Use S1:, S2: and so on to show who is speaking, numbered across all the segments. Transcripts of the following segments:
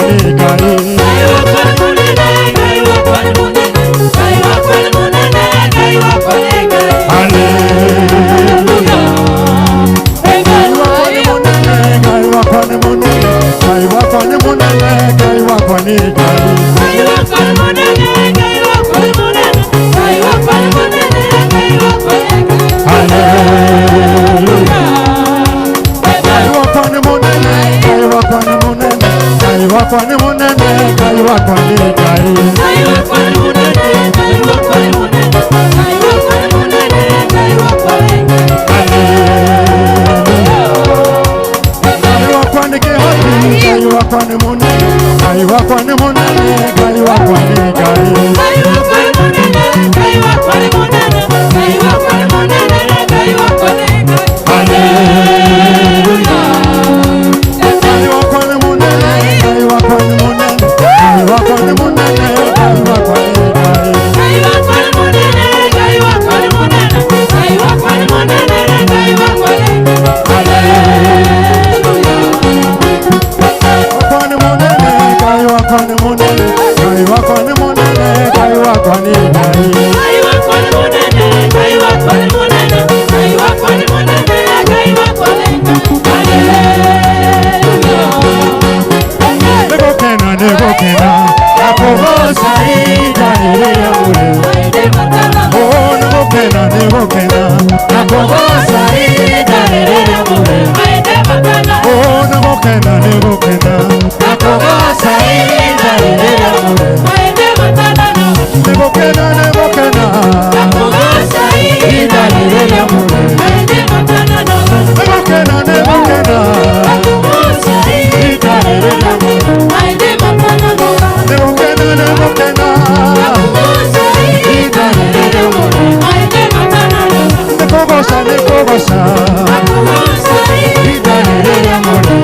S1: ni Ngai.
S2: Ngai wakwa nĩ mũnene, Ngai wakwa nĩ mũnene, Ngai wakwa nĩ mũnene, Ngai wakwa nĩ Ngai.
S1: Haleluya.
S2: Ngai
S1: Ngai wakwa nĩ mũnene, Ngai wakwa nĩ mũnene, Ngai wakwa nĩ Ngai.
S2: Ngai wakwa nĩ mũnene, Ngai wakwa nĩ mũnene, Ngai wakwa nĩ mũnene, Ngai wakwa nĩ Ngai.
S1: Haleluya. Ngai wakwa nĩ mũnene, Ngai wakwa nĩ mũnene, Ngai wakwa nĩ mũnene, Ngai wakwa nĩ Ngai.
S2: Ngai wakwa nĩ mũnene, Ngai wakwa nĩ mũnene, Ngai wakwa nĩ mũnene, Ngai wakwa nĩ Ngai.
S1: Haleluya. Ngai wakwa nĩ kĩhoti, Ngai wakwa nĩ mũnene, Ngai wakwa nĩ mũnene, Ngai wakwa nĩ Ngai.
S2: Ngai wakwa nĩ mũnene, Ngai wakwa nĩ mũnene, Ngai wakwa nĩ mũnene, Ngai wakwa nĩ Ngai.
S1: Haleluya. Ngai wakwa nĩ mũnene, Ngai wakwa nĩ mũnene, Ngai wakwa nĩ mũnene, Ngai wakwa nĩ Ngai.
S2: Ngai wakwa nĩ mũnene, Ngai wakwa nĩ mũnene, Ngai wakwa nĩ mũnene, Ngai wakwa nĩ Ngai. Haleluya.
S1: Wakwa nĩ mũnene, Ngai wakwa nĩ mũnene, Ngai wakwa nĩ mũnene, Ngai wakwa nĩ Ngai.
S2: Ngai wakwa nĩ mũnene, Ngai wakwa nĩ mũnene, Ngai wakwa nĩ mũnene, Ngai wakwa nĩ Ngai. Haleluya.
S1: Nĩgũkena, nĩgũkena, na kũgooca Ngai rĩrĩa mũrĩ. Oh, nĩgũkena, nĩgũkena, na kũgooca Ngai rĩrĩa mũrĩ. Oh, nĩgũkena, nĩgũkena, na kũgooca Ngai rĩrĩa mũrĩ. Nĩgũkena, nĩgũkena, Ngai rĩrĩa mũrĩ. Nĩgũkena, nĩgũkena, Ngai rĩrĩa mũrĩ. Nĩgũkena, nĩgũkena, Ngai rĩrĩa mũrĩ. Nĩkũgooca, nĩkũgooca, Ngai rĩrĩa mũrĩ.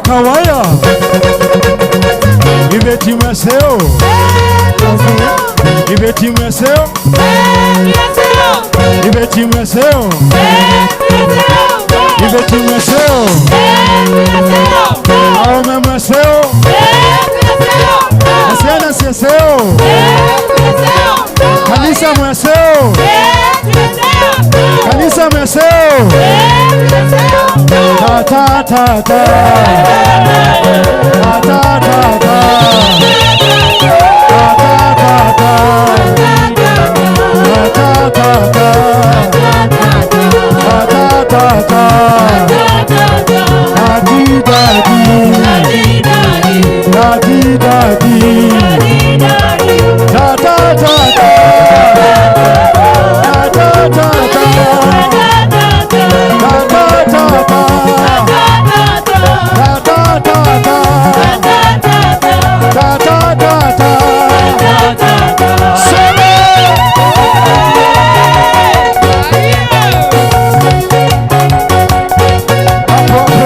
S1: Kawaya. Iveti mweseo. Iveti mweseo. Iveti mweseo. Iveti mweseo. Aume mweseo. Asiana sieseo. Kanisa mweseo. Kanisa mweseo. Ta ta ta ta. Ta ta ta ta. Ta ta ta ta. Ta ta ta ta. Ta ta ta ta. Daddy daddy. Daddy daddy. Ta ta ta ta. Ta ta ta ta. Ta ta ta ta. Ta ta ta ta. Ta ta ta ta. Seme. Hapo hapo.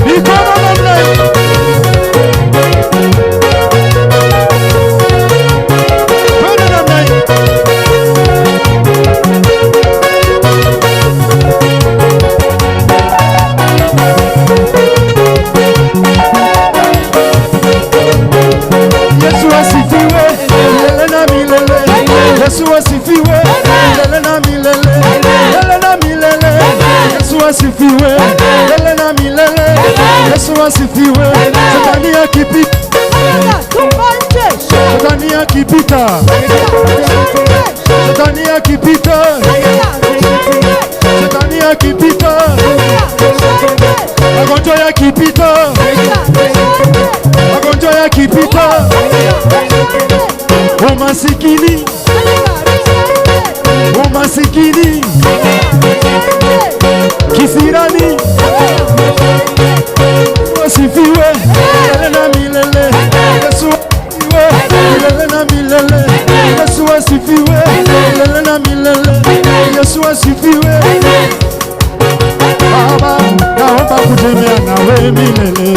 S1: Mikono namna hii. Twende namna hii. Yesu asifiwe milele na milele. Yesu asifiwe milele na milele. Milele na milele. Yesu asifiwe milele na milele. Yesu asifiwe. Shetani akipita, Shetani akipita, Shetani akipita, Shetani akipita, magonjwa yakipita, magonjwa yakipita, umasikini, umasikini, kisirani, asifiwe milele na milele. Yesu asifiwe milele na milele. Yesu asifiwe milele na milele. Yesu asifiwe. Baba, naomba kutembea nawe milele.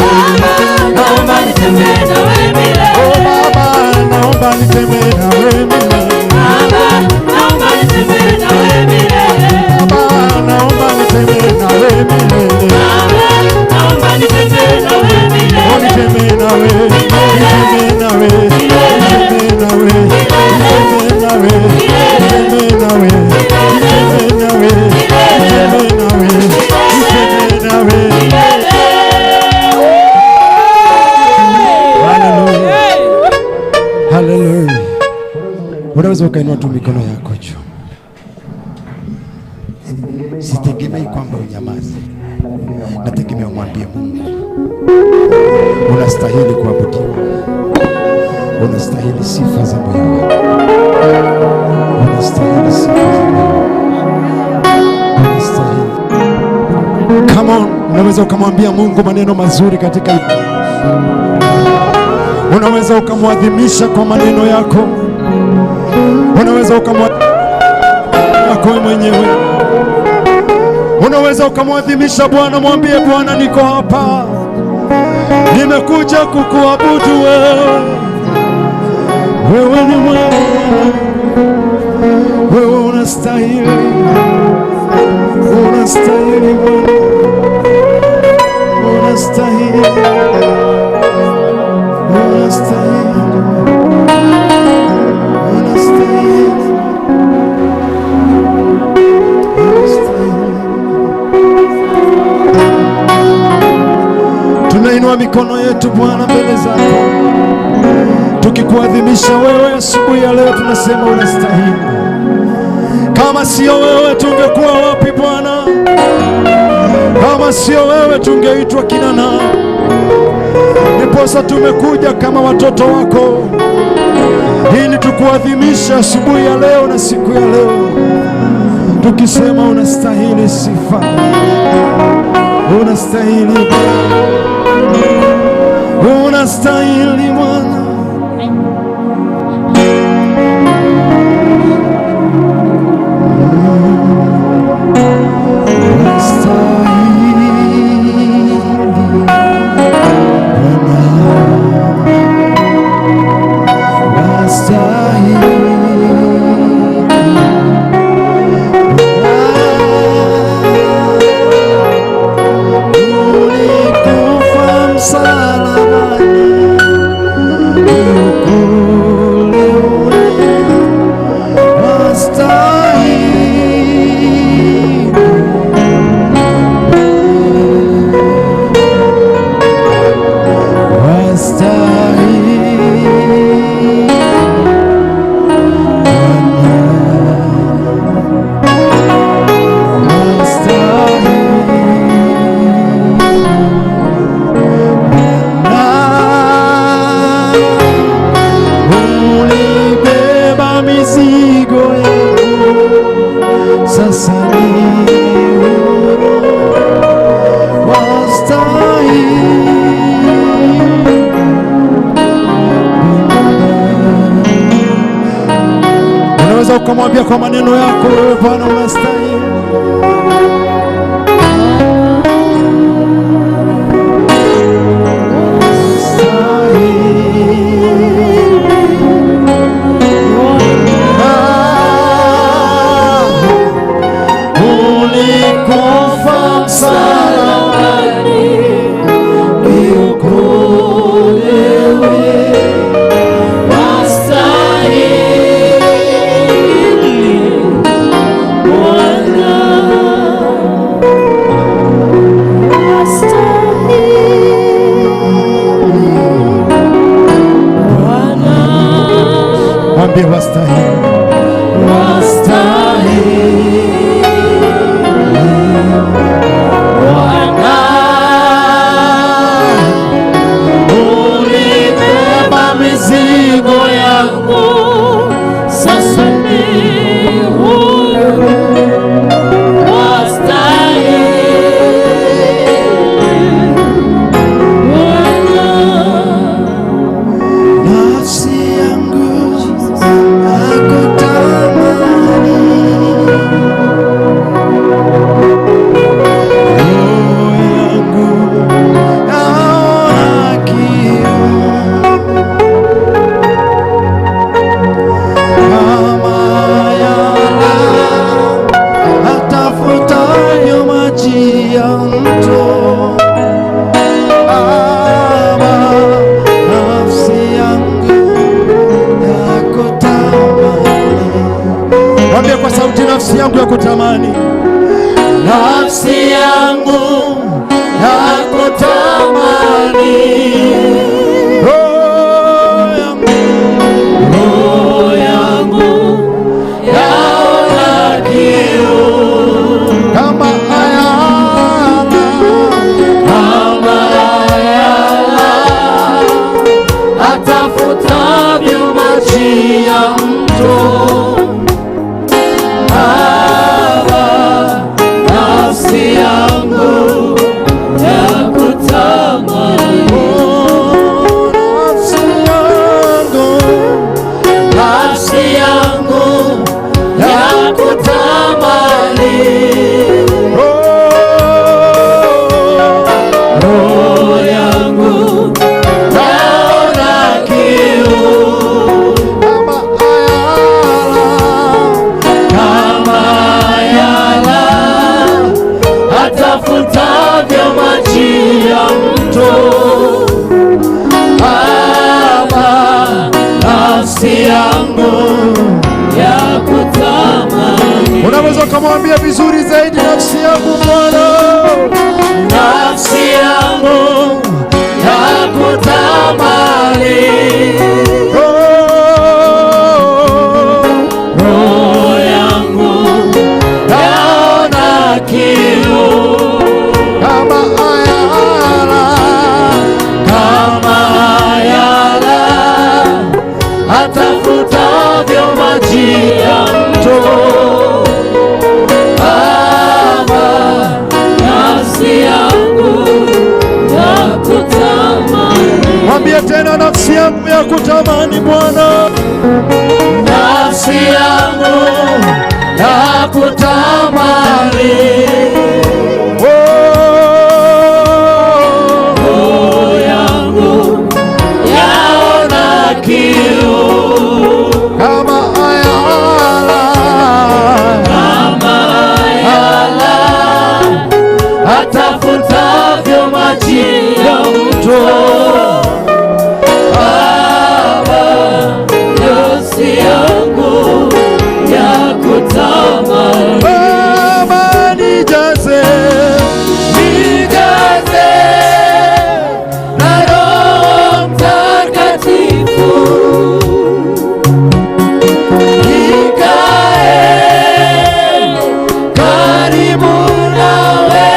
S2: Naomba nitembee nawe milele.
S1: Oh Baba, naomba nitembee nawe milele.
S2: Baba, naomba nitembee nawe milele.
S1: Baba, naomba nitembee nawe milele.
S2: Baba, naomba nitembee nawe
S1: Oh,
S2: milele.
S1: nitembee nawe, nitembee nawe, nitembee nawe, nitembee nawe, nitembee nawe, nitembee nawe, nitembee nawe, nitembee nawe. Hallelujah. Hallelujah. Unaweza ukainua tu mikono yako juu. Sitegemei kwamba unyamaze, nategemea umwambie Mungu, unastahili kuabudiwa, unastahili sifa za moyo wako, unastahili sifa za moyo wako, unastahili. Come on, unaweza ukamwambia Mungu maneno mazuri katika, unaweza ukamwadhimisha kwa maneno yako, unaweza ukamwadhimisha yako wewe mwenyewe. Unaweza ukamwadhimisha Bwana, mwambie Bwana, niko hapa, nimekuja kukuabudu wewe. Wewe ni mwema, wewe unastahili, unastahili Bwana, unastahili, unastahili, unastahili, unastahili. Tunainua mikono yetu Bwana mbele zako, tukikuadhimisha wewe asubuhi ya leo, tunasema unastahili. Kama sio wewe tungekuwa wapi Bwana? Kama sio wewe tungeitwa kina nani? Ndiposa tumekuja kama watoto wako ili tukuadhimisha asubuhi ya leo na siku ya leo, tukisema unastahili sifa, unastahili, unastahili Bwana. Unastahili Bwana, unastahili. Ulikufa msalabani, uokolewe, wastahili. Wastahili Bwana, wastahili. Ulibeba mizigo yangu, sasa ni huru, wastahili. Unaweza ukamwambia kwa maneno yako, wewe Bwana unastahili. Ulikufa msalabani niokolewe,
S2: Wastahili Bwana, wastahili Bwana,
S1: mwambie wastahili.
S2: wastahili Bwana, ulibeba mizigo yangu, sasa ni huru, wastahili Bwana.
S1: Nafsi yangu nakutamani, roho yangu yaona kiu, kama yala atafutayo maji ya mto. Baba, nafsi yangu yakutamani. Mwambie kwa sauti, nafsi yangu yakutamani, nafsi yangu yakutamani, roho yangu,
S2: Roho yangu yaona kiu,
S1: kama ayala
S2: kama ayala atafutavyo maji ya mto. Baba, nafsi yangu yakutamani,
S1: oh, nafsi yangu,
S2: nafsi yangu yakutamani,
S1: oh,
S2: roho yangu yaona kiu
S1: kama ayala
S2: kama ayala atafutavyo maji ya mto. Baba, nafsi yangu yakutamani,
S1: Unaweza ukamwambia vizuri zaidi, nafsi yangu Bwana,
S2: nafsi yangu yakutamani,
S1: oh,
S2: roho yangu yaona kiu
S1: kama ayala
S2: kama atafutavyo maji ya mto. Baba, nafsi yangu yakutamani.
S1: Mwambie tena, nafsi yangu ya kutamani Bwana.
S2: Nafsi yangu yakutamani.
S1: Oh,
S2: Roho yangu yaona kiu
S1: kama ayala,
S2: kama ayala atafutavyo maji ya mto. Baba, nafsi yangu yakutamani.
S1: Baba nijaze,
S2: Nijaze na Roho Mtakatifu, nikae karibu nawe,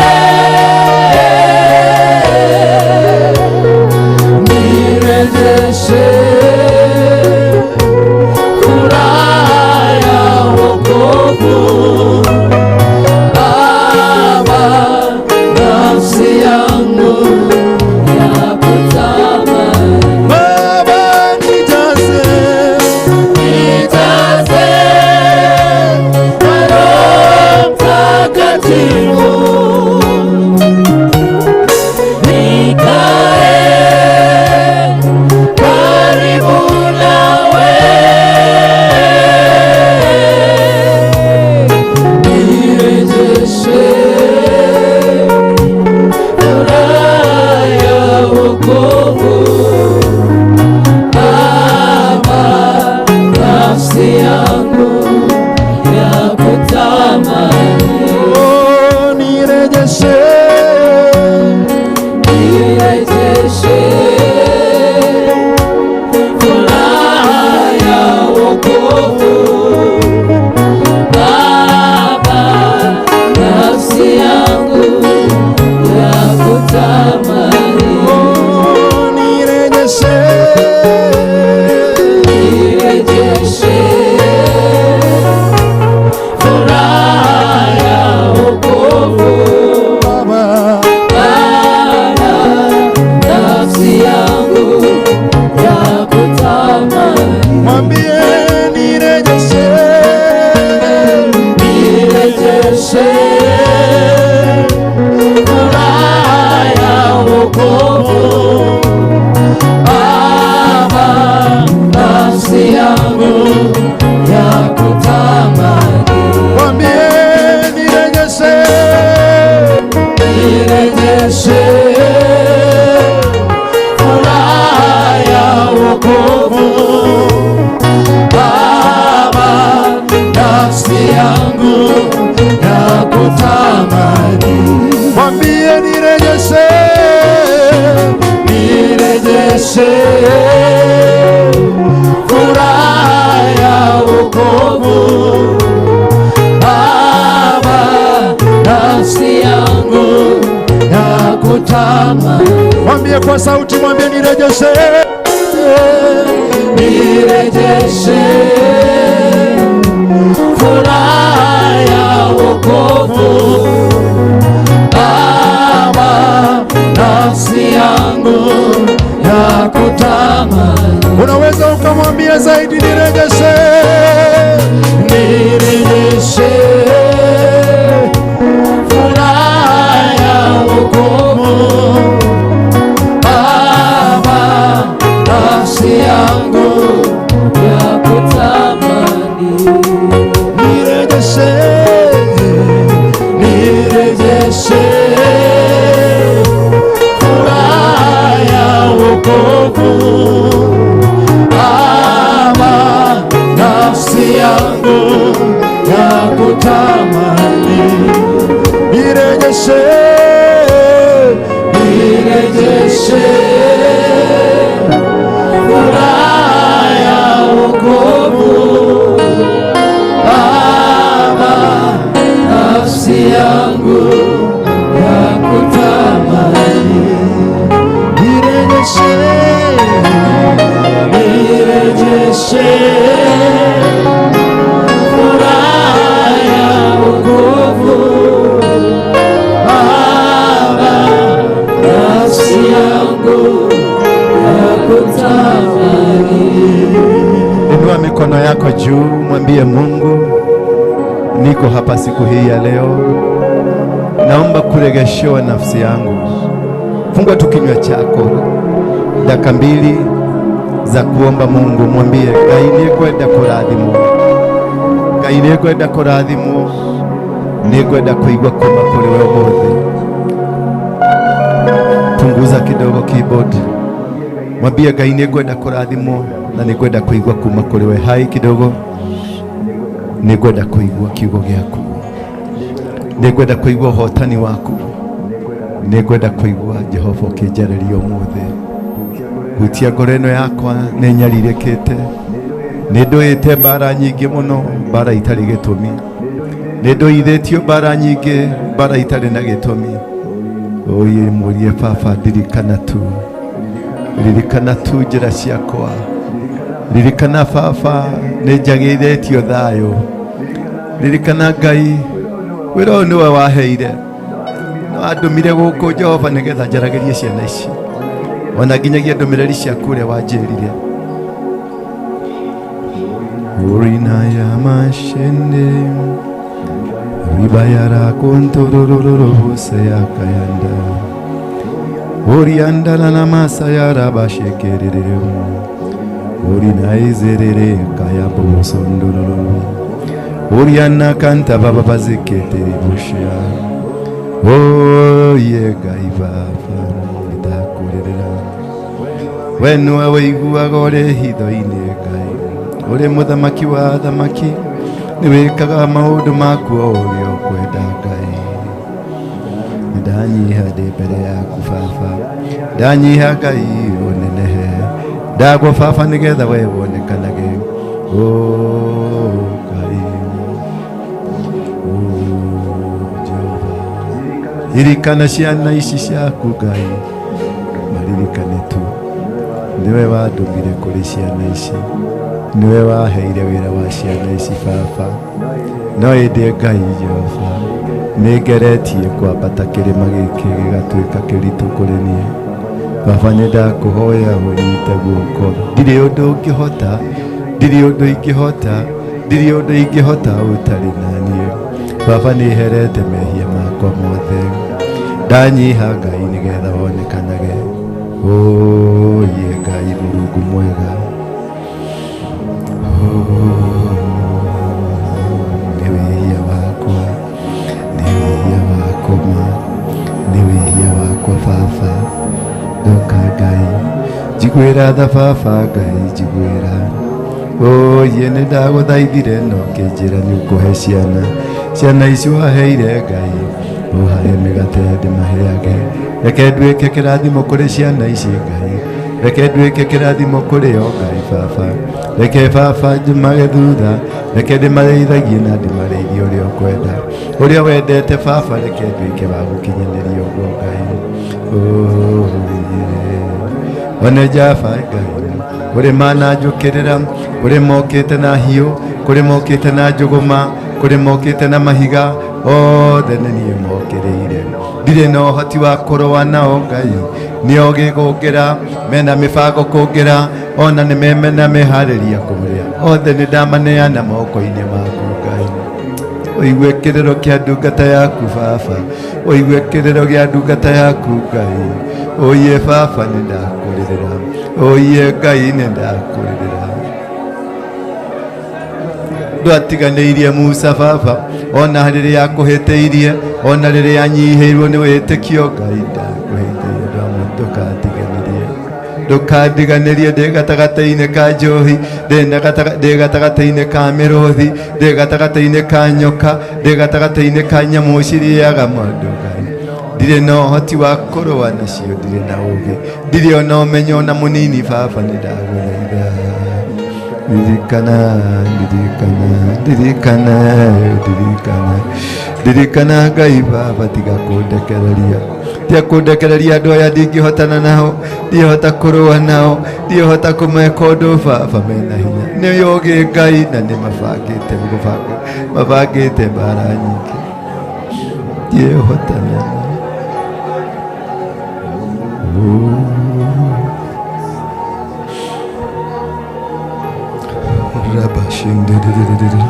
S2: nirejeshe furaha ya wokovu. Baba, nafsi yangu yakutamani.
S1: Baba nijaze,
S2: Nijaze na Roho Mtakatifu, nikae karibu nawe, nirejeshe furaha ya wokovu. Baba, nafsi yangu yakutamani.
S1: Oh, nirejeshe,
S2: Nirejeshe furaha ya wokovu. Baba, nafsi yangu yakutamani.
S1: Oh, nirejeshe,
S2: Nirejeshe furaha ya wokovu.
S1: Baba,
S2: Baba, nafsi yangu yakutamani.
S1: Mwambie nirejeshe,
S2: Nirejeshe furaha ya wokovu. Baba, nafsi yangu yakutamani.
S1: Mwambie nirejeshe,
S2: Nirejeshe furaha ya wokovu. Baba, nafsi yangu yakutamani.
S1: Mwambie nirejeshe,
S2: Nirejeshe furaha ya wokovu. Baba, nafsi yangu yakutamani.
S1: Mwambie kwa sauti, mwambie nirejeshe,
S2: Nirejeshe furaha ya wokovu. Baba, nafsi yangu yakutamani.
S1: Unaweza ukamwambia zaidi, nirejeshe,
S2: Nirejeshe furaha ya wokovu. Baba, nafsi yangu yakutamani.
S1: Nirejeshe,
S2: Nirejeshe furaha ya wokovu. Baba, nafsi yangu yakutamani.
S1: Nirejeshe,
S2: Nirejeshe furaha ya
S3: Mikono yako juu, mwambie Mungu, niko hapa siku hii ya leo, naomba kuregeshewa nafsi yangu. Fungua tu kinywa chako dakika mbili za kuomba Mungu, mwambie Ngai nĩngwenda kũrathimwo, Ngai nĩngwenda kũrathimwo, nĩngwenda kũigua kuma kũrĩ we ũmũthĩ. Punguza kidogo keyboard. Mwambie Ngai nĩngwenda kũrathimwo na nĩngwenda kũigua kuma kũrĩ we. Hai kidogo, nĩngwenda kũigua kiugo gĩaku, nĩngwenda kũigua ũhotani waku, nĩngwenda kũigua Jehova ũkĩnjarĩria ũmũthĩ. Hutia ngoro ĩno yakwa, nĩ nyarirĩkĩte, nĩ ndũĩte mbara nyingĩ mũno, mbara itarĩ gĩtũmi, nĩ ndũithĩtio mbara nyingĩ, mbara itarĩ na gĩtũmi. Oye mũrie baba, ndirikana tu, ririkana tu njĩra ciakwa, ririkana baba nĩ njagĩithĩtio thayũ, ririkana Ngai wĩra ũyũ nĩwe waheire, no andũmire gũkũ Jehova nĩgetha njaragĩrie ciana ici, ona nginyagia ndũmĩrĩri ciaku ũrĩa wanjĩrire. Urina ya mashende ribayara kontorororo bose yakayanda oriandala na masaya rabashekerere orina izerere kaya bosondororo oriana kanta baba baziketere bushia oye Ngai baba ndakurerera we nĩwe wĩiguaga ũrĩ hitho-inĩ Ngai, ũrĩ mũthamaki wa athamaki, nĩwĩkaga maũndũ maku o ũrĩa ũkwenda Ngai. Ndanyiha ndĩ mbere yaku baba, ndanyiha Ngai ũnenehe, ndagwo baba nĩgetha we wonekanage. Oh Ngai, oh Jehova, ririkana ciana ici ciaku Ngai, maririkane tu niwe wandũmire kũrĩ ciana ici, niwe waheire wĩra wa ciana ici baba. No ĩndĩ Ngai Jehova, nĩngeretie kwambata kĩrĩma gĩkĩ gĩgatuĩka kĩritũ kũrĩ niĩ. Baba nĩ ndakũhoya ũnyite guoko, ndirĩ ũndũ ũngĩhota, ndirĩ ũndũ ingĩhota, ndirĩ ũndũ ingĩhota ũtarĩ na niĩ. Baba nĩ herete mehia makwa mothe, ndanyiha Ngai nĩgetha wonekanage. Oye Ngai Mũrungu mwega, nĩ wĩhia wakwa, nĩ wĩhia wakwa ma, nĩ wĩhia wakwa baba. Ndoka Ngai njiguĩra tha baba, Ngai njiguĩra. Oye nĩ ndagũthaithire no kĩnjĩra nĩ ũkũhe ciana, ciana ici waheire Ngai, ũhae mĩgate ndĩmaheage, reke nduĩke kĩrathimo kũrĩ ciana ici Ngai, reke nduĩke kĩrathimo kũrĩ o Ngai baba, reke baba njumage thutha, reke ndĩmarĩithagie na ndĩmarĩithie ũrĩa ũkwenda, ũrĩa wendete baba, reke nduĩke wa gũkinyanĩria ũguo Ngai. Oye one Jaba Ngai, kũrĩ mananjũkĩrĩra, kũrĩ mokĩte na hiũ, kũrĩ mokĩte na njũgũma, kũrĩ mokĩte na mahiga, othe nĩ niĩ mokĩrĩire. Ndirĩ na ũhoti wa kũrũa nao Ngai, nĩ ogĩ kũngĩra, mena mĩbango kũngĩra, ona nĩ mena meharĩria kũrĩa, othe nĩ ndamaneana moko-inĩ maku Ngai. Ũigue kĩrĩro kĩa ndungata yaku baba, ũigue kĩrĩro gĩa ndungata yaku Ngai. Oye baba nĩ ndakũrĩrĩra, oye Ngai nĩ ndakũrĩrĩra. Ndwatiganĩirie Musa baba, ona rĩrĩa akũhĩtĩirie, ona rĩrĩa anyihĩirwo nĩ wĩtĩkio Ngai ndakũhĩtĩirie, ndũkandiganĩrie, ndũkandiganĩrie. Ndĩ gatagatĩ-inĩ ka njohi, ndĩ gatagatĩ-inĩ ka mĩrũthi, ndĩ gatagatĩ-inĩ ka nyoka, ndĩ gatagatĩ-inĩ ka nyamũ cirĩaga mũndũ Ngai. Ndirĩ na ũhoti wa kũrũa nacio, ndirĩ na ũũgĩ, ndirĩ ona ũmenyo ona mũnini baba, nĩ ndagũthaitha. Ndirikana, ndirikana, ndirikana, ndirikana, ndirikana Ngai baba, tiga kũndekereria, tiga kũndekereria andũ aya ndingĩhotana nao, ndingĩhota kũrũa nao, ndingĩhota kũmeka ũndũ baba, mena hinya, nĩ ũgĩ Ngai na nĩ mabangĩte gũbanga, mabangĩte mbara nyingĩ, ndingĩhotana nao. Rabashindididididi.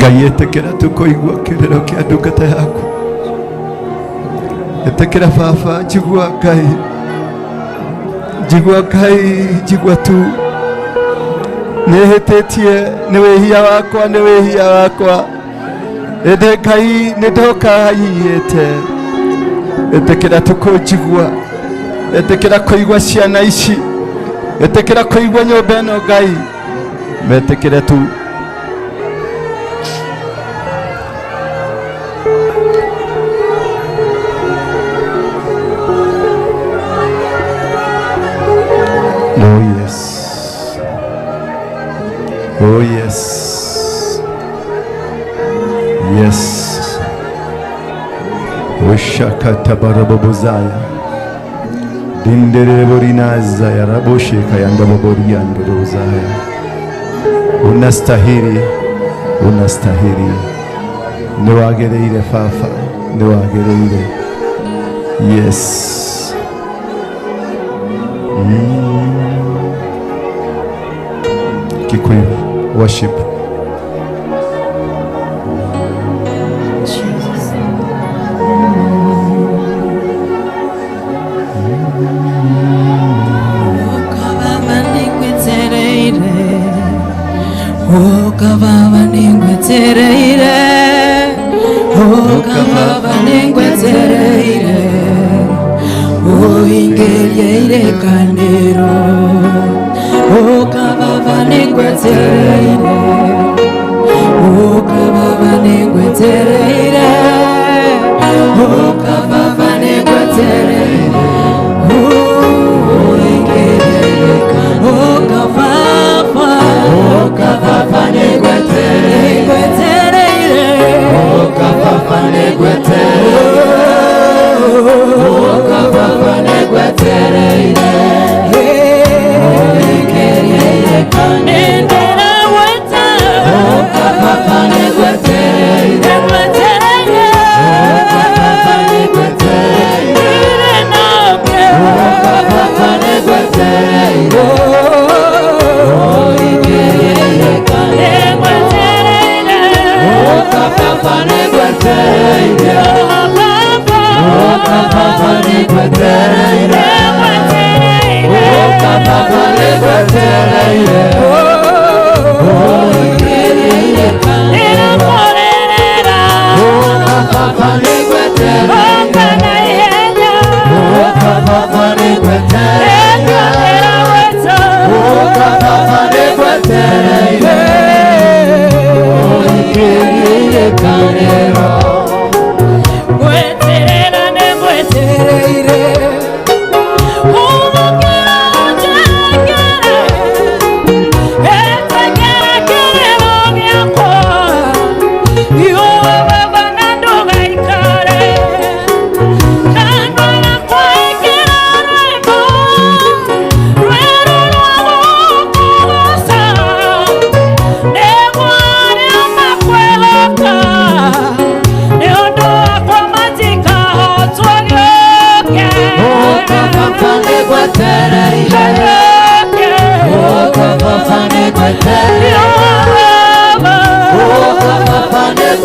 S3: Ngai ĩtĩkĩra tũkũigua kĩrĩro kĩa ndungata yaku. Ĩtĩkĩra baba, njigua Ngai, njigua Ngai, njigua tu. Nĩhĩtĩtie nĩ wĩhia wakwa, nĩ wĩhia wakwa, ĩndĩ Ngai nĩ ndoka hihiĩte. Ĩtĩkĩra tũkũnjigua, ĩtĩkĩra kũigua ciana ici, ĩtĩkĩra kũigua nyũmba ĩno Ngai, metĩkĩre tu. Oh yes. Oh yes. Yes. Oshakatabarabobozaya. Dindereborinazaya rabosheka yandaboboriandorozaya. Unastahili, unastahili. Niwagereire Baba, niwagereire. Yes. Kikuyu worship.
S2: Jesus.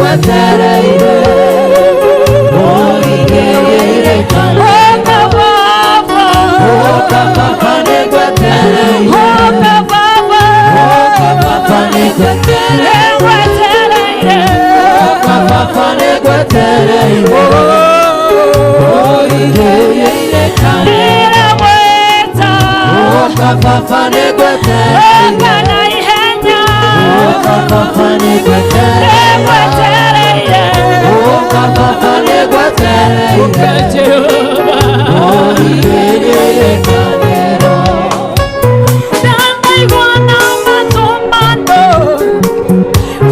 S2: Nĩngwetereire ũigĩrĩre Ũka Baba, ũka Baba nĩngwetereire, ũka Baba, ũka Baba nĩngwetereire, ũka Baba nĩngwetereire ũigĩrĩre Ndĩramwĩta ũka Baba nĩngwetereire, ũka na ihenya, ũka Baba nĩngwetereire, ũka Baba nĩngwetereire, ũka Jehova ũigĩrĩre kanĩro. Ndaigua na matumano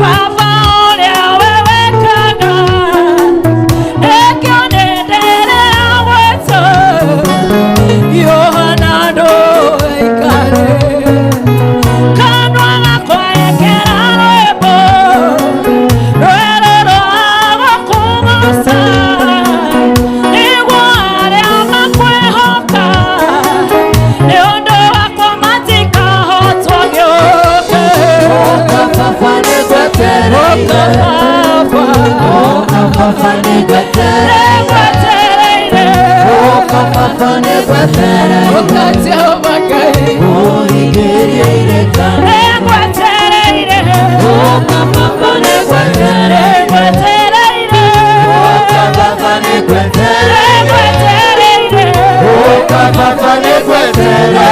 S2: Baba ũrĩa we wekaga, nĩkĩo nĩndĩrawĩta Yohana ndũikare kanua gakwa ĩkĩra rwĩmbo rwerũ rwa gũkũgooca, nĩguo arĩa makwĩhoka nĩ ũndũ wakwa matikahotwo gĩũke. Ũka Baba nĩngwetereire, ũka Baba, ũka Baba nĩngwetereire, ũka Baba nĩngwetereire, ũka Jehova Ngai ũigĩrĩire nĩngwetereire, ũka Baba nĩngwetereire, ũka Baba nĩngwetereire, ũka Baba nĩngwetereire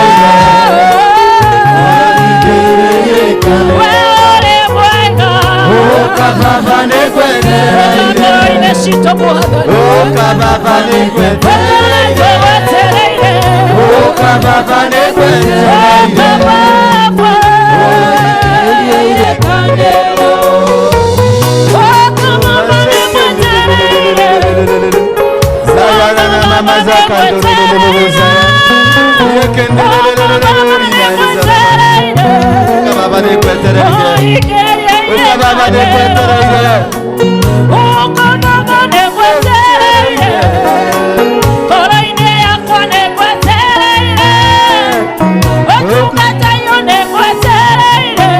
S2: ũigĩrĩire we ũrĩ mwega, ũka Baba nĩngwetereire, ngoro-inĩ citũ Mwathani, ũka Baba nĩngwetereire, ũka Baba nĩngwetereire, ũka Baba ũigĩrĩire kanĩro, ũka Baba nĩngwetereire, ũka Baba nĩngwetereire, ngoro-inĩ yakwa nĩngwetereire, ũtungata-inĩ nĩngwetereire,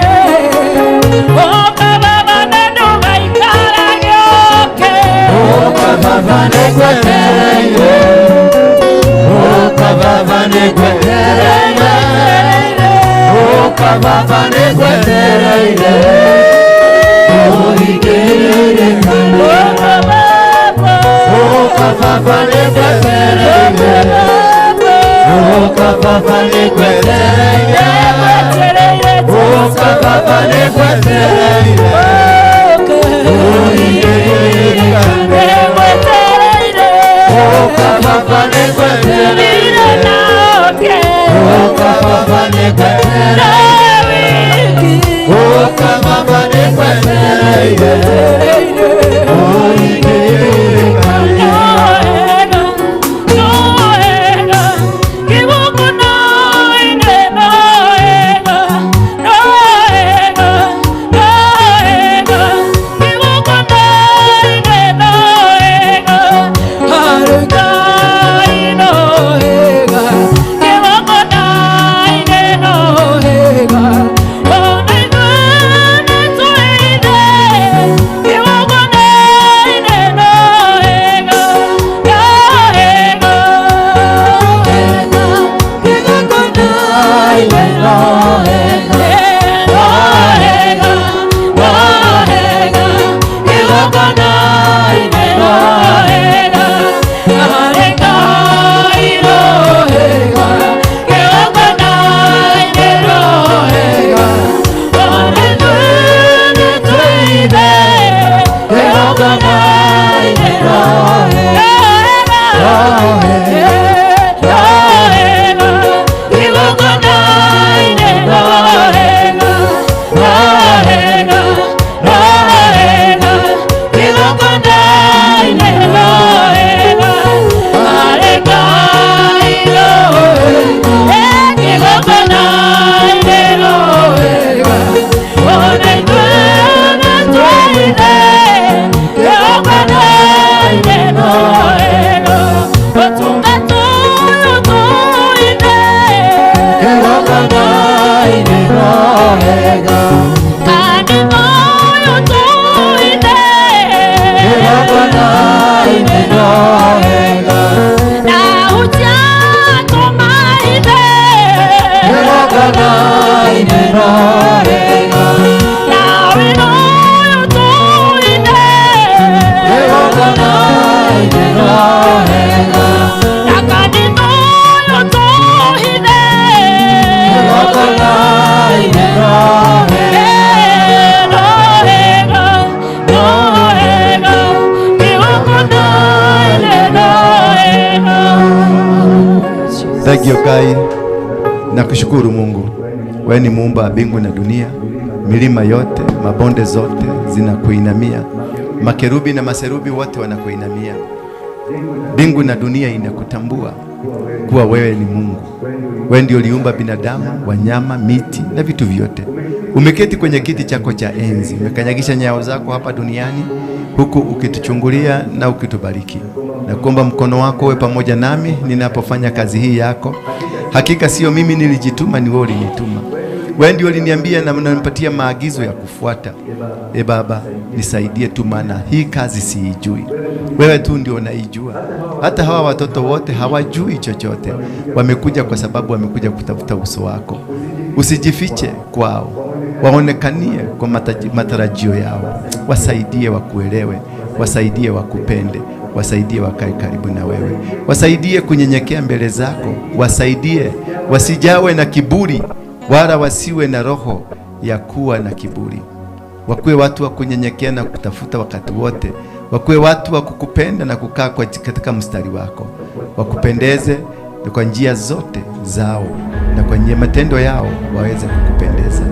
S2: ũka Baba na ndũgaikara gĩũke. Ũka Baba nĩngwetereire, ũka Baba nĩngwetereire, ũka Baba nĩngwetereire ũigĩrĩre ũka Baba, ũka Baba nĩngwetereire, ũka Baba nĩngwetereire, ũka Baba nĩngwetereire ũigĩrĩre ũka Baba nĩngwetereire, ũka Baba nĩngwetereire, ũka Baba nĩngwetereire ũigĩrĩre
S3: Thengio Ngai na kushukuru Mungu. Wewe ni muumba wa mbingu na dunia, milima yote, mabonde zote zinakuinamia, makerubi na maserubi wote wanakuinamia. Mbingu na dunia inakutambua kuwa wewe ni Mungu. Wewe ndio uliumba binadamu, wanyama, miti na vitu vyote. Umeketi kwenye kiti chako cha enzi, umekanyagisha nyayo zako hapa duniani, huku ukituchungulia na ukitubariki. Na kuomba mkono wako uwe pamoja nami ninapofanya kazi hii yako. Hakika sio mimi nilijituma, ni wewe ulinituma. Wewe ndio uliniambia na unanipatia maagizo ya kufuata. E Baba, nisaidie tu, maana hii kazi siijui. Wewe tu ndio unaijua. Hata hawa watoto wote hawajui chochote. Wamekuja kwa sababu wamekuja kutafuta uso wako. Usijifiche kwao, waonekanie kwa matarajio yao. Wasaidie wakuelewe, wasaidie wakupende, wasaidie wakae karibu na wewe, wasaidie kunyenyekea mbele zako, wasaidie wasijawe na kiburi, wala wasiwe na roho ya kuwa na kiburi. Wakuwe watu wa kunyenyekea na kutafuta wakati wote, wakuwe watu wa kukupenda na kukaa katika mstari wako, wakupendeze kwa njia zote zao na kwa njia matendo yao waweze kukupendeza.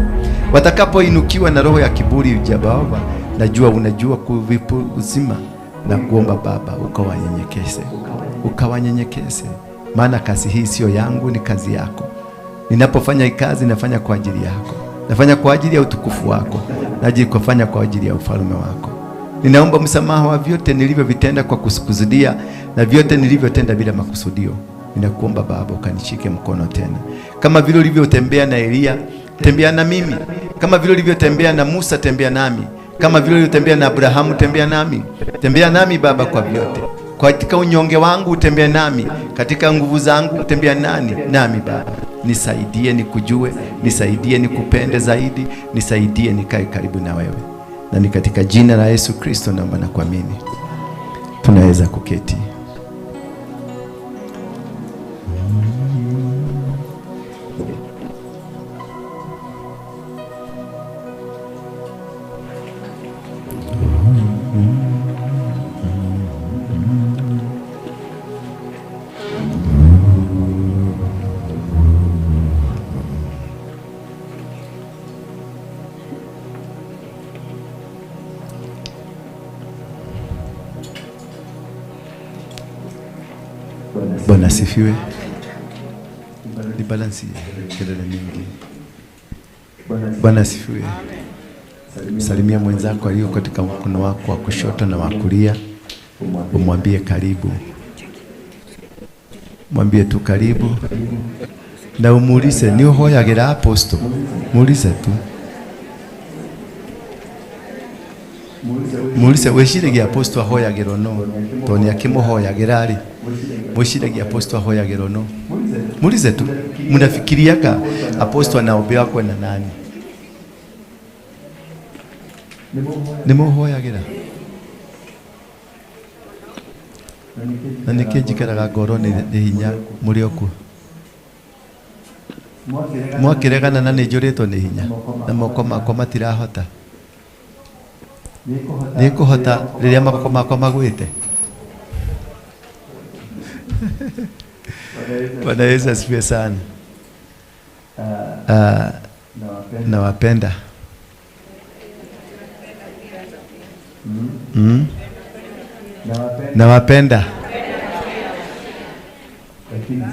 S3: Watakapoinukiwa na roho ya kiburi, Jehova, najua unajua kuvipu uzima, na kuomba Baba ukawanyenyekeze, ukawanyenyekeze, maana kazi hii sio yangu, ni kazi yako. Ninapofanya kazi nafanya kwa ajili yako, nafanya kwa ajili ya utukufu wako, najikofanya kwa ajili ya ufalme wako. Ninaomba msamaha wa vyote nilivyovitenda kwa kukusudia na vyote nilivyotenda bila makusudio. Ninakuomba Baba ukanishike mkono tena, kama vile ulivyotembea na Elia, tembea na mimi. Kama vile ulivyotembea na Musa, tembea nami. Kama vile ulivyotembea na Abrahamu, tembea nami. Tembea nami Baba kwa vyote. Katika unyonge wangu utembea nami, katika nguvu zangu utembea nami Baba. Nisaidie nikujue, nisaidie nikupende zaidi, nisaidie nikae karibu na wewe. Na ni katika jina la Yesu Kristo naomba na kuamini. Tunaweza kuketi. Bwana asifiwe. Ni balance kelele mingi. Bwana asifiwe. Salimia mwenzako aliyo katika mkono wako wa kushoto na wa kulia, umwambie karibu. Mwambie tu karibu. Na umuulize ni uhoyagira apostle. Muulize tu. Muulize weciragia apostle ahoyagĩrwo no, tondũ nĩakĩmũhoyagĩra rĩ. Mweciragia apostle ahoyagĩrwo no. Muulize tu, mnafikiriaga apostle anaombewa kwenda nani? Nĩmũhoyagĩra? Na nĩkĩ njikaraga ngoro nĩ hinya mũrĩ o kuo? Mwakĩregana na nĩnjũrĩtwo nĩ hinya na moko makwa matirahota. Nĩngũhota rĩrĩa moko makwa magwĩte. Bwana Yesu asifiwe sana. Nawapenda. Nawapenda.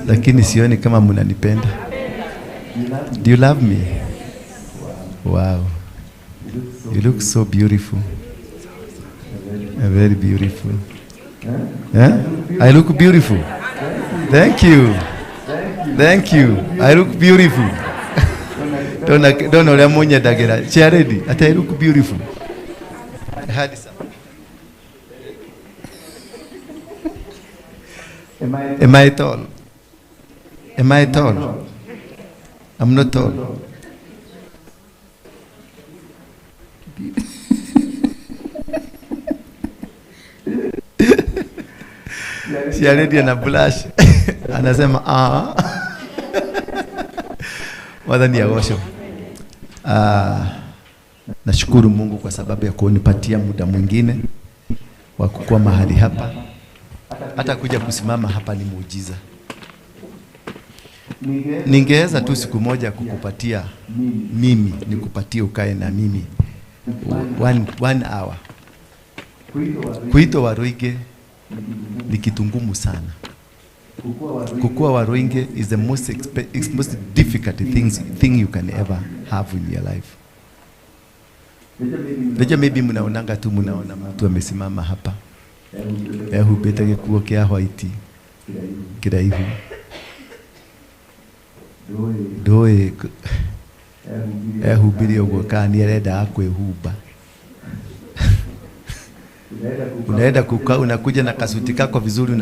S3: Lakini sioni kama mnanipenda. Do you love me? Wow. You look so beautiful. Very beautiful. Yeah? I look beautiful. Thank you. Thank you. I look beautiful. Don't know munyendagĩra. Chairlady, I look beautiful. I had some. Am I tall? Am I tall? I'm not tall. Chairlady ana blush. Anasema ah. Mwathani agocwo. Nashukuru Mungu kwa sababu ya kunipatia muda mwingine wa kukua mahali hapa. Hata kuja kusimama hapa ni muujiza. Ningeweza tu siku moja kukupatia mimi, nikupatie ukae na mimi one hour. Kuitwa Waruinge ni kitu ngumu sana. Kukua Waruinge is the most difficult thing you can ever have in your life. Leja maybe mnaonanga tu, mnaona mtu amesimama hapa ehumbĩte gĩkuo kĩa white kĩraihu, ndũĩ ehumbire ũguo kana nĩ arendaga kwĩhumba. Unaenda kukaa, unakuja na kasuti kako vizuri,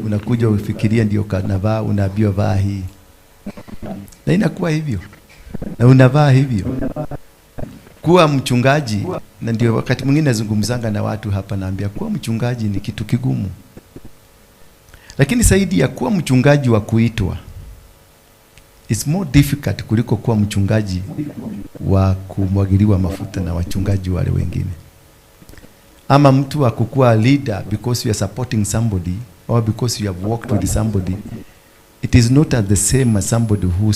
S3: unakuja ufikirie ndio kanavaa, unaambiwa vaa hii, na inakuwa hivyo, na unavaa hivyo. Kuwa mchungaji, na ndio wakati mwingine nazungumzanga na watu hapa, naambia kuwa mchungaji ni kitu kigumu. Lakini zaidi ya kuwa mchungaji wa kuitwa, it's more difficult kuliko kuwa mchungaji wa kumwagiliwa mafuta na wachungaji wale wengine. Ama mtu wa kukuwa leader because you are supporting somebody or because you have worked with somebody. It is not as the same as somebody who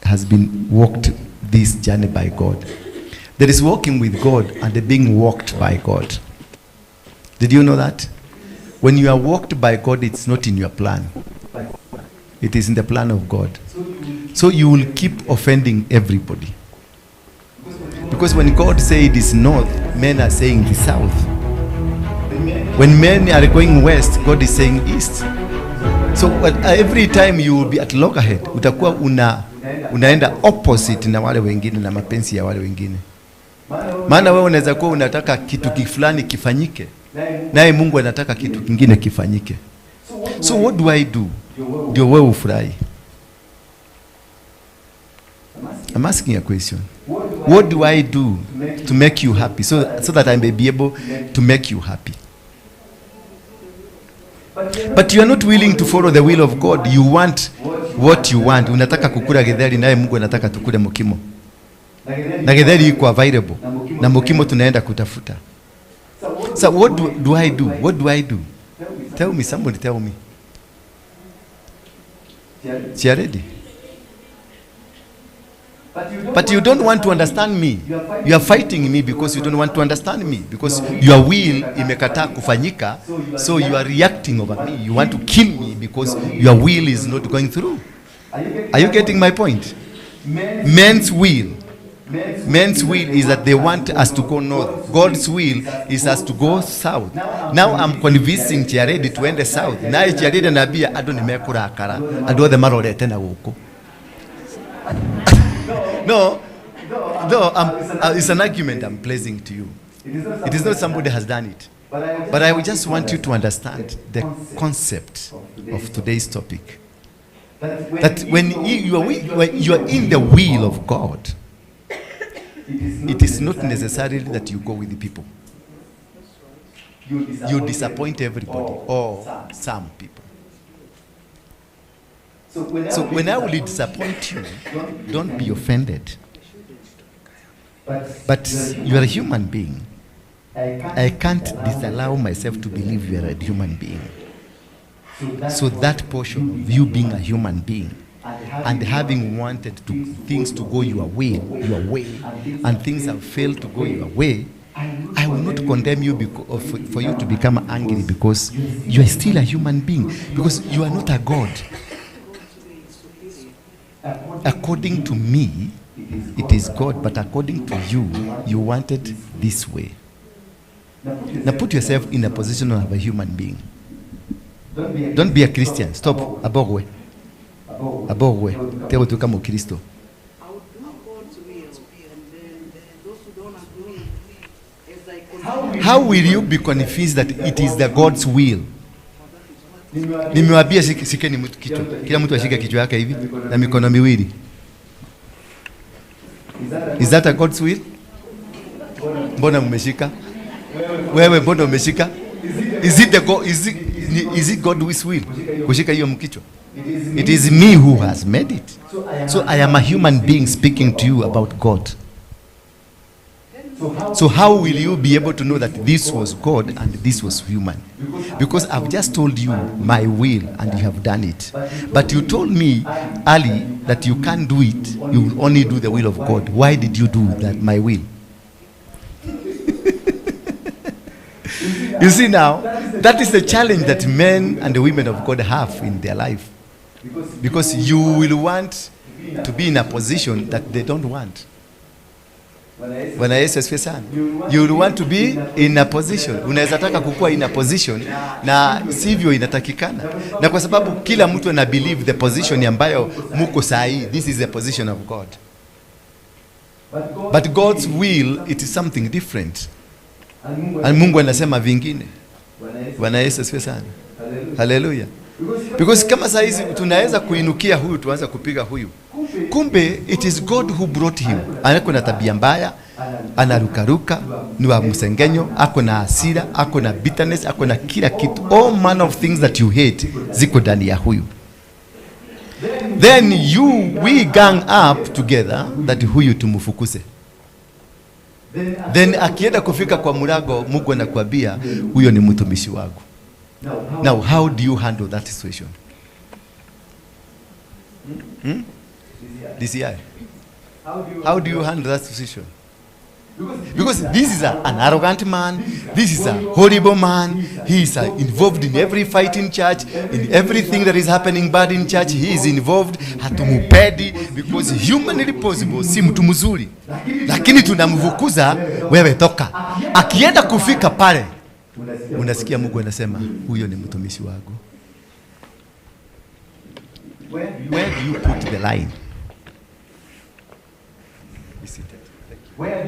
S3: has been walked this journey by God. There is walking with God and being walked by God. Did you know that? When you are walked by God, it's not in your plan. It is in the plan of God. So you will keep offending everybody. Because when God says it is north, men are saying the south. When men are going west, God is saying east. So every time you will be at loggerhead. Utakuwa unaenda opposite na wale wengine na mapenzi ya wale wengine. Maana wewe unaweza kuwa unataka kitu fulani kifanyike, naye Mungu anataka kitu kingine kifanyike. So what do I do? Ndio wewe ufurahi. I'm asking a question. What do I do to make you happy? So that I may be able to make you happy. But you are not willing to follow the will of God. You want what you want. Unataka kukula githeri, naye Mungu anataka tukule mukimo. Na githeri iko available. Na mukimo tunaenda kutafuta. So what do I do? What do I do? Tell me, somebody tell me. She ready? But you don't want to understand me. You are fighting me because you don't want to understand me. Because your will imekataa kufanyika, so you are reacting over me. You want to kill me because your will is not going through. Are you getting my point? Men's will. Men's will is that they want us to go north. God's will is us to go south. Now I'm convincing Chiaredi to ende south. Naye Chiaredi anaambia ado nimekurakara. Ado othe marorete na guku. No, it's an argument I'm placing to you. It is not somebody has done it. But I would just want you to understand the concept of today's topic. That when you are in the will of God, it is not necessarily that you go with the people. You disappoint everybody or some people. So when I will disappoint you, don't be offended. But you are a human being. I can't disallow myself to believe you are a human being. So that portion of you being a human being and having wanted things to go your way, and things have failed to go your way, I will not condemn you for you to become angry, because you are still a human being, because you are not a God. According to me, it is God, but according to you, you wanted this way. Now put yourself in a position of a human being. Don't be a Christian. Stop. Abogwe. Abogwe. Teo tu kama Kristo. How will you be convinced that it is the God's will? Nimewaambia shikeni mtu kichwa. Kila mtu ashike kichwa yake hivi na mikono miwili. Is that a God's will? Mbona mmeshika? Wewe mbona umeshika? Is it the God, is it God's will? Kushika hiyo mkichwa. It is me who has made it. So I am a human being speaking to you about God. So how will you be able to know that this was God and this was human? Because I've just told you my will and you have done it. But you told me early that you can't do it. You will only do the will of God. Why did you do that, my will? You see now, that is the challenge that men and the women of God have in their life. Because you will want to be in a position that they don't want. Bwana Yesu asifiwe sana. You will want to be in a position. Unaweza taka kukua in a position na sivyo inatakikana. Na kwa sababu kila mtu ana believe the position ambayo muko sahi, this is the position of God. But God's will, it is something different. And Mungu anasema vingine. Bwana Yesu asifiwe sana. Hallelujah. Because kama saa hizi tunaweza kuinukia huyu tuanze kupiga huyu. Kumbe it is God who brought him. Anako na tabia mbaya, anarukaruka, ni wa msengenyo, ako na hasira, ako na bitterness, ako na kila kitu. All manner of things that you hate ziko ndani ya huyu. Then we gang up together that huyu tumfukuse. Then akienda kufika kwa mlango, Mungu anakuambia huyo ni mtumishi wangu. Now how do you handle that situation? DCI. How do you handle that situation? Because this is an arrogant man. This is a horrible man. He is involved in every fight in church, in everything that is happening bad in church. He is involved. Hatumupedi because humanly possible si mtu mzuri. Lakini tunamvukuza, wewe toka. Akienda kufika pale, unasikia Mungu anasema huyo ni mtumishi wangu. Where do you put the line?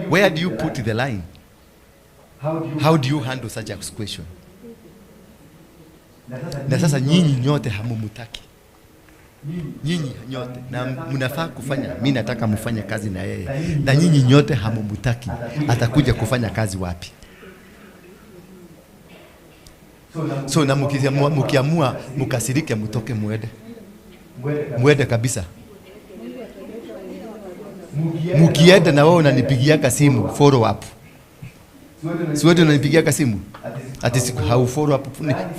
S3: Where do you put the line? How do you handle such a question? Na sasa nyinyi nyote hamumutaki. Nyinyi nyote na mnafaa kufanya, mimi nataka mfanye kazi na yeye. Na nyinyi nyote hamumutaki. Atakuja kufanya kazi wapi? So na mkiamua mkasirike mtoke muende. Muende kabisa. Mukienda na wewe unanipigia simu follow up. Si wewe unanipigia simu? Ati siku hau follow up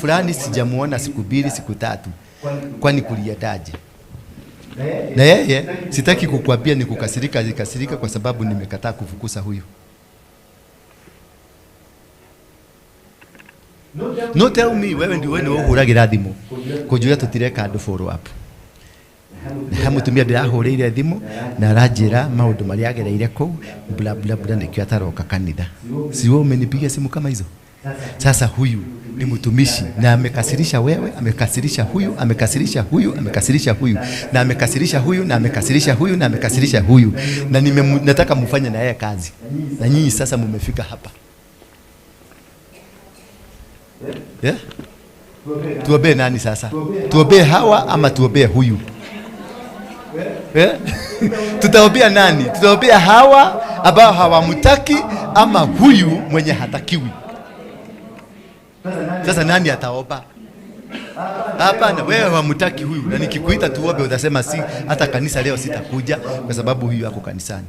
S3: fulani sijamuona siku mbili siku tatu. Kwani kuliendaje? Na yeye sitaki kukuambia ni kukasirika, alikasirika kwa sababu nimekataa kufukusa huyu. No tell me wewe ndiwe wewe uhuragira thimu. Kujua tutireka andu follow up. Na mutumia ndirahureire thimu na aranjira maundu maria agereire kuu bla bla bla nikio ataroka kanitha. Si wewe umenipigia simu kama hizo? Sasa huyu ni mtumishi na amekasirisha wewe, amekasirisha huyu, amekasirisha huyu, amekasirisha huyu, na amekasirisha huyu, na amekasirisha huyu, na amekasirisha huyu. Na nataka mfanye na yeye kazi. Na nyinyi sasa mumefika hapa. Yeah? Tuobe nani sasa? Tuobe hawa ama tuobe huyu? Yeah? Tutaobea nani? Tutaobea hawa ambao hawamutaki ama huyu mwenye hatakiwi? Sasa nani ataoba? Hapana, wewe hawamutaki huyu. Na nikikuita tuobe utasema si hata kanisa leo sitakuja kwa sababu huyu ako kanisani.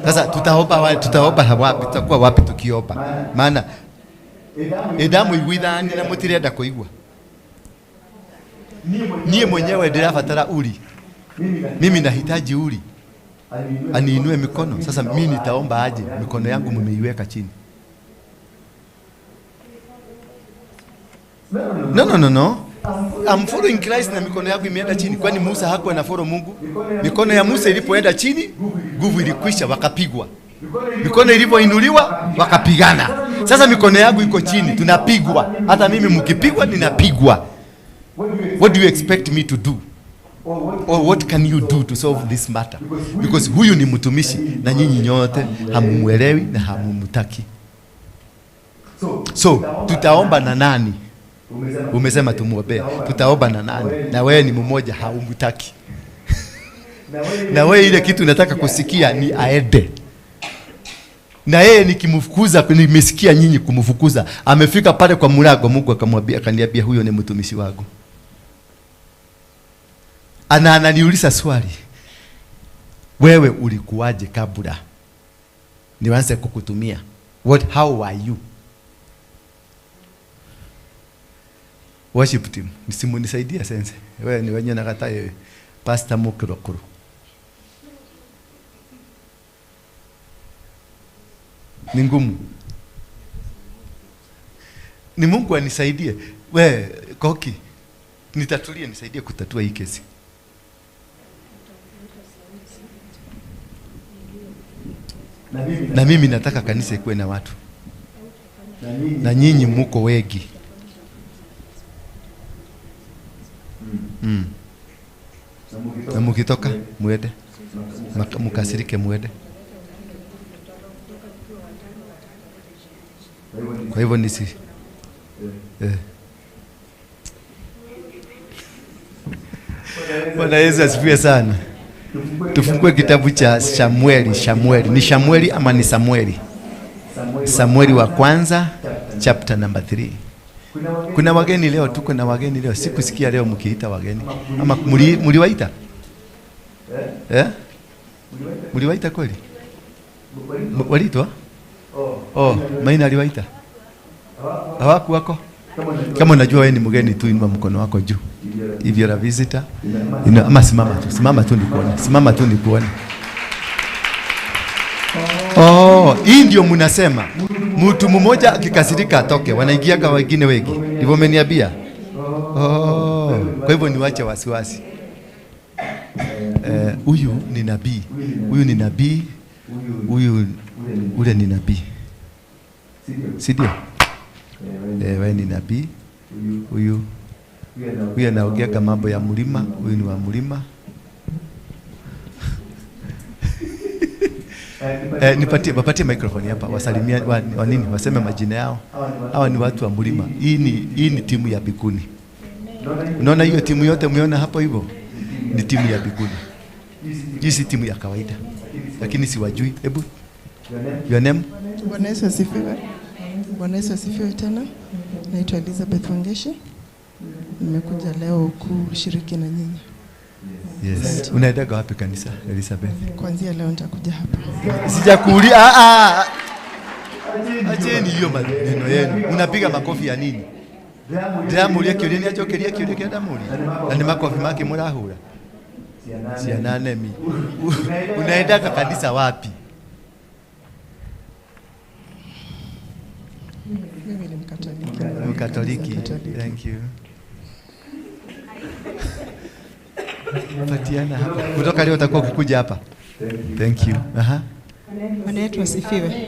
S3: Sasa tutaoba wapi? Tutaoba wapi? Tutakuwa wapi tukioba? Maana edamu iguithani na mutirenda kuigua. Nie mwenyewe ndirabatara uri. Mimi nahitaji uri. Aniinue mikono. Sasa mimi nitaomba aje? Mikono yangu mmeiweka chini. No, no, no, no. I'm following Christ na mikono yangu imeenda chini. Kwani Musa hakuwa na follow Mungu? Mikono ya Musa ilipoenda chini, nguvu ilikwisha, wakapigwa. Mikono ilipoinuliwa, wakapigana. Sasa mikono yangu iko chini, tunapigwa. Hata mimi mkipigwa, ninapigwa. What do you expect me to do? Or what can you do to solve this matter? Because huyu ni mtumishi na nyinyi nyote hamumuelewi na hamumutaki. So, tutaomba na nani? Umesema tumuombe. Tutaomba na nani? Na wewe ni mmoja haumutaki. Na wewe ile kitu unataka kusikia ni aende. Na yeye nikimfukuza, nimesikia nyinyi kumfukuza. Amefika pale kwa mlango, Mungu akamwambia, akaniambia huyo ni mtumishi wangu. Ananiuliza swali. Wewe ulikuwaje kabla? Nianze kukutumia. What, how are you? Worship team, nisimunisaidia sense. Wewe ni wenye nakata yewe. Pastor Mukirokuru. Ni ngumu. Ni Mungu anisaidie. We Koki, nitatulie, nisaidie kutatua hii kesi. Na mimi nataka kanisa ikuwe na watu. Na nyinyi muko wengi. Na mukitoka muende, mukasirike muende. Kwa hivyo nisi Bwana Yesu asifiwe sana. Tufungue kitabu cha Samueli. Samueli ni Samueli ama ni Samueli? Samueli wa kwanza chapter number 3. Kuna wageni leo, tuko na wageni leo. Sikusikia leo mkiita wageni. Ama mliwaita? Eh? Mliwaita kweli? Waliitwa? Oh, Maina aliwaita. Hawaku wako? Kama unajua wewe ni mgeni tu, inua mkono wako juu. If you're a visitor, ama simama tu. Simama tu nikuone. Simama tu nikuone. Oh, hii ndio mnasema. Mtu mmoja akikasirika atoke, wanaingia wengine wengi. Ndivyo umeniambia? Oh, kwa hivyo niwache wasiwasi. Huyu ni nabii. Huyu ni nabii. Huyu ule ni nabii. Si ndio? Wewe ni nabii. Huyu anaongea kama mambo ya mlima, huyu ni wa mlima. Nipatie microphone hapa, wasalimia wa nini, waseme majina yao. Hawa ni watu wa mlima. Hii ni timu ya bikuni. Unaona hiyo timu yote umeona hapo hivyo? Ni timu ya bikuni. Hii si timu ya kawaida. Lakini siwajui. Hebu your name?
S4: Bwana Yesu asifiwe. Bwana Yesu asifiwe tena. Naitwa Elizabeth Wangeshi. Nimekuja leo kushiriki na nyinyi.
S3: Yes. Unaenda wapi kanisa, Elizabeth?
S4: Kuanzia leo nitakuja hapa.
S3: Sijakuuliza. Acheni hiyo maneno yenu. Unapiga makofi ya nini? Ndiramuria kiuria ni ajokeria kiuria kia ndamuria. Na ni makofi make murahura. Ciana mi. Unaenda kanisa wapi?
S4: Mimi ni Mkatoliki.
S3: Mkatoliki. Thank you. Patiana hapa. Kutoka leo utakuwa ukikuja hapa. Thank you. Aha.
S4: Bwana yetu asifiwe.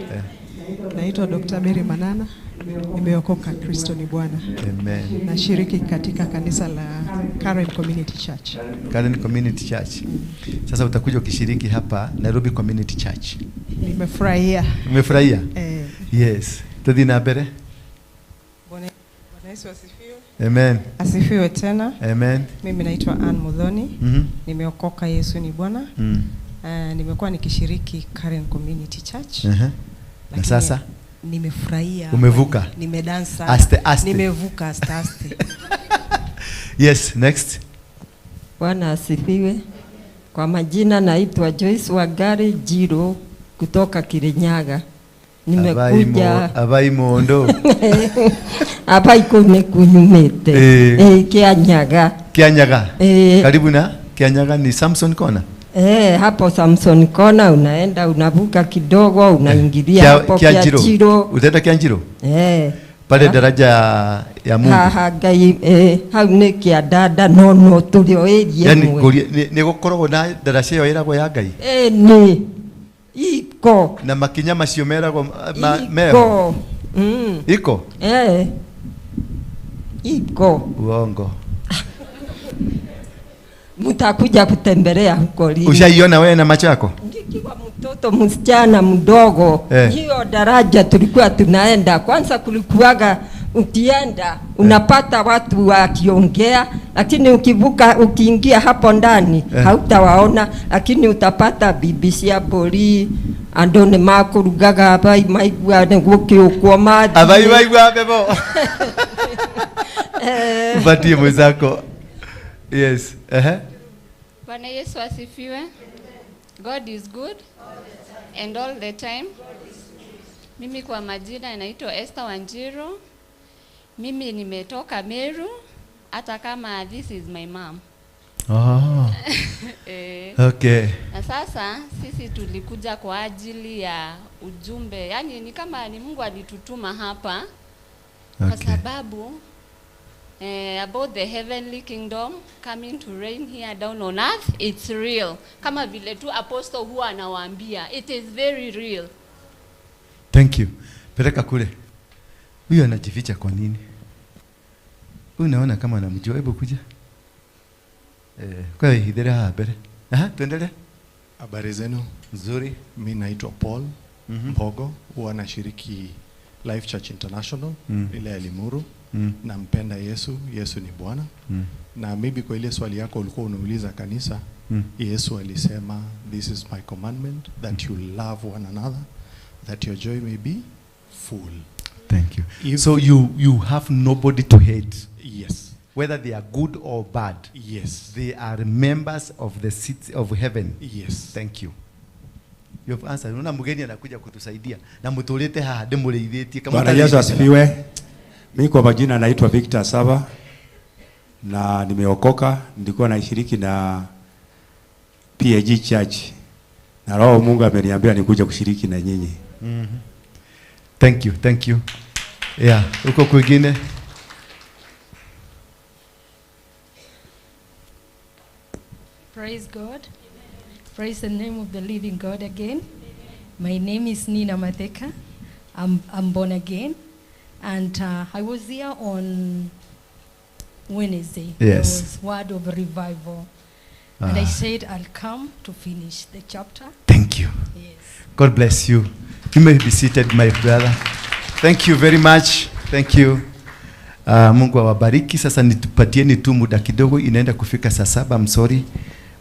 S4: Naitwa Dr. Mary Manana. Nimeokoka, Kristo ni Bwana.
S3: Amen.
S4: Nashiriki katika kanisa la Karen Community Church.
S3: Karen Community Church. Sasa utakuja ukishiriki hapa Nairobi Community Church.
S4: Nimefurahia.
S3: Umefurahia? Yes. Tuthi na mbere.
S4: Bwana Yesu asifiwe.
S3: Amen.
S4: Asifiwe tena.
S3: Amen.
S4: Mimi naitwa Ann Muthoni. Nimeokoka, Yesu ni Bwana. Nimekuwa nikishiriki Karen Community Church.
S3: Na sasa
S4: nimefurahia.
S3: Umevuka.
S4: Nimedansa.
S3: Aste aste.
S4: Nimevuka aste aste.
S3: Yes, next.
S5: Bwana asifiwe. Kwa majina naitwa Joyce Wangari Jiro kutoka Kirinyaga. Nimekuja
S3: abai mondo.
S5: Abai kune kunyumete. Kianyaga.
S3: Kianyaga. Karibu na Kianyaga ni Samson Kona.
S5: Hapo Samson Kona unaenda unavuka kidogo unaingilia hapo Kianjiro.
S3: Utaenda Kianjiro? Pale daraja ya Mungu.
S5: Ha Ngai hau ni kia dada no no tulio area.
S3: Yani ni gukoragwo na daraja iyo iragwo ya Ngai.
S5: Ni iko.
S3: Na makinya macio meragwo meho. Iko? Iko. Uongo.
S5: Mtakuja kutembelea huko lini?
S3: Ushaiona wewe na macho yako?
S5: Nikiwa mtoto msichana mdogo, hiyo daraja tulikuwa tunaenda. Kwanza kulikuwaga ukienda unapata watu wakiongea, lakini ukivuka ukiingia hapo ndani hautawaona, lakini utapata BBC ya bori andone makurugaga abai maigua ngukiukwo mathi
S3: abai maigua bebo. Upatie mwenzako. Yes.
S6: Bwana Yesu asifiwe. God is good and all the time. Mimi kwa majina naitwa Esther Wanjiru. Mimi nimetoka Meru, hata kama this is my mom.
S3: Oh. Okay.
S6: Na sasa sisi tulikuja kwa ajili ya ujumbe. Yaani ni kama ni Mungu alitutuma hapa. Okay. Kwa sababu about the heavenly kingdom coming to reign here down on earth, it's real. Kama vile tu apostle huwa anawaambia, it is very real.
S3: Thank you. Peleka kule. Huyu anajificha kwa nini? Huyu naona kama anamjua. Hebu kuja. Kwa hiyo hidhera habari. Aha, tuendelee.
S7: Habari zenu?
S3: Nzuri.
S7: Mimi naitwa Paul Mbogo, huwa nashiriki Life Church International, ile ya Limuru. Nampenda Yesu, Yesu ni Bwana. Na maybe kwa ile swali yako ulikuwa unauliza kanisa, Yesu alisema, this is my commandment, that you love one another, that your joy may be full.
S3: Thank you. If so you have nobody to hate.
S7: Yes.
S3: Whether they are good or bad.
S7: Yes.
S3: They are members of the city of heaven.
S7: Yes.
S3: Thank you. You have answered. Unaona mgeni anakuja kutusaidia na mtulete haha demuleithetie kama.
S8: Bwana Yesu asifiwe. Mimi kwa majina naitwa Victor Saba na nimeokoka, nilikuwa naishiriki na PAG Church. Na Roho Mungu ameniambia nikuje kushiriki na nyinyi.
S3: Thank you, thank you. Yeah, uko kwingine.
S9: Praise God. Praise the name of the living God again. My name is Nina Mateka. I'm born again. And I was here on Wednesday.
S3: Yes.
S9: There was word of revival. And I said, I'll come to finish the chapter.
S3: Thank you.
S9: Yes.
S3: God bless you. You may be seated, my brother. Thank you very much. Thank you. Mungu awabariki. Sasa nitupatieni tu muda kidogo, inaenda kufika saa 7. I'm sorry.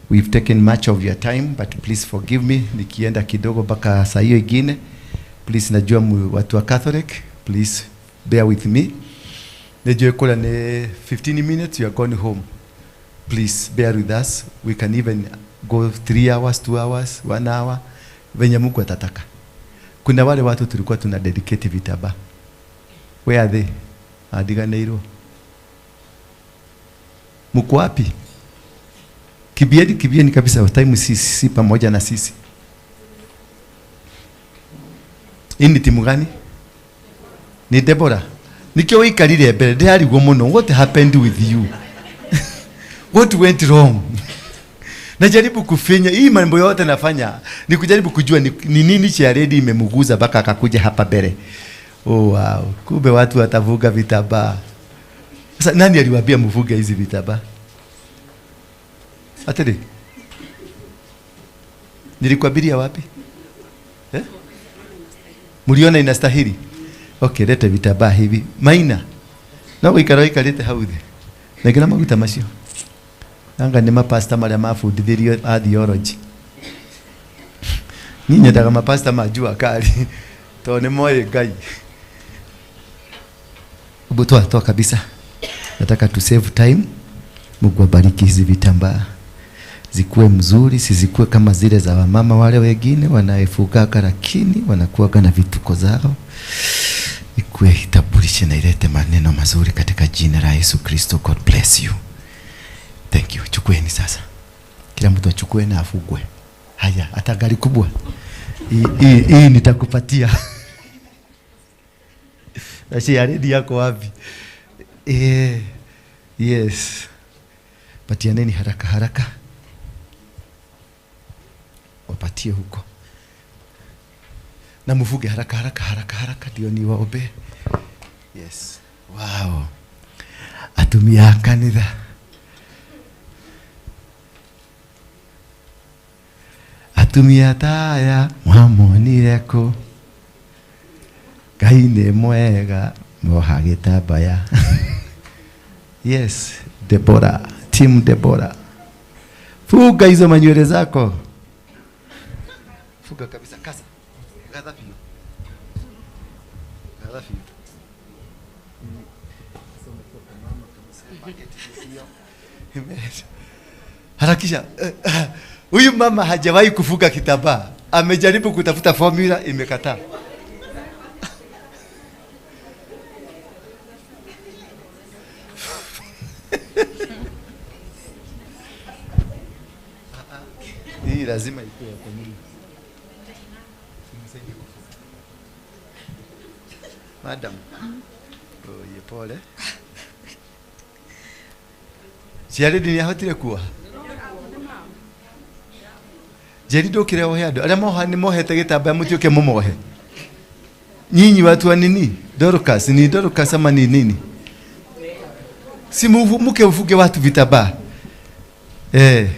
S3: We've taken much of your time, but please forgive me. Nikienda kidogo mpaka saa hiyo ingine. Please, najua watu wa Catholic, please bear with me. Najua kula ni 15 minutes, you are going home. Please bear with us. We can even go 3 hours, 2 hours, 1 hour. Venye Mungu atataka. Kuna wale watu tulikuwa tuna dedicate vitaba. Where are they? Adiganeiro. Mko wapi? Kibieni, kibieni kabisa. Time si pamoja na sisi. Hii ni timu gani? Ni Deborah. Nikio ikalire mbere ndirarigwo muno. What happened with you? What went wrong? Najaribu kufinya hii mambo yote nafanya ni kujaribu kujua ni nini cha ready imemuguza mpaka akakuja hapa mbele. Oh wow, kumbe watu watavuga vitambaa. Sasa nani aliwaambia mvuge hizi vitambaa? Atende. Nilikuabiria wapi? Eh? Mliona inastahili? Okay, leta vitambaa hivi. Maina. Na uikaroika lete hauthi. Lakini maguta macio. Anga ni mapasta maria mabundithirio a theology. Ni nyendaga mapasta ma jua kali. To ni moe Ngai. Toa toa kabisa. Nataka to save time. Mungu abariki hizi vitambaa. Zikuwe mzuri, sizikuwe kama zile za wamama wale wengine wanaefuka lakini wanakuwa na vituko zao. Ikuwe itaburishe na ilete maneno mazuri katika jina la Yesu Kristo. God bless you. Thank you. Chukueni sasa. Kila mtu achukue na afugwe. Haya, hata gari kubwa. Hii nitakupatia. Na si already yako wapi? Yes. Patianeni haraka haraka. Wapatie huko. Na mvuge haraka haraka haraka haraka ndio niwaombe. Yes. Wow. Atumia kanitha. Atumia taya mwamonire ku. Ngai nĩ mwega moha gĩtambaya. Yes, Deborah, team Deborah. Fuga hizo manywele zako. Fuga kabisa, kasa. Gatha fiyo. Gatha fiyo. Harakisha. Huyu mama hajawahi kufuga kitambaa. Amejaribu kutafuta formula imekataa. lazima ikuwe kwa nini? Madam. Oye, pole. Ciarĩ ni ahotire kuoha. Njeri ndũkire ohe andũ arĩa moha nĩ mohete gĩtambaya mũtiũke mũmohe. Nyinyi watu wa nini? Dorcas, ni Dorcas ama ni nini? Si muke ufuge watu vitambaa. Eh.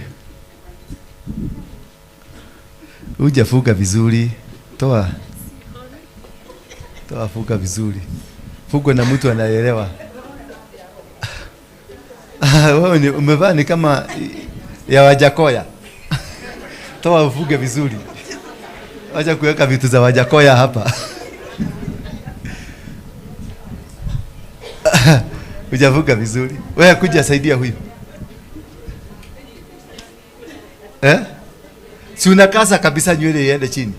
S3: Hujafuga vizuri. Toa. Toa, fuga vizuri. Fugwa na mtu anaelewa. Wewe umevaa ni kama ya Wajakoya. Toa ufuge vizuri. Wacha kuweka vitu za Wajakoya hapa. Hujafuga vizuri. Wewe kuja saidia huyu. Eh? Si unakaza kabisa nywele iende chini.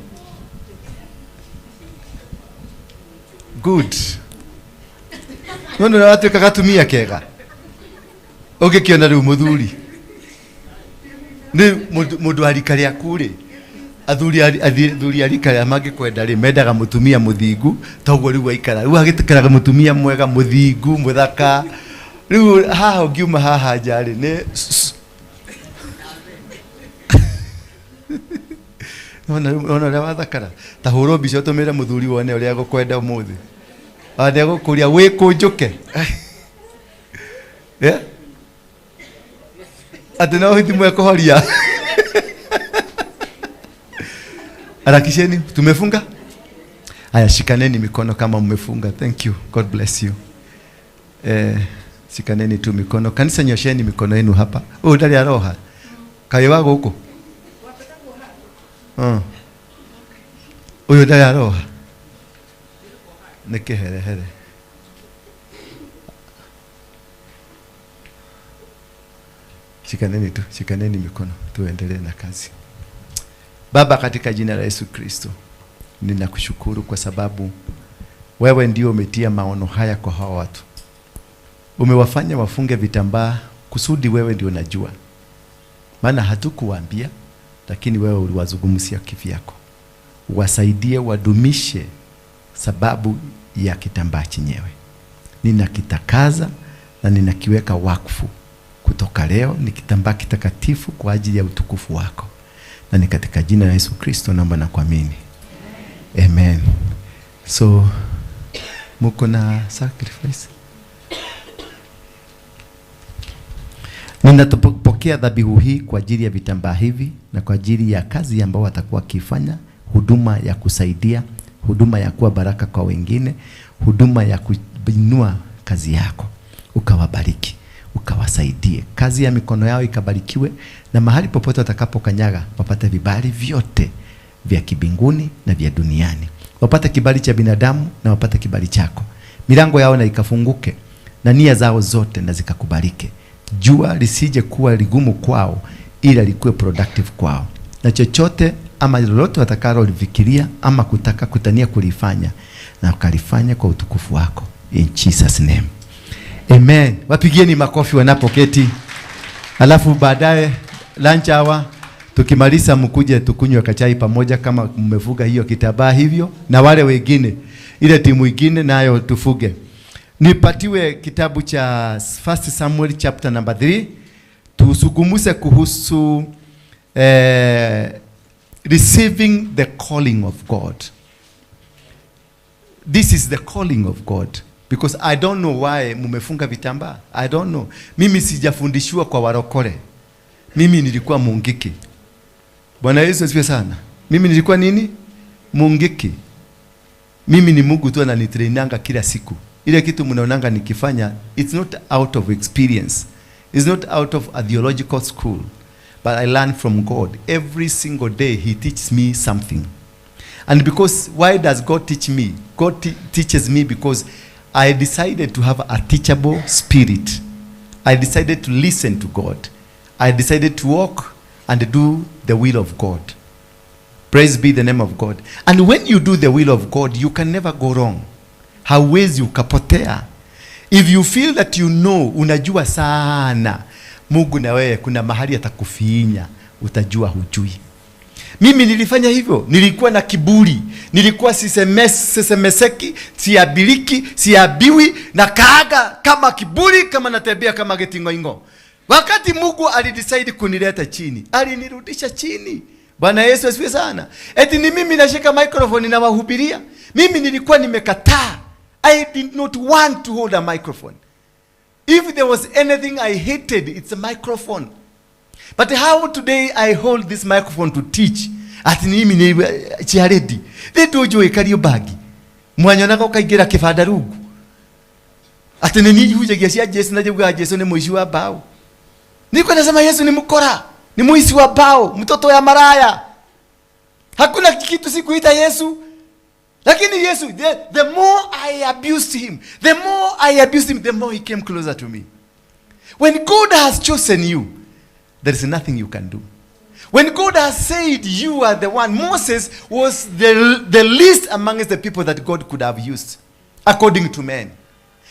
S3: Good. Nono na watu kagatumia kega. Ũngĩkĩona rĩu mũthuri nĩ mũndũ wa rika rĩaku rĩ, athuri a rika rĩa mangĩkwenda rĩ, mendaga mũtumia mũthingu, toguo rĩu waikara rĩu agĩtĩkĩraga mũtumia mwega mũthingu mũthaka. Rĩu haha ũngiuma haha nja rĩ nĩ ona ũrĩa wathakara. Ta hũrwo mbica ũtũmĩre mũthuri wone ũrĩa egũkwenda ũmũthĩ. Ona nĩegũkũria wĩkũnjũke. Eh? Ati no hiti mwekuhoria. Harakisheni, tumefunga? Haya, shikaneni mikono kama mmefunga. Thank you. God bless you. Shikaneni tu mikono. Kanisa, nyosheni mikono yenu hapa. Oh, ndari aroha. Kayo huko. Uyu ndari aroha. Niki here here. Shikaneni tu, shikaneni mikono, tuendelee na kazi. Baba, katika jina la Yesu Kristo, ninakushukuru kwa sababu wewe ndio umetia maono haya kwa hawa watu. Umewafanya wafunge vitambaa kusudi wewe ndio unajua. Maana hatukuwaambia, lakini wewe uliwazungumzia kivyako. Wasaidie wadumishe sababu ya kitambaa chenyewe. Ninakitakaza na ninakiweka wakfu. Kutoka leo ni kitambaa kitakatifu kwa ajili ya utukufu wako. Na ni katika jina la Yesu Kristo naomba na kuamini. Amen. So muko na sacrifice. Ninatopokea dhabihu hii kwa ajili ya vitambaa hivi na kwa ajili ya kazi ambayo watakuwa wakifanya, huduma ya kusaidia, huduma ya kuwa baraka kwa wengine, huduma ya kuinua kazi yako. Ukawabariki, ukawasaidie, kazi ya mikono yao ikabarikiwe, na mahali popote watakapokanyaga wapate vibali vyote vya kibinguni na vya duniani. Wapate kibali cha binadamu na wapate kibali chako. Milango yao na ikafunguke na nia zao zote na zikakubalike. Jua lisije kuwa ligumu kwao, ila likuwe productive kwao. Na chochote ama lolote watakalo lifikiria ama kutaka kutania kulifanya, na ukalifanya kwa utukufu wako. In Jesus name. Amen. Wapigieni makofi wanapoketi. Alafu baadaye lunch hour tukimaliza mkuje tukunywe kachai pamoja kama mmefuga hiyo kitambaa hivyo, na wale wengine ile timu nyingine nayo tufuge. Nipatiwe kitabu cha 1 Samuel chapter number 3, tusugumuse kuhusu receiving the calling of God. This is the calling of God. Because I don't know why mumefunga vitambaa. I don't know. Mimi sijafundishwa kwa warokore. Mimi nilikuwa mungiki. Bwana Yesu asifiwe sana. Mimi nilikuwa nini? Mungiki. Mimi ni Mungu tu ananitrainanga kila siku. Ile kitu mnaonanga nikifanya, it's not out of experience. It's not out of a theological school. But I learn from God. Every single day he teaches me something. And because, why does God teach me? God teaches me because I decided to have a teachable spirit. I decided to listen to God. I decided to walk and do the will of God. Praise be the name of God. And when you do the will of God, you can never go wrong. Hauwezi ukapotea. If you feel that you know, unajua sana, Mungu na wewe kuna mahali atakufinya, utajua hujui. Mimi nilifanya hivyo, nilikuwa na kiburi, nilikuwa sisemeseki, siabiliki, siabiwi, na kaaga kama kiburi, kama natembea kama getingoingo. Wakati Mungu alidecide kunileta chini, alinirudisha chini. Bwana Yesu asifiwe sana. Eti ni mimi nashika microphone na wahubiria. Mimi nilikuwa nimekataa. I did not want to hold a microphone. If there was anything I hated, it's a microphone. But how today I hold this microphone to teach? Ati ni mimi ni chiaredi. They kario bagi. Mwanyonaga ukaingira kibanda rungu. Ati ni niĩ hunjagia cia Jesu na njugaga Jesu ni mũici wa mbao. Niko nasema Yesu ni mkora, ni mwizi wa mbao, mtoto ya maraya. Hakuna kitu sikuita Yesu. Lakini Yesu, the more I abused him, the more I abused him, the more he came closer to me. When God has chosen you, there is nothing you can do. When God has said you are the one, Moses was the least amongst the people that God could have used, according to men.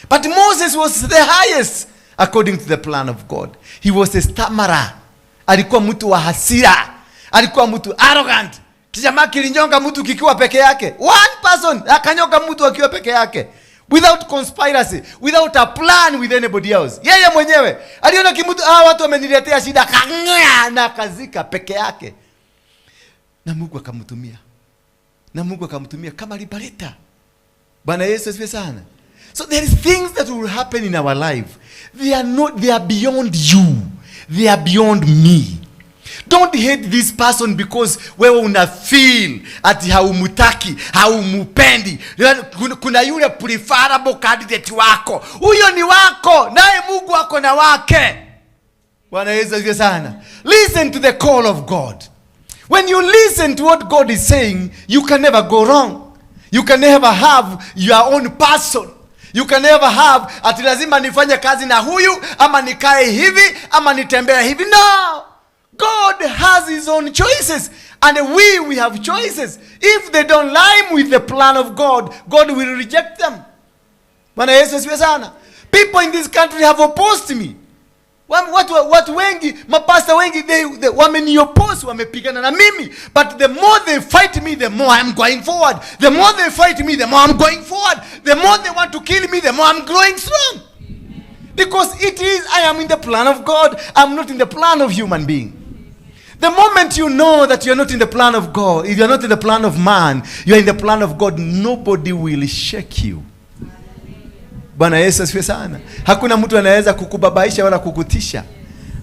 S3: But Moses was the highest according to the plan of God. He was a stammerer. Alikuwa mtu wa hasira. Alikuwa mtu arrogant. Kijamaa kilinyonga mtu kikiwa peke yake. One person akanyonga mtu akiwa peke yake. Without conspiracy, without a plan with anybody else. Yeye mwenyewe aliona kimutu, watu wameniletea shida, kangea na akazika peke yake. Na Mungu akamtumia. Na Mungu akamtumia kama liberator. Bwana Yesu asifiwe sana. So there is things that will happen in our life. They are beyond you. They are beyond me. Don't hate this person because wewe una feel ati haumutaki, haumupendi. Kuna yule preferable candidate wako. Huyo ni wako, naye Mungu wako na wake. Bwana Yesu asifiwe sana. Listen to the call of God. When you listen to what God is saying, you can never go wrong. You can never have your own person. You can never have ati lazima nifanye kazi na huyu, ama nikae hivi, ama nitembee hivi. No. God has his own choices, and we have choices. If they don't line with the plan of God, God will reject them. Bwana Yesu asifiwe sana. People in this country have opposed me. Watu wengi, mapasta wengi, they wameniopose, wamepigana na mimi. But the more they fight me, the more I'm going forward. The more they fight me, the more I'm going forward. The more they want to kill me, the more I'm growing strong. Because it is, I am in the plan of God. I'm not in the plan of human being. The moment you know that you're not in the plan of God, if you're not in the plan of man, you're in the plan of God, nobody will shake you. Bwana Yesu asifiwe sana. Hakuna mtu anaweza kukubabaisha wala kukutisha.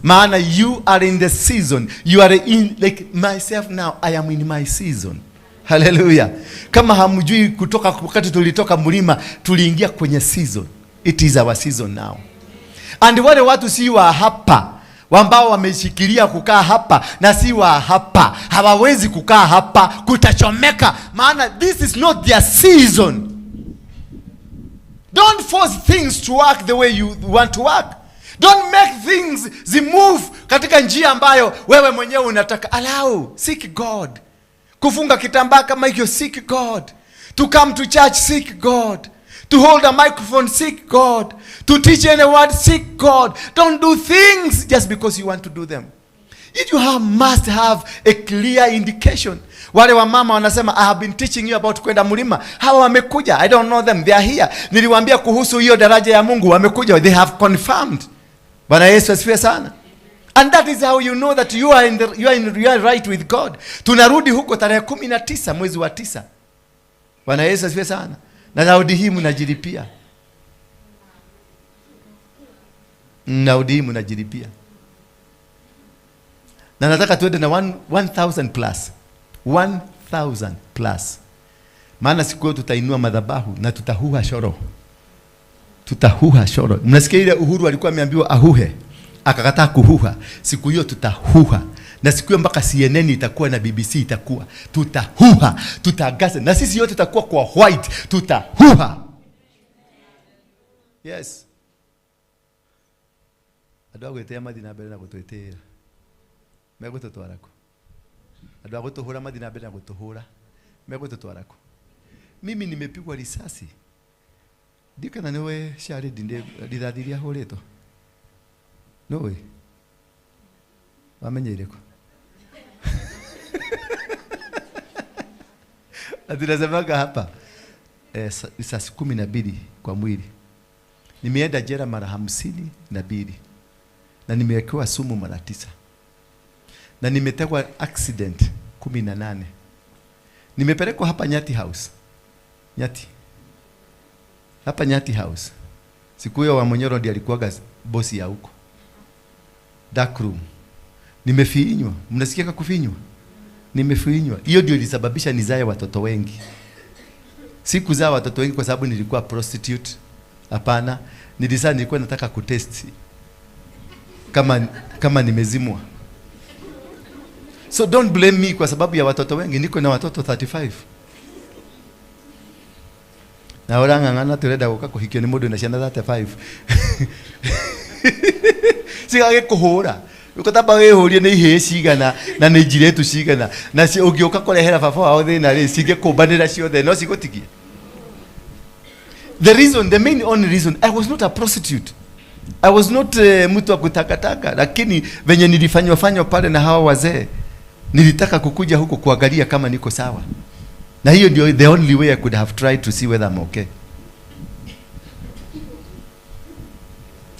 S3: Maana you are in the season. You are in, like myself now, I am in my season. Hallelujah. Kama hamjui kutoka wakati tulitoka mlima, tuliingia kwenye season. It is our season now. And wale watu si wa hapa, ambao wameshikilia kukaa hapa na si wa hapa, hawawezi kukaa hapa, kutachomeka. Maana this is not their season. Don't force things to work the way you want to work. Don't make things move katika njia ambayo wewe mwenyewe unataka. Allow, seek God. Kufunga kitambaa kama hiyo, seek God. To come to church, seek God. To hold a microphone, seek God. To teach any word, seek God. Don't do things just because you want to do them. You must have a clear indication. Wale wa mama wanasema, I have been teaching you about kwenda mlima. Hawa wamekuja, I don't know them, they are here. Niliwaambia kuhusu hiyo daraja ya Mungu, wamekuja, they have confirmed. Bwana Yesu asifiwe sana. And that is how you know that you are right with God. Tunarudi huko tarehe 19 mwezi wa 9. Bwana Yesu asifiwe sana. Na Daudi hii mnajilipia. Daudi hii mnajilipia. Na nataka tuende na 1000 plus. 1000 plus. Maana siku tutainua madhabahu na tutahuha shoro. Tutahuha shoro. Mnasikia ile Uhuru alikuwa ameambiwa ahuhe. Akakataa kuhuha. Siku hiyo tutahuha. Na siku hiyo mpaka CNN itakuwa na BBC itakuwa. Tutahuha. Tutagaza. Na sisi yote tutakuwa kwa white. Tutahuha. Yes. Andũ a gwĩtĩa mathiĩ na mbere na gũtwĩtĩĩra. Megũtũtwara kũ? Andũ a gũtũhũra mathiĩ na mbere na gũtũhũra. Megũtũtwara kũ? Mimi nimepigwa risasi. Ndiũ kana nĩwe Sharidi rithathi iria hũrĩtwo? Nũĩ? Wamenyeire kũ? Na tunasemaga hapa risasi 12 kwa mwili. Nimeenda jela mara 52 na nimewekewa sumu mara 9 na nimetekwa accident 18. Nimepelekwa hapa Nyati House. Nyati. Hapa Nyati House. Siku hiyo wa Monyoro ndiye alikuwa bosi ya huko. Dark room. Nimefinywa. Mnasikia kufinywa? Nimefinywa. Hiyo ndio ilisababisha nizae watoto wengi. Sikuzaa watoto wengi kwa sababu nilikuwa prostitute. Hapana, nilikuwa nataka kutest kama nimezimwa. So don't blame me kwa sababu ya watoto wengi. Niko na watoto 35. Na orang'ang'ana turenda guka kuhikio ni mundu na ciana 35. Cigage kuhura. Ukatamba wihurie ni ihĩĩ cigana na nĩ njiretu cigana na ũngĩũka kũrehera baba wao thĩna rĩ cingĩkũmbanĩra ciothe no cigũtigie. The reason, the main only reason, I was not a prostitute. I was not mtu wa kutakataka, lakini venye nilifanywa fanywa pale na hawa wazee, nilitaka kukuja huko kuangalia kama niko sawa. Na hiyo ndio the only way I could have tried to see whether I'm okay.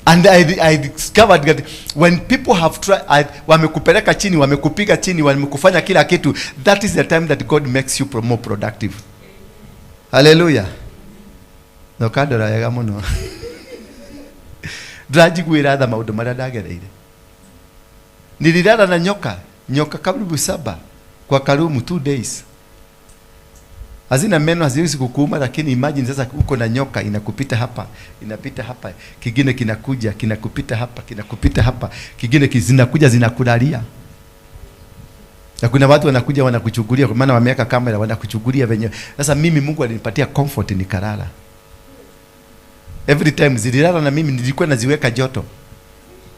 S3: And I discovered that when people have tried, wamekupeleka chini, wamekupiga chini, wamekufanya kila kitu, that is the time that God makes you more productive. Hallelujah. No kandora yega muno. Ndĩranjiguĩra tha maũndũ marĩa ndagereire. Nililala na nyoka karibu 7 kwa karumu 2 days. Hazina meno, haziwezi kukuuma, lakini imagine sasa uko na nyoka inakupita hapa, inapita hapa, kingine kinakuja, kinakupita hapa, kinakupita hapa, kingine zinakuja zinakulalia. Na kuna watu wanakuja wanakuchukulia, kwa maana wameweka kamera wanakuchukulia venye. Sasa mimi Mungu alinipatia comfort nikalala. Every time zililala na mimi nilikuwa naziweka joto.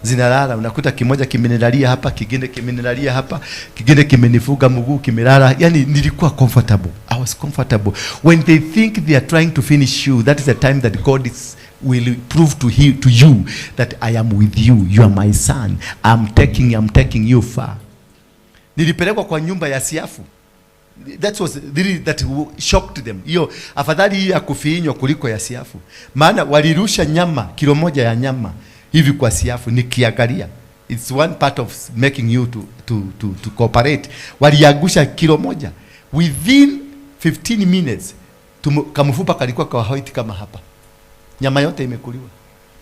S3: Zinalala, unakuta kimoja kimenilalia hapa, kingine kimenilalia hapa, kingine kimenifuga mguu, kimelala. Yani nilikuwa comfortable. I was comfortable. When they think they are trying to finish you, that is the time that God will prove to you that I am with you. You are my son. I'm taking you far. Nilipelekwa kwa nyumba ya siafu. That was really that shocked them. Hiyo afadhali hiyo ya kufinywa kuliko ya siafu. Maana walirusha nyama, kilo 1 ya nyama hivi kwa siafu nikiangalia. It's one part of making you to cooperate. Waliangusha kilo 1 within 15 minutes. Kamfupa kalikuwa kwa white kama hapa. Nyama yote imekuliwa.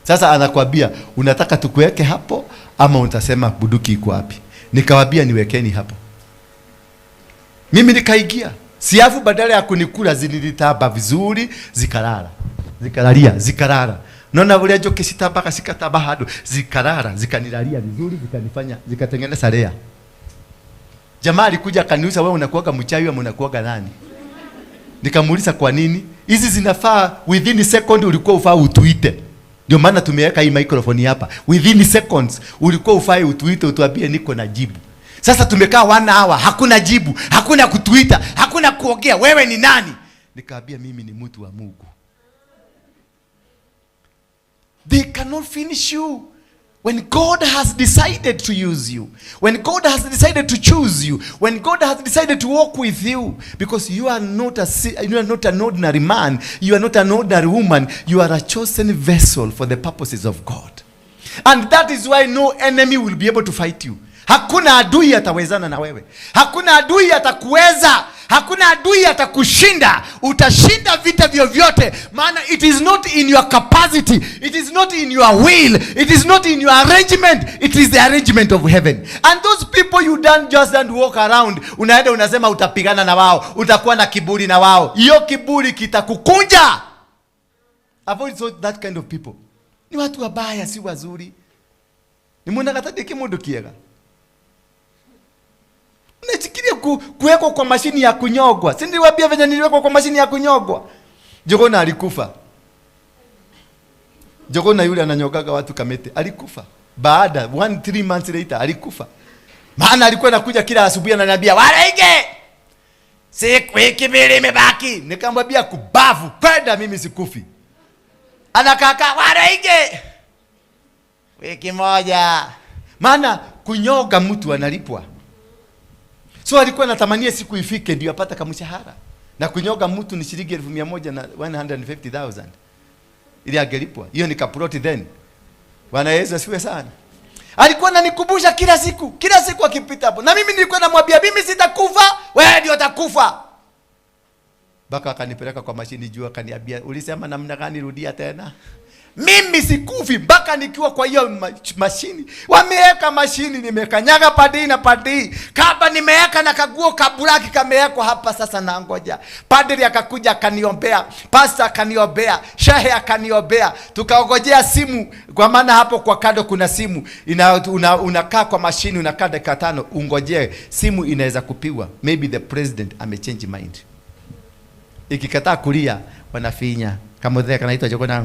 S3: Sasa anakuambia unataka tukuweke hapo ama utasema buduki iko wapi? Nikawaambia niwekeni hapo. Mimi nikaingia. Siafu badala ya kunikula zilitaba vizuri, zikalala. Zikalalia, zikalala. Naona vile njoki sitabaka sikataba hado, zikalala, zikanilalia vizuri, zikanifanya, zikatengeneza lea. Jamaa alikuja akaniuliza, wewe unakuaga mchawi ama unakuaga nani? Nikamuuliza kwa nini? Hizi zinafaa within second ulikuwa ufaa utuite. Ndio maana tumeweka hii microphone hapa. Within seconds ulikuwa ufai utuite utuambie niko na jibu. Sasa tumekaa 1 hour, hakuna jibu, hakuna kutuita, hakuna kuongea, wewe ni nani? Nikaambia mimi ni mtu wa Mungu. They cannot finish you. When God has decided to use you, when God has decided to choose you, when God has decided to walk with you, because you are not an ordinary man, you are not an ordinary woman, you are a chosen vessel for the purposes of God. And that is why no enemy will be able to fight you. Hakuna adui atawezana na wewe. Hakuna adui atakuweza. Hakuna adui atakushinda. Utashinda vita vyovyote. Maana it is not in your capacity. It is not in your will. It is not in your arrangement. It is the arrangement of heaven. And those people you don't just don't walk around. Unaenda unasema utapigana na wao. Utakuwa na kiburi na wao. Hiyo kiburi kitakukunja. Avoid so that kind of people. Ni watu wabaya, si wazuri. Ni mwona katadi kimundu kiega. Unachikiria kuwekwa kwa mashini ya kunyogwa. Si niliwaambia venye niliwekwa kwa mashini ya kunyogwa. Jogona alikufa. Jogona yule ananyogaga watu Kamete alikufa. Baada 1-3 months later alikufa. Maana alikuwa anakuja kila asubuhi ananiambia, "Waraige! Siku wiki mbili imebaki." Nikamwambia kubavu, kwenda mimi sikufi. Anakaka, "Waraige! Wiki moja." Maana kunyoga mtu analipwa. So alikuwa anatamania siku ifike ndio apata kamshahara. Na kunyoga mtu ni shilingi 100,000 na 150,000. Ili angelipwa. Hiyo ni kaploti then. Bwana Yesu asifiwe sana. Alikuwa ananikumbusha kila siku, kila siku akipita hapo. Na mimi nilikuwa namwambia mimi sitakufa, wewe ndio utakufa. Baka akanipeleka kwa mashini juu, akaniambia ulisema namna gani, rudia tena. Mimi sikufi mpaka nikiwa kwa hiyo mashini. Wameweka mashini, nimekanyaga padi na padi. Kaba nimeweka na kaguo kabulaki kamewekwa hapa sasa na ngoja. Padri akakuja akaniombea, pastor akaniombea, shehe akaniombea. Tukaongojea simu, kwa maana hapo kwa kado kuna simu. Unakaa kwa mashini, unakaa dakika 5 ungojee simu inaweza kupigwa. Maybe the president amechange mind. Ikikataa kulia wanafinya. Kama dheka kanaitwa chokona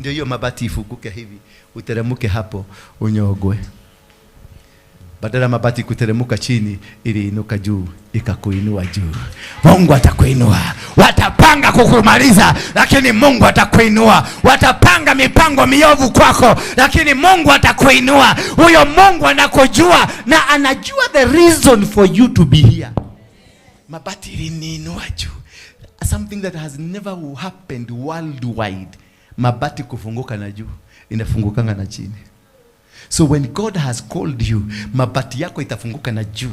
S3: ndio hiyo mabati ifukuke hivi, uteremuke hapo unyogwe. Badala mabati kuteremuka chini, iliinuka juu, ikakuinua juu. Mungu atakuinua. Watapanga kukumaliza, lakini Mungu atakuinua. Watapanga mipango miovu kwako, lakini Mungu atakuinua. Huyo Mungu anakujua na anajua the reason for you to be here. Mabati iliniinua juu. Something that has never happened worldwide. Mabati kufunguka na juu, inafungukanga na chini. So when God has called you, mabati yako itafunguka na juu.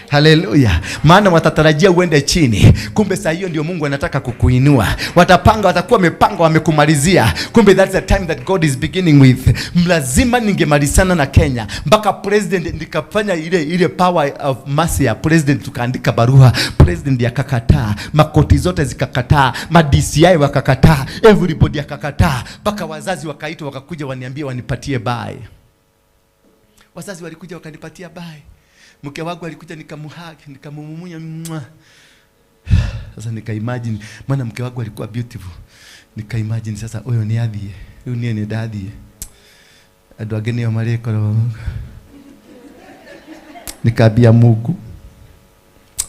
S3: Hallelujah. Maana watatarajia uende chini, kumbe saa hiyo ndio Mungu anataka kukuinua. Watapanga, watakuwa wamepanga, wamekumalizia. Kumbe that's the time that God is beginning with. Lazima ningemalizana na Kenya mpaka president, nikafanya ile power of mercy ya president, tukaandika barua, president akakataa, makoti zote zikakataa, ma DCI wakakataa, everybody akakataa, mpaka wazazi wakaitwa wakakuja waniambie wanipatie bye. Wazazi walikuja wakanipatia bye. Mke wangu alikuja nikamuhug, nikamumumunya. Sasa nikaimagine, maana mke wangu alikuwa beautiful. Nikaimagine sasa huyo ni adhie, huyo ni dadie. Andu angĩ nĩo marĩkorwo. Nikaambia Mungu.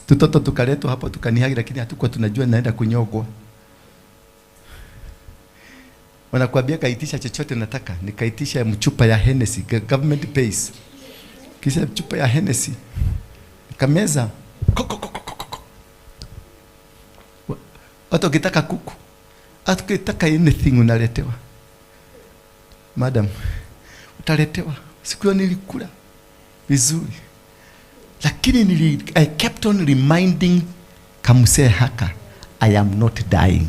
S3: Tutoto tukaletwa hapo tukanihagi, lakini hatukuwa tunajua naenda kunyogwa. Wanakuambia kaitisha chochote nataka, nikaitisha mchupa ya Hennessy, government pays. Kisha chupa ya Hennessy nikameza. Watu ukitaka kuku, hata ukitaka anything unaletewa. Madam, utaletewa. Siku hiyo nilikula vizuri. Lakini I kept on reminding Kamuse haka, I am not dying.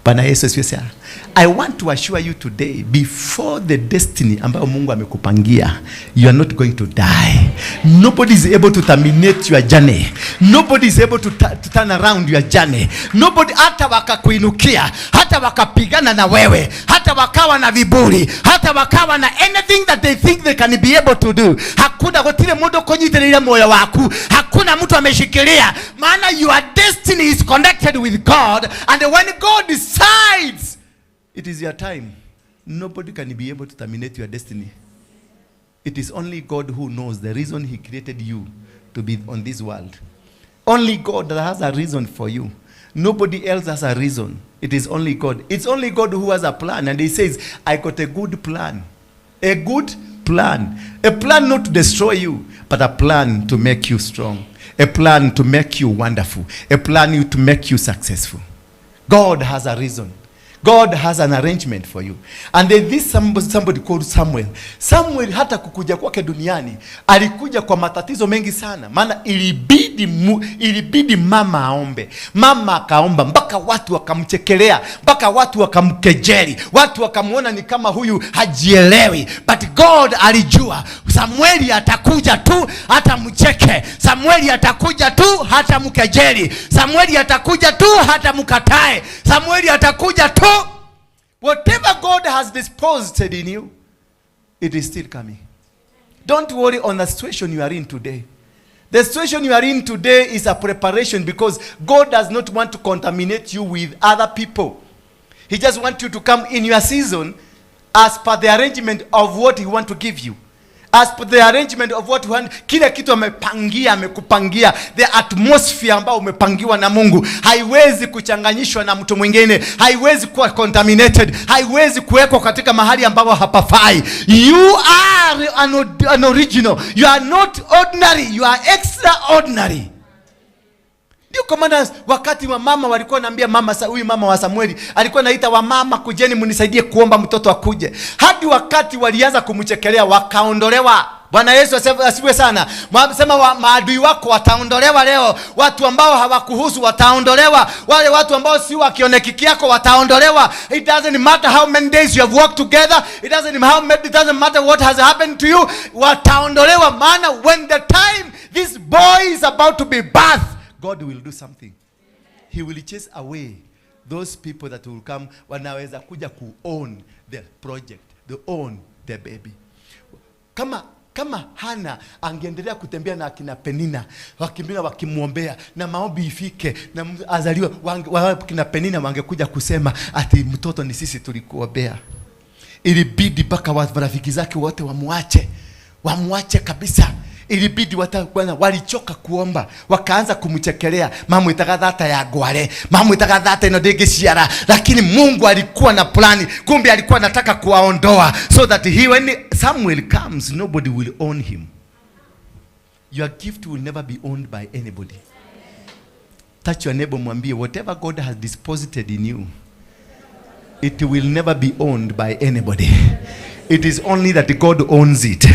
S3: Bwana Yesu asifiwe sana. I want to assure you today, before the destiny ambayo Mungu amekupangia, you are not going to die. Nobody is able to terminate your journey. Nobody is able to turn around your journey. Nobody, hata wakakuinukia, hata wakapigana na wewe, hata wakawa na viburi, hata wakawa na anything that they think they can be able to do. Hakuna gotire mundu kunyitiriria moyo waku. Hakuna mtu ameshikilia. Maana your destiny is connected with God, and when God decides it is your time, nobody can be able to terminate your destiny. It is only God who knows the reason he created you to be on this world. Only God that has a reason for you. Nobody else has a reason. It is only God. It's only God who has a plan. And he says, I got a good plan. A good plan. A plan not to destroy you, but a plan to make you strong. A plan to make you wonderful. A plan to make you successful. God has a reason. God has an arrangement for you. And then this somebody called Samuel. Samuel hata kukuja kwake duniani alikuja kwa matatizo mengi sana. Maana ilibidi mama aombe. Mama akaomba mpaka watu wakamchekelea, mpaka watu wakamkejeli, watu wakamuona ni kama huyu hajielewi. But God alijua Samueli atakuja tu hata mcheke. Samueli atakuja tu hata mkejeli. Samueli atakuja tu hata mkatae. Samueli atakuja tu. Whatever God has disposed in you, it is still coming. Don't worry on the situation you are in today. The situation you are in today is a preparation, because God does not want to contaminate you with other people. He just wants you to come in your season as per the arrangement of what he wants to give you. As per the arrangement of what you want, kila kitu amepangia, amekupangia. The atmosphere ambayo umepangiwa na Mungu haiwezi kuchanganyishwa na mtu mwingine, haiwezi kuwa contaminated, haiwezi kuwekwa katika mahali ambapo hapafai. You are an original. You are not ordinary, you are extraordinary. Ndio kwa maana wakati wa mama walikuwa wanaambia mama, huyu mama wa Samueli alikuwa anaita wamama, kujeni mnisaidie kuomba mtoto akuje. Hadi wakati walianza kumchekelea wakaondolewa. Bwana Yesu asifiwe sana. Sema maadui wako wataondolewa leo. Watu ambao hawakuhusu wataondolewa. Wale watu ambao si wa kionekiki yako wataondolewa. It doesn't matter how many days you have worked together. It doesn't matter what has happened to you. Wataondolewa, maana when the time this boy is about to be birthed, God will do something. He will chase away those people that will come, wanaweza kuja ku own the project, they own the baby. Kama Hana angeendelea kutembea na akina Penina, wakimbia wakimuombea na maombi ifike na azaliwe, akina Penina wangekuja kusema ati mtoto ni sisi tulikuombea. Ilibidi mpaka marafiki zake wote wamuache kabisa. Ilibidi walichoka kuomba, wakaanza kumchekelea, mamwitaga thata ya ngware, mamwitaga thata ino ndingĩciara. Lakini Mungu alikuwa na plani, kumbe alikuwa anataka kuwaondoa so that he, when Samuel comes, nobody will own him. Your gift will never be owned by anybody. Touch your neighbor, mwambie whatever God has deposited in you, it will never be owned by anybody. It is only that God owns it.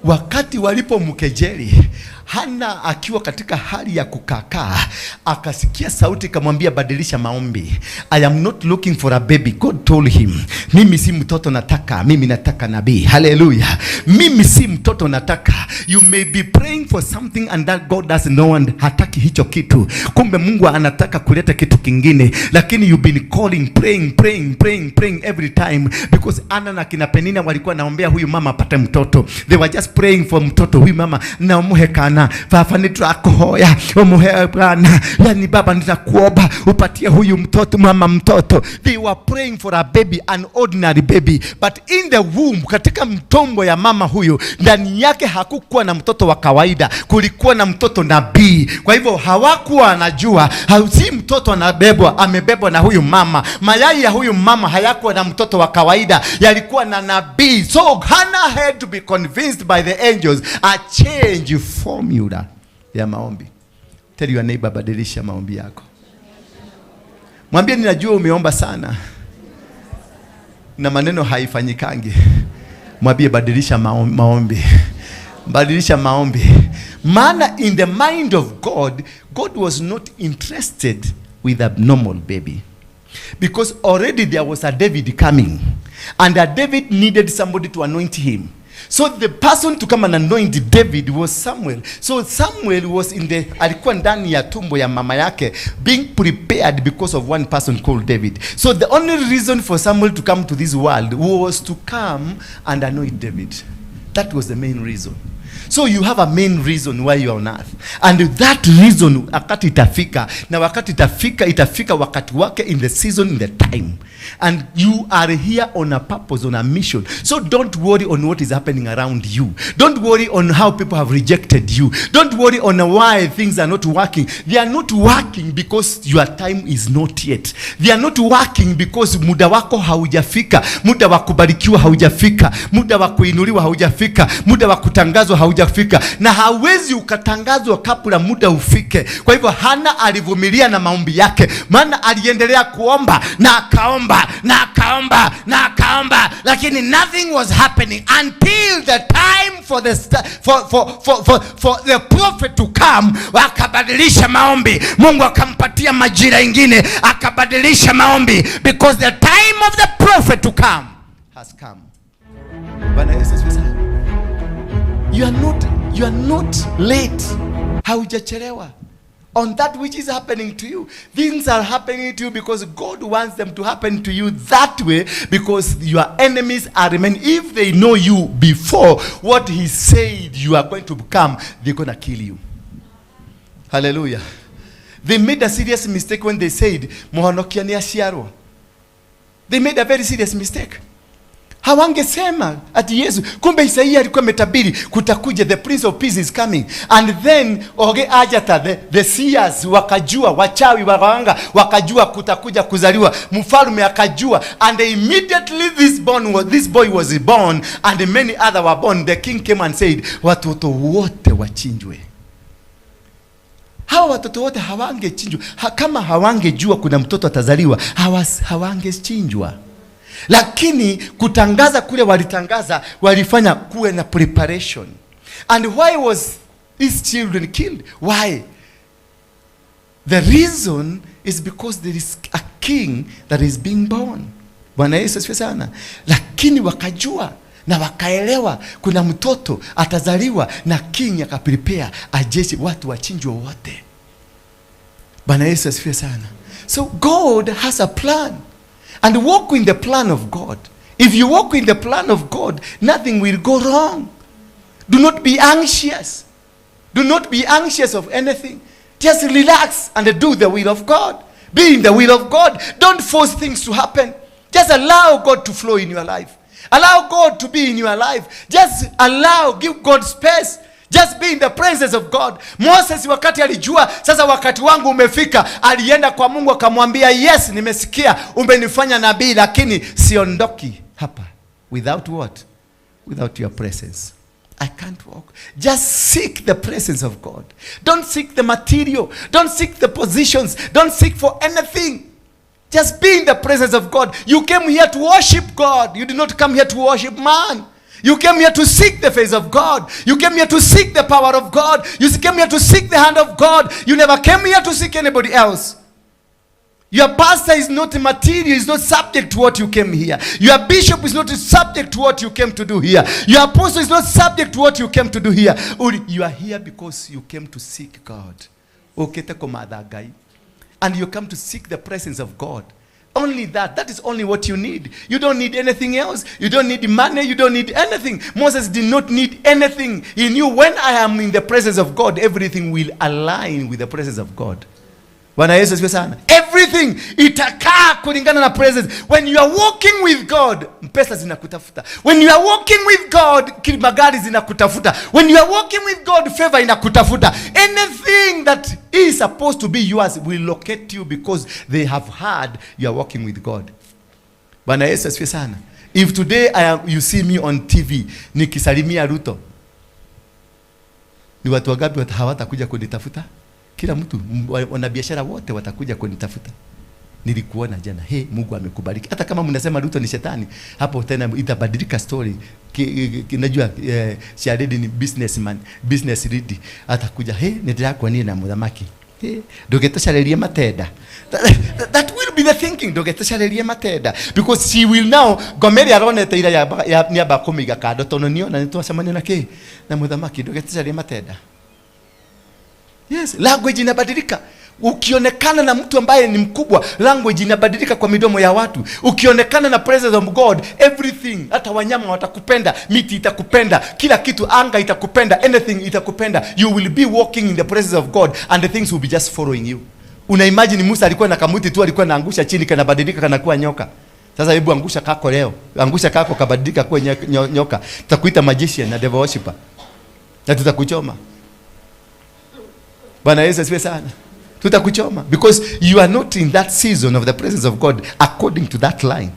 S3: Wakati walipomkejeli, Hana akiwa katika hali ya kukakaa, akasikia sauti kamwambia badilisha maombi. I am not looking for a baby. God told him, mimi si mtoto nataka, mimi nataka nabii. Hallelujah. Mimi si mtoto nataka. You may be praying for something and that God doesn't know and hataki hicho kitu. Kumbe Mungu anataka kuleta kitu kingine. Lakini you've been calling, praying, praying, praying, praying every time, because Ana na kina Penina walikuwa naombea huyu mama apate mtoto. They were just praying for mtoto huyu mama na umuhe kana baba nitakuhoya umuhe bwana, yani baba nitakuomba upatie huyu mtoto mama mtoto. They were praying for a baby, an ordinary baby, but in the womb, katika mtombo ya mama huyu, ndani yake hakukuwa na mtoto wa kawaida, kulikuwa na mtoto nabii. Kwa hivyo hawakuwa wanajua si mtoto anabebwa, amebebwa na huyu mama. Mayai ya huyu mama hayakuwa na mtoto wa kawaida, yalikuwa na nabii. So Hannah had to be convinced by the angels a change formula ya maombi. Tell your neighbor, badilisha maombi yako. Mwambie ninajua umeomba sana na maneno haifanyikangi. Mwambie badilisha maombi. Badilisha maombi. Maana in the mind of God, God was not interested with a normal baby. Because already there was a David coming. And a David needed somebody to anoint him. So the person to come and anoint David was Samuel. So Samuel was in the, alikuwa ndani ya tumbo ya mama yake, being prepared because of one person called David. So the only reason for Samuel to come to this world was to come and anoint David. That was the main reason. So you have a main reason why you are on earth. And that reason, wakati itafika, na wakati itafika, itafika wakati wake, in the season, in the time. And you are here on a purpose, on a mission. So don't worry on what is happening around you. Don't worry on how people have rejected you. Don't worry on why things are not working. They are not working because your time is not yet. They are not working because muda wako haujafika. Muda wa kubarikiwa haujafika. Muda wa kuinuliwa haujafika. Muda wa kutangazwa haujafika. Na hawezi ukatangazwa kabla muda ufike. Kwa hivyo Hana alivumilia na maombi yake. Maana aliendelea kuomba na akaomba na akaomba na akaomba, lakini nothing was happening until the time for the for the prophet to come. Akabadilisha maombi. Mungu akampatia majira ingine, akabadilisha maombi, because the time of the prophet to come has come. Bwana Yesu asifiwe. You are not late. Haujachelewa on that which is happening to you. Things are happening to you because God wants them to happen to you that way, because your enemies are many. If they know you before what he said you are going to become, they're going to kill you. Hallelujah. They made a serious mistake when they said Muhonokia ni aciarwo. They made a very serious mistake. Hawangesema ati Yesu, kumbe Isaia alikuwa ametabiri kutakuja the Prince of Peace is coming. And then oge ajata the seers wakajua, wachawi waganga wakajua kutakuja kuzaliwa mfalme akajua, and immediately this boy was born and many other were born. The king came and said watoto wote wachinjwe. Hawa watoto wote hawangechinjwa. Kama hawangejua kuna mtoto atazaliwa, hawangechinjwa. Lakini kutangaza kule walitangaza, walifanya kuwe na preparation. And why was these children killed? Why? The reason is because there is a king that is being born. Bwana Yesu asifiwe sana. Lakini wakajua na wakaelewa kuna mtoto atazaliwa, na king akaprepare ajeshi watu wachinjwe wote. Bwana Yesu asifiwe sana. So God has a plan. And walk in the plan of God. If you walk in the plan of God, nothing will go wrong. Do not be anxious. Do not be anxious of anything. Just relax and do the will of God. Be in the will of God. Don't force things to happen. Just allow God to flow in your life. Allow God to be in your life. Just allow, give God space. Just be in the presence of God. Moses wakati alijua sasa wakati wangu umefika, alienda kwa Mungu akamwambia, yes, nimesikia umenifanya nabii, lakini siondoki hapa without what? Without your presence. I can't walk. Just seek the presence of God. Don't seek the material. Don't seek the positions. Don't seek for anything. Just be in the presence of God. You came here to worship God. You did not come here to worship man. You came here to seek the face of God. You came here to seek the power of God. You came here to seek the hand of God. You never came here to seek anybody else. Your pastor is not material, is not subject to what you came here. Your bishop is not subject to what you came to do here. Your apostle is not subject to what you came to do here. You are here because you came to seek God. And you come to seek the presence of God. Only that. That is only what you need. You don't need anything else. You don't need money. You don't need anything. Moses did not need anything. He knew when I am in the presence of God, everything will align with the presence of God. Bwana Yesu asifiwe sana. Everything itakaa kulingana na presence. When you are walking with God, pesa zinakutafuta. When you are walking with God, magari zinakutafuta. When you are walking with God, favor inakutafuta. Anything that is supposed to be yours will locate you because they have heard you are walking with God. Bwana Yesu asifiwe sana. If today you see me on TV nikisalimia Ruto, ni watu wangapi hawatakuja kunitafuta? Kila mtu, wanabiashara wote watakuja kunitafuta. Nilikuona jana. Hey, Mungu amekubariki. Hata kama mnasema Ruto ni shetani, hapo tena itabadilika story. Najua Sharedi ni businessman, business lead. Atakuja, hey, nĩndĩrakuonire na mũthamaki. Hey, ndũgetũcarĩrie matenda. That will be the thinking, ndũgetũcarĩrie matenda. Because she will now, ngoma ĩrĩa aronete ira nĩamba kũmĩiga kando, tondũ nĩona nĩtwacemania na kĩ? Na mũthamaki, ndũgetũcarĩrie matenda. Yes, language inabadilika. Ukionekana na mtu ambaye ni mkubwa, language inabadilika kwa midomo ya watu. Ukionekana na presence of God, everything, hata wanyama watakupenda, miti itakupenda, kila kitu, anga itakupenda, anything itakupenda. You will be walking in the presence of God and the things will be just following you. Una imagine Musa alikuwa na kamuti tu, alikuwa anaangusha chini kanabadilika kanakuwa nyoka. Sasa hebu angusha kako leo, angusha kako kabadilika kuwa nyoka. Tutakuita magician na devil worshipper. Na tutakuchoma. Bwana Yesu asifiwe sana. Tutakuchoma because you are not in that season of the presence of God according to that line.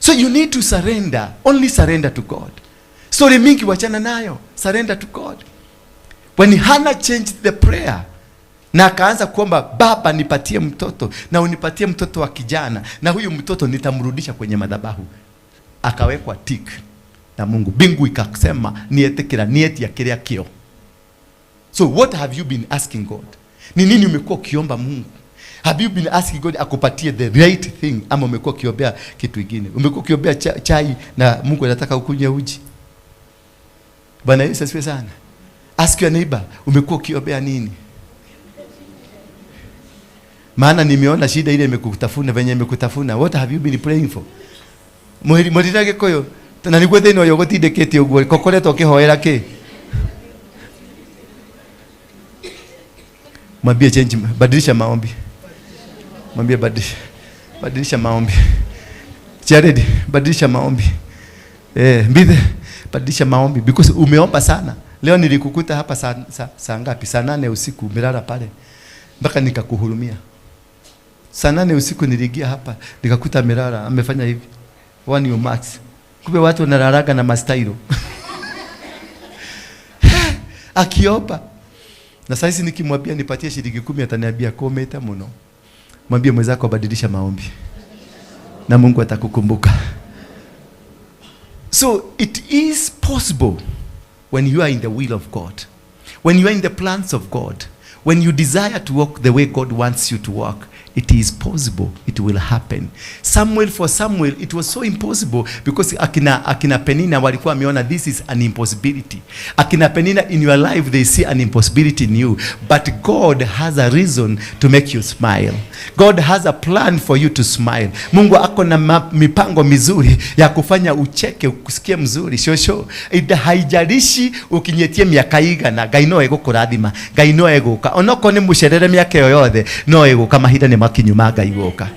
S3: So you need to surrender, only surrender to God. Story mingi wachana nayo, surrender to God. When Hannah changed the prayer na akaanza kuomba, Baba nipatie mtoto na unipatie mtoto wa kijana na huyu mtoto nitamrudisha kwenye madhabahu, akawekwa tick na Mungu. Bingu ikasema nietekera nietia kiria kio. So what have you been asking God? Ni nini umekuwa ukiomba Mungu? Have you been asking God akupatie the right thing, ama umekuwa ukiombea kitu kingine? Umekuwa ukiombea chai na Mungu anataka ukunywe uji? Bwana Yesu asifiwe sana. Ask your neighbor, umekuwa ukiombea nini? Maana nimeona shida ile imekutafuna venye imekutafuna. What have you been praying for? Mwiri Gikuyu na niguo thina uyu gutindikite uguo kokoretwo ukihoera ki? Mwambie change, badilisha maombi. Mwambie badilisha maombi. Jared, badilisha maombi. Mbithe, badilisha maombi because umeomba sana. Leo nilikukuta hapa saa ngapi? Saa 8 usiku umelala pale. Mpaka nikakuhurumia. Saa 8 usiku niliingia hapa nikakuta amelala, amefanya hivi. One your max. Kumbe watu wanalalaga na mastailo. Akiomba. Na sasa nikimwambia nipatie shilingi 10 ataniambia kometa muno. Mwambie mwenzako badilisha maombi. Na Mungu atakukumbuka. So it is possible when you are in the will of God. When you are in the plans of God. When you desire to walk the way God wants you to walk, it is possible. It will happen. Samuel, for Samuel, it was so impossible because akina Penina walikuwa wameona this is an impossibility. Akina Penina in your life, they see an impossibility in you. But God has a reason to make you smile. God has a plan for you to smile. Mungu ako na mipango mizuri ya kufanya ucheke, ukusikie mzuri. Shosho. Haijalishi ukinyetie miaka igana, Ngai no egũkũrathima, Ngai no egũka. Onoko ni mucerere miaka yoyothe, no egũka mahinda ni makinyuma Ngai gũka.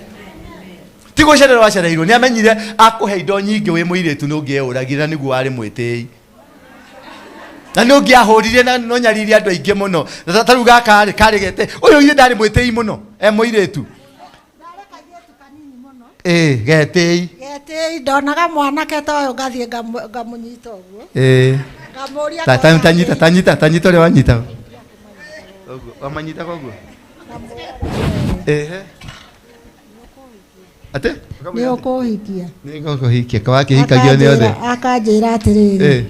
S3: Ti gũcererwo acereirwo, nĩ amenyire akũhe indo nyingĩ wĩ mũirĩtu nĩ ũngĩeũragire nĩguo warĩ mwĩtĩi. Na nĩ ũngĩahũrire na no nyaririe andũ aingĩ mũno. Na ta rĩu gaka rĩ karĩ gete, ũyũ ithe ndarĩ mwĩtĩi mũno, e mũirĩtu. Getĩi.
S10: Getĩi, ndonaga mwanake ta ũyũ ngathiĩ ngamũnyita ũguo. Ngamũria.
S3: Tanyita, tanyita ũrĩa wanyita. Ũguo, wamanyita koguo? Ehe. Ate?
S10: Nĩ ũkũhikia.
S3: Nĩ ngũkũhikia, kawakĩhikagio nĩ othe.
S10: Akanjĩra atĩrĩrĩ.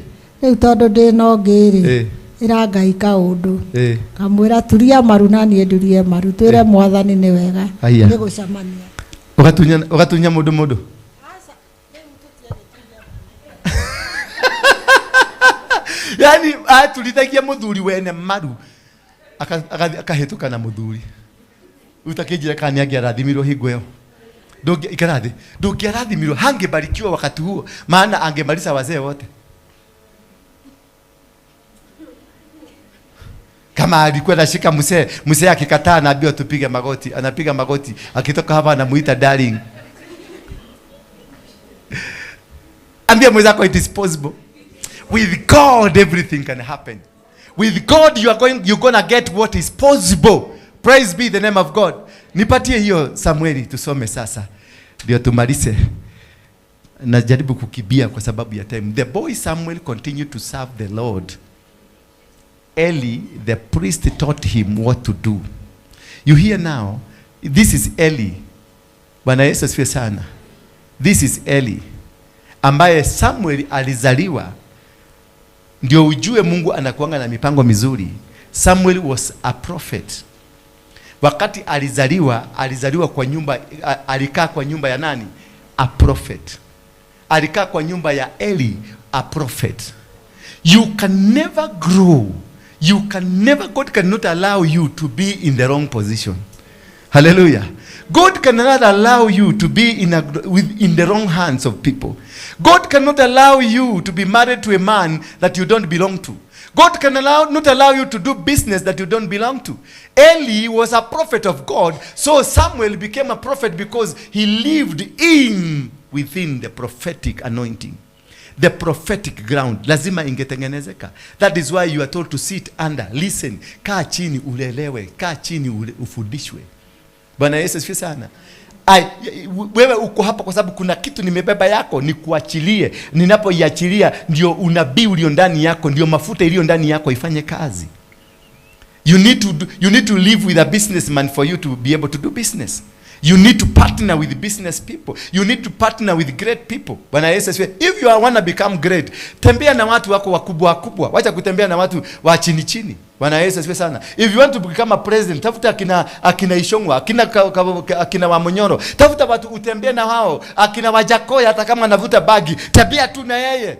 S10: Rĩu tondũ ndĩ na ũngĩ rĩ, ĩra Ngai kaũndũ. Kamwĩra turia maru na niĩ ndurie maru, twĩre Mwathani nĩ wega. Nĩ gũcemania.
S3: Ũgatunya mũndũ. Yaani aturithagia mũthuri wene maru. Akahĩtũka na mũthuri. Utakijira kana nĩ angĩarathimirwo hingo ĩyo. Ikara thĩ. Ndũngĩarathimirwo, hangebarikiwa wakati huo, maana angemaliza wazee wote. Kama alikuwa anashika mzee, mzee akikataa anaambiwa tupige magoti, anapiga magoti, akitoka hapa anamuita darling. Ambia mwenzako it is possible. With God everything can happen. With God you're gonna get what is possible. Praise be the name of God. Nipatie hiyo Samueli tusome sasa. Ndio tumalize. Najaribu kukibia kwa sababu ya time. The boy Samuel continued to serve the Lord. Eli the priest taught him what to do. You hear now, this is Eli. Bwana Yesu asifiwe sana. This is Eli ambaye Samuel alizaliwa. Ndio ujue Mungu anakuanga na mipango mizuri. Samuel was a prophet. Wakati alizaliwa, alizaliwa kwa nyumba, alikaa kwa nyumba ya nani? A prophet. Alikaa kwa nyumba ya Eli, a prophet. You can never grow. You can never, God cannot allow you to be in the wrong position. Hallelujah. God cannot allow you to be in the wrong hands of people. God cannot allow you to be married to a man that you don't belong to. God can not allow you to do business that you don't belong to. Eli was a prophet of God, so Samuel became a prophet because he lived within the prophetic anointing. The prophetic ground. Lazima ingetengenezeka. That is why you are told to sit under, listen, kaa chini ulelewe, kaa chini ufundishwe. Bwana Yesu asifiwe sana. Wewe uko hapa kwa sababu kuna kitu nimebeba yako, nikuachilie. Ninapoiachilia ndio unabii ulio ndani yako, ndio mafuta iliyo ndani yako ifanye kazi. You need to live with a businessman for you to be able to do business. You need to partner with business people. You need to partner with great people. Bwana Yesu asifiwe. If you want to become great, tembea na watu wako wakubwa wakubwa. Wacha kutembea na watu wa chini chini. Bwana Yesu asifiwe sana. If you want to become a president, tafuta akina Ishongwa, akina Wamonyoro. Tafuta watu utembee na hao, akina Wajakoya hata kama anavuta bagi, tembea tu na yeye.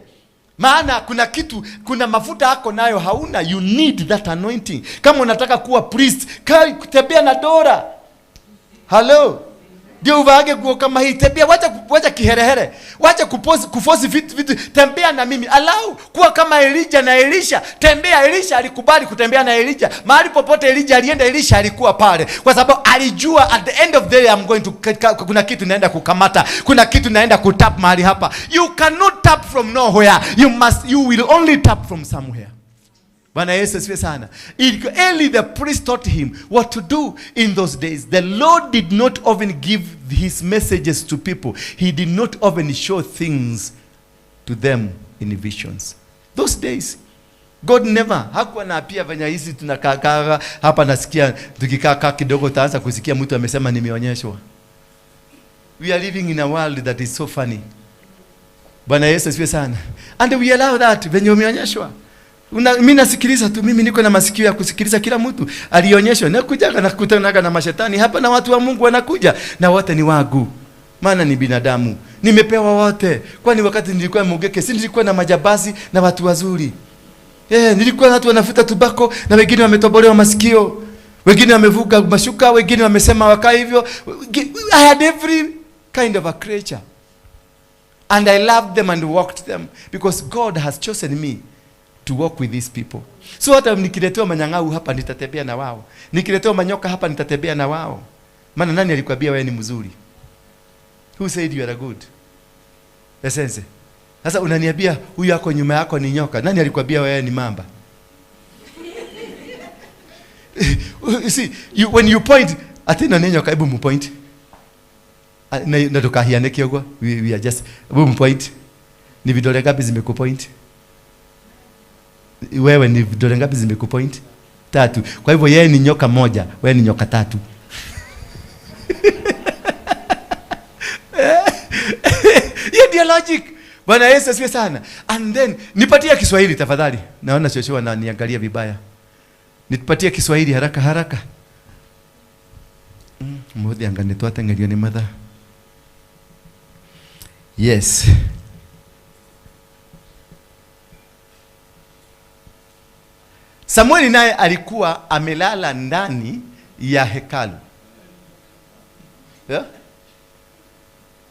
S3: Maana kuna kitu, kuna mafuta yako nayo hauna. You need that anointing. Kama unataka kuwa priest, tembea na Dora. Hello. Ndio uvaage nguo kama hii. Tembea, wacha kiherehere. Wacha kuforce vitu. Tembea na mimi. Allow kuwa kama Elijah na Elisha. Tembea, Elisha alikubali kutembea na Elijah. Mahali popote Elijah alienda, Elisha alikuwa pale. Kwa sababu alijua at the end of the day I'm going to, kuna kitu naenda kukamata. Kuna kitu naenda kutap mahali hapa. You cannot tap from nowhere. You will only tap from somewhere. Bwana Yesu asifiwe sana. Eli the priest taught him what to do in those days. The Lord did not often give his messages to people. He did not often show things to them in visions. Those days, God never hakuwa na pia venye hizi tunakaa hapa, nasikia tukikaa kidogo utaanza kusikia mtu amesema nimeonyeshwa. We are living in a world that is so funny. Bwana Yesu asifiwe sana. And we allow that venye umeonyeshwa. Mimi nasikiliza tu, mimi niko na masikio ya kusikiliza kila mtu alionyeshwa. Nakuja na kukutana na mashetani hapa na watu wa Mungu wanakuja na wote ni wangu. Maana ni binadamu. Nimepewa wote. Kwani wakati nilikuwa Mugeke si nilikuwa na majabazi na watu wazuri. Nilikuwa na watu wanafuta tubako na wengine wametobolewa masikio. Wengine wamevuka mashuka, wengine wamesema wakaa hivyo. I had every kind of a creature. And I loved them and walked them because God has chosen me to walk with these people. So hata nikiletewa manyang'au hapa nitatembea na wao. Nikiletewa manyoka hapa nitatembea na wao. Maana nani alikwambia wewe ni mzuri? Who said you are good? Essence. Sasa unaniambia huyu yako nyuma yako ni nyoka. Nani alikwambia wewe ni mamba? You see, when you point atina ni nyoka, hebu mpoint. Na tukahiane kiogwa. We are just hebu mpoint. Ni vidole ngapi zimekupoint? Wewe ni vidole ngapi zimekupoint? 3. Kwa hivyo yeye ni nyoka moja, wewe ni nyoka 3. Hiyo ndio logic. Bwana Yesu asifiwe sana. And then nipatie Kiswahili tafadhali. Naona shosho ananiangalia vibaya. Nipatie Kiswahili haraka haraka. Mmoja anganitoa tangalio ni mother. Yes. Samueli naye alikuwa amelala ndani ya hekalu. Yeah?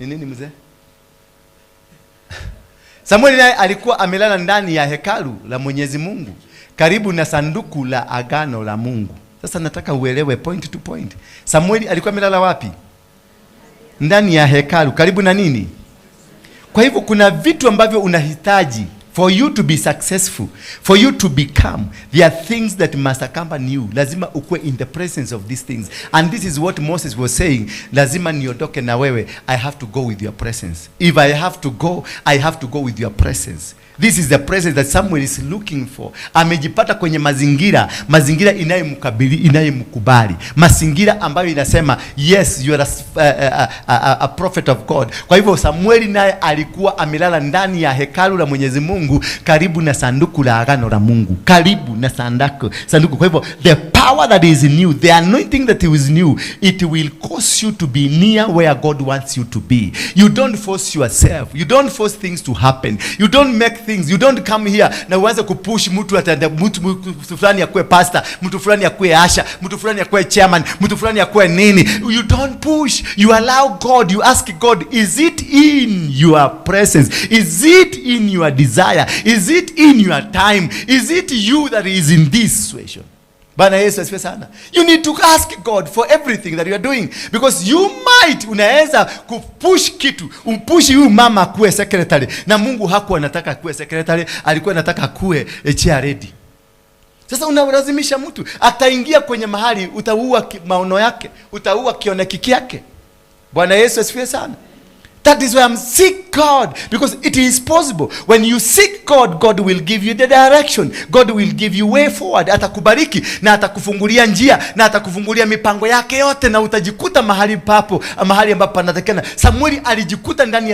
S3: Ni nini mzee? Samueli naye alikuwa amelala ndani ya hekalu la Mwenyezi Mungu, karibu na sanduku la agano la Mungu. Sasa nataka uelewe point to point. Samueli alikuwa amelala wapi? Ndani ya hekalu, karibu na nini? Kwa hivyo kuna vitu ambavyo unahitaji for you to be successful, for you to become. There are things that must accompany you. Lazima ukue in the presence of these things. And this is what Moses was saying. Lazima niondoke na wewe. I have to go with your presence. If I have to go, I have to go with your presence. This is the presence that Samuel is looking for. Amejipata kwenye mazingira, mazingira inayemkabili, inayemkubali, mazingira ambayo inasema yes, you are a prophet of God. Kwa hivyo Samuel naye alikuwa amelala ndani ya hekalu la Mwenyezi Mungu, karibu na sanduku la agano la Mungu, karibu na sanduku. Kwa hivyo the power that is in you, the anointing that is in you, it will cause you to be near where God wants you to be. You don't force yourself. You don't force things to happen. You don't make things. You don't come here na uanze kupush mtu atende, mtu fulani akuwe pastor, mtu fulani akuwe asha, mtu fulani akuwe chairman, mtu fulani akuwe nini. You don't push. You allow God. You ask God, is it in your presence? Is it in your desire? Is it in your time? Is it you that is in this situation? Bwana Yesu asifiwe sana. You need to ask God for everything that you are doing, because you might, unaweza kupush kitu, umpush huyu mama kuwe secretary, na Mungu hakuwa anataka kuwe secretary, alikuwa anataka kuwe chair lady. Sasa unalazimisha mtu, ataingia kwenye mahali utaua maono yake, utaua kionekiki yake. Bwana Yesu asifiwe sana. That is why I'm seek God, because it is possible. When you seek God, God will give you the direction. God will give you way forward. Atakubariki na atakufungulia njia na atakufungulia mipango yake yote, na utajikuta mahali papo, mahali ambapo panatakikana. Samueli alijikuta ndani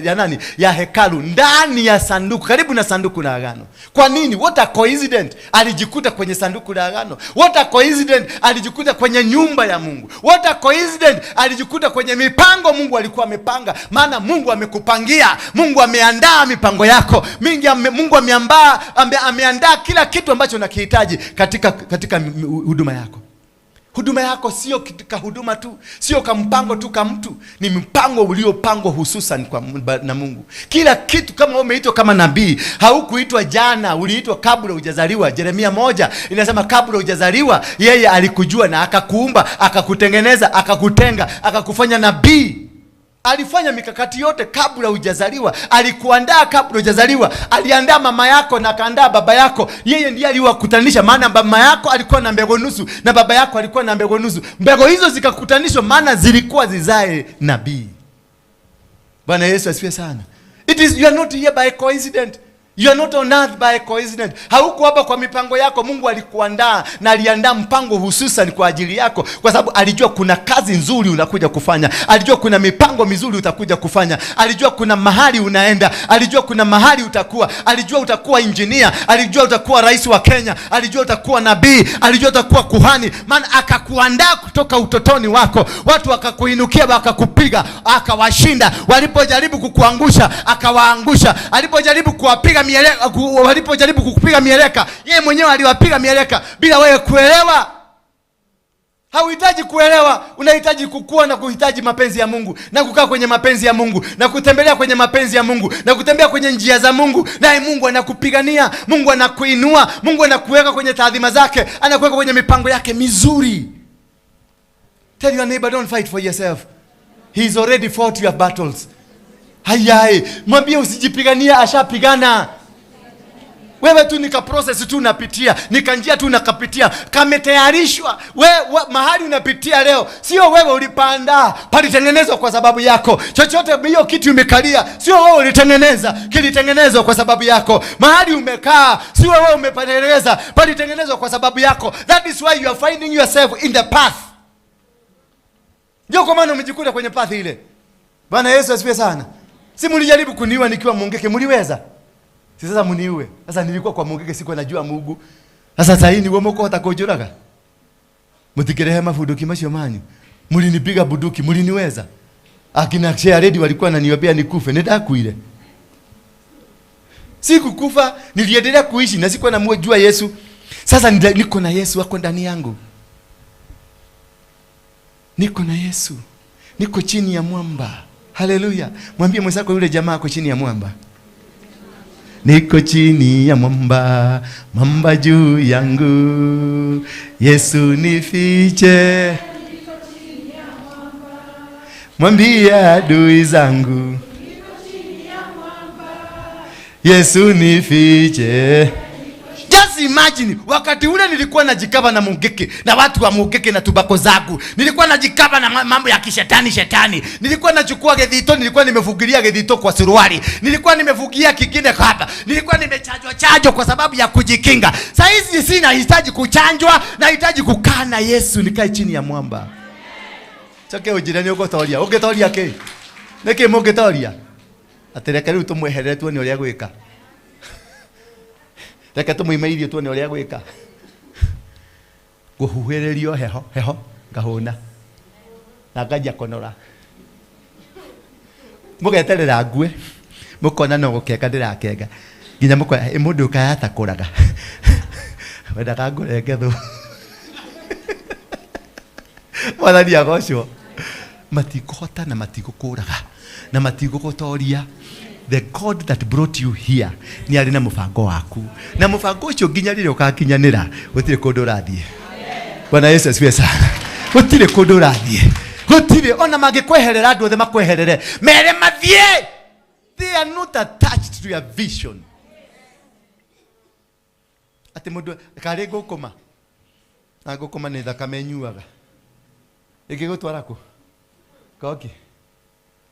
S3: ya nani? Ya hekalu, ndani ya sanduku, karibu na sanduku la agano. Kwa nini? What a coincidence. Alijikuta kwenye sanduku la agano. What a coincidence. Alijikuta kwenye nyumba ya Mungu. What a coincidence. Alijikuta kwenye mipango Mungu alikuwa amepanga. Maana Mungu amekupangia, Mungu ameandaa mipango yako mingi, Mungu ameandaa kila kitu ambacho unakihitaji katika huduma yako. Huduma yako sio ka huduma tu, sio ka mpango tu ka mtu, ni mpango uliopangwa hususan kwa na Mungu. Kila kitu, kama umeitwa kama nabii, haukuitwa jana, uliitwa kabla hujazaliwa. Yeremia 1 inasema kabla hujazaliwa yeye alikujua na akakuumba, akakutengeneza, akakutenga, akakufanya nabii. Alifanya mikakati yote kabla hujazaliwa. Alikuandaa kabla hujazaliwa. Aliandaa mama yako na akaandaa baba yako. Yeye ndiye aliwakutanisha, maana mama yako alikuwa na mbegu nusu na baba yako alikuwa na mbegu nusu. Mbegu hizo zikakutanishwa, maana zilikuwa zizae nabii. Bwana Yesu asifiwe sana. It is, you are not here by coincidence. You are not on earth by coincidence. Hauko hapa kwa mipango yako. Mungu alikuandaa na aliandaa mpango hususan kwa ajili yako, kwa sababu alijua kuna kazi nzuri unakuja kufanya, alijua kuna mipango mizuri utakuja kufanya, alijua kuna mahali unaenda, alijua kuna mahali utakuwa, alijua utakuwa engineer, alijua utakuwa rais wa Kenya, alijua utakuwa nabii, alijua utakuwa kuhani. Maana akakuandaa kutoka utotoni wako. Watu wakakuinukia wakakupiga, akawashinda. Walipojaribu kukuangusha, akawaangusha. Alipojaribu kuwapiga mieleka, walipojaribu kukupiga mieleka, yeye mwenyewe aliwapiga mieleka bila wewe kuelewa. Hauhitaji kuelewa, unahitaji kukua na kuhitaji mapenzi ya Mungu, na kukaa kwenye mapenzi ya Mungu, na kutembelea kwenye mapenzi ya Mungu, na kutembea kwenye njia za Mungu. Naye Mungu anakupigania, Mungu anakuinua, Mungu anakuweka kwenye taadhima zake, anakuweka kwenye mipango yake mizuri. Tell your neighbor, don't fight for yourself. He's already fought your battles. Hayai, mwambie usijipigania, ashapigana. Wewe tu nika process tu unapitia, nika njia tu unakapitia, kametayarishwa. Wewe mahali unapitia leo, sio wewe ulipanda, palitengenezwa kwa sababu yako. Chochote hiyo kitu umekalia, sio wewe ulitengeneza, kilitengenezwa kwa sababu yako. Mahali umekaa, sio wewe umepatengeneza, palitengenezwa kwa sababu yako. That is why you are finding yourself in the path. Ndio kwa maana umejikuta kwenye path ile. Bwana Yesu asifiwe sana. Si mlijaribu kuniua nikiwa Mungeke, mliweza? Si sasa mniue. Sasa nilikuwa kwa Mungeke, sikuwa najua Mungu. Sasa sasa ni womoko atakojuraga. Mutikirehe mafunduki macio manyu. Mlinipiga bunduki, mliniweza. Akina share ready walikuwa wananiambia nikufe, nitakuile. Sikukufa, niliendelea kuishi na sikuwa namjua Yesu. Sasa niko na Yesu wako ndani yangu. Niko na Yesu. Niko chini ya mwamba. Haleluya. Mwambie mwenzako yule jamaa ako chini ya mwamba. Niko chini ya mwamba, mwamba juu yangu, Yesu nifiche. Mwambie adui zangu, Yesu nifiche. Just imagine, wakati ule nilikuwa najikaba na Mungeke, na watu wa Mungeke na tubako zangu. Nilikuwa najikaba na mambo ya kishetani shetani. Nilikuwa nachukua gedhito, nilikuwa nimefugilia gedhito kwa suruali. Nilikuwa nimefugia kingine hapa. Nilikuwa nimechanjwa chanjo kwa sababu ya kujikinga. Saa hizi sina hitaji kuchanjwa, nahitaji kukaa na Yesu, nikae chini ya mwamba. Choke ujirani ugotoria. Ugetoria ki? Niki mungetoria? Atireke riu tumweherere tuone uria gwika. Reke tumuime irio tuone uria gwika. Guhuhĩrĩrio heho heho ngahũna na nganjia kũnora. Mũgeterera ngue, mũkona no gũkenga ndĩrakenga nginya mũkona mũndũ ũkayatakũraga. Wendaga ngũrenge thũ. Mwathani agocwo. Matikũhota na matigũkũraga na matigũgũtoria. The God that brought you here ni arĩ na mũbango waku, na mũbango ũcio nginya rĩrĩa ũgakinyanĩra gũtirĩ kũndũ ũrathiĩ. Bwana Yesu asifiwe sana. Gũtirĩ kũndũ ũrathiĩ, gũtirĩ. Ona mangĩkweherera andũ othe makweherere, mere mathiĩ. They are not attached to your vision. Atĩ mũndũ karĩ ngũkũma na ngũkũma nĩ thakame nyuaga, ĩngĩgũtwara kũ? Koki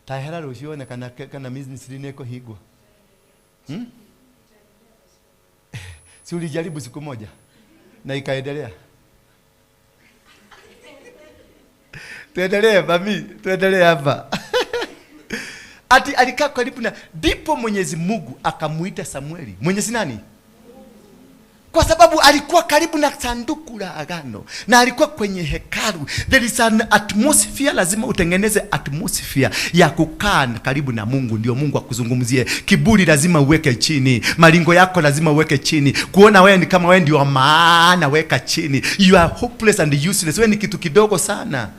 S3: tahera rũciũ wone kana ministry nĩ ĩkũhingwo. Si ulijaribu siku moja na ikaendelea? Tuendelee mami, tuendelee hapa. Ati alikaa karibu na, ndipo Mwenyezi Mungu akamuita Samueli. Mwenyezi nani? Kwa sababu alikuwa karibu na sanduku la agano na alikuwa kwenye hekalu. There is an atmosphere, lazima utengeneze atmosphere ya kukaa karibu na Mungu, ndio Mungu akuzungumzie. Kiburi lazima uweke chini, malingo yako lazima uweke chini. Kuona wewe ni kama wewe ndio maana, weka chini. You are hopeless and useless. Wewe ni kitu kidogo sana.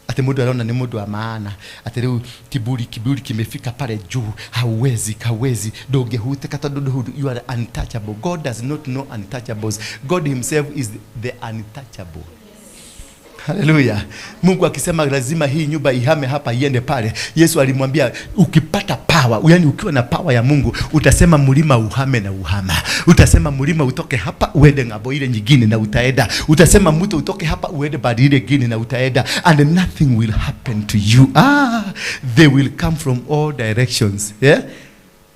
S3: Ati mundu anaona ni mundu wa maana. Ati leo kiburi kimefika pale juu, hauwezi kawezi ndũngĩhutĩka tondũ you are untouchable. God does not know untouchables. God himself is the untouchable. Haleluya. Mungu akisema lazima hii nyumba ihame hapa iende pale, Yesu alimwambia ukipata power, yani ukiwa na power ya Mungu, utasema mlima uhame na uhama. Utasema mlima utoke hapa uende ng'ambo ile nyingine na utaenda. Utasema mto utoke hapa uende bali ile nyingine na utaenda. And nothing will happen to you. They will come from all directions. Yeah?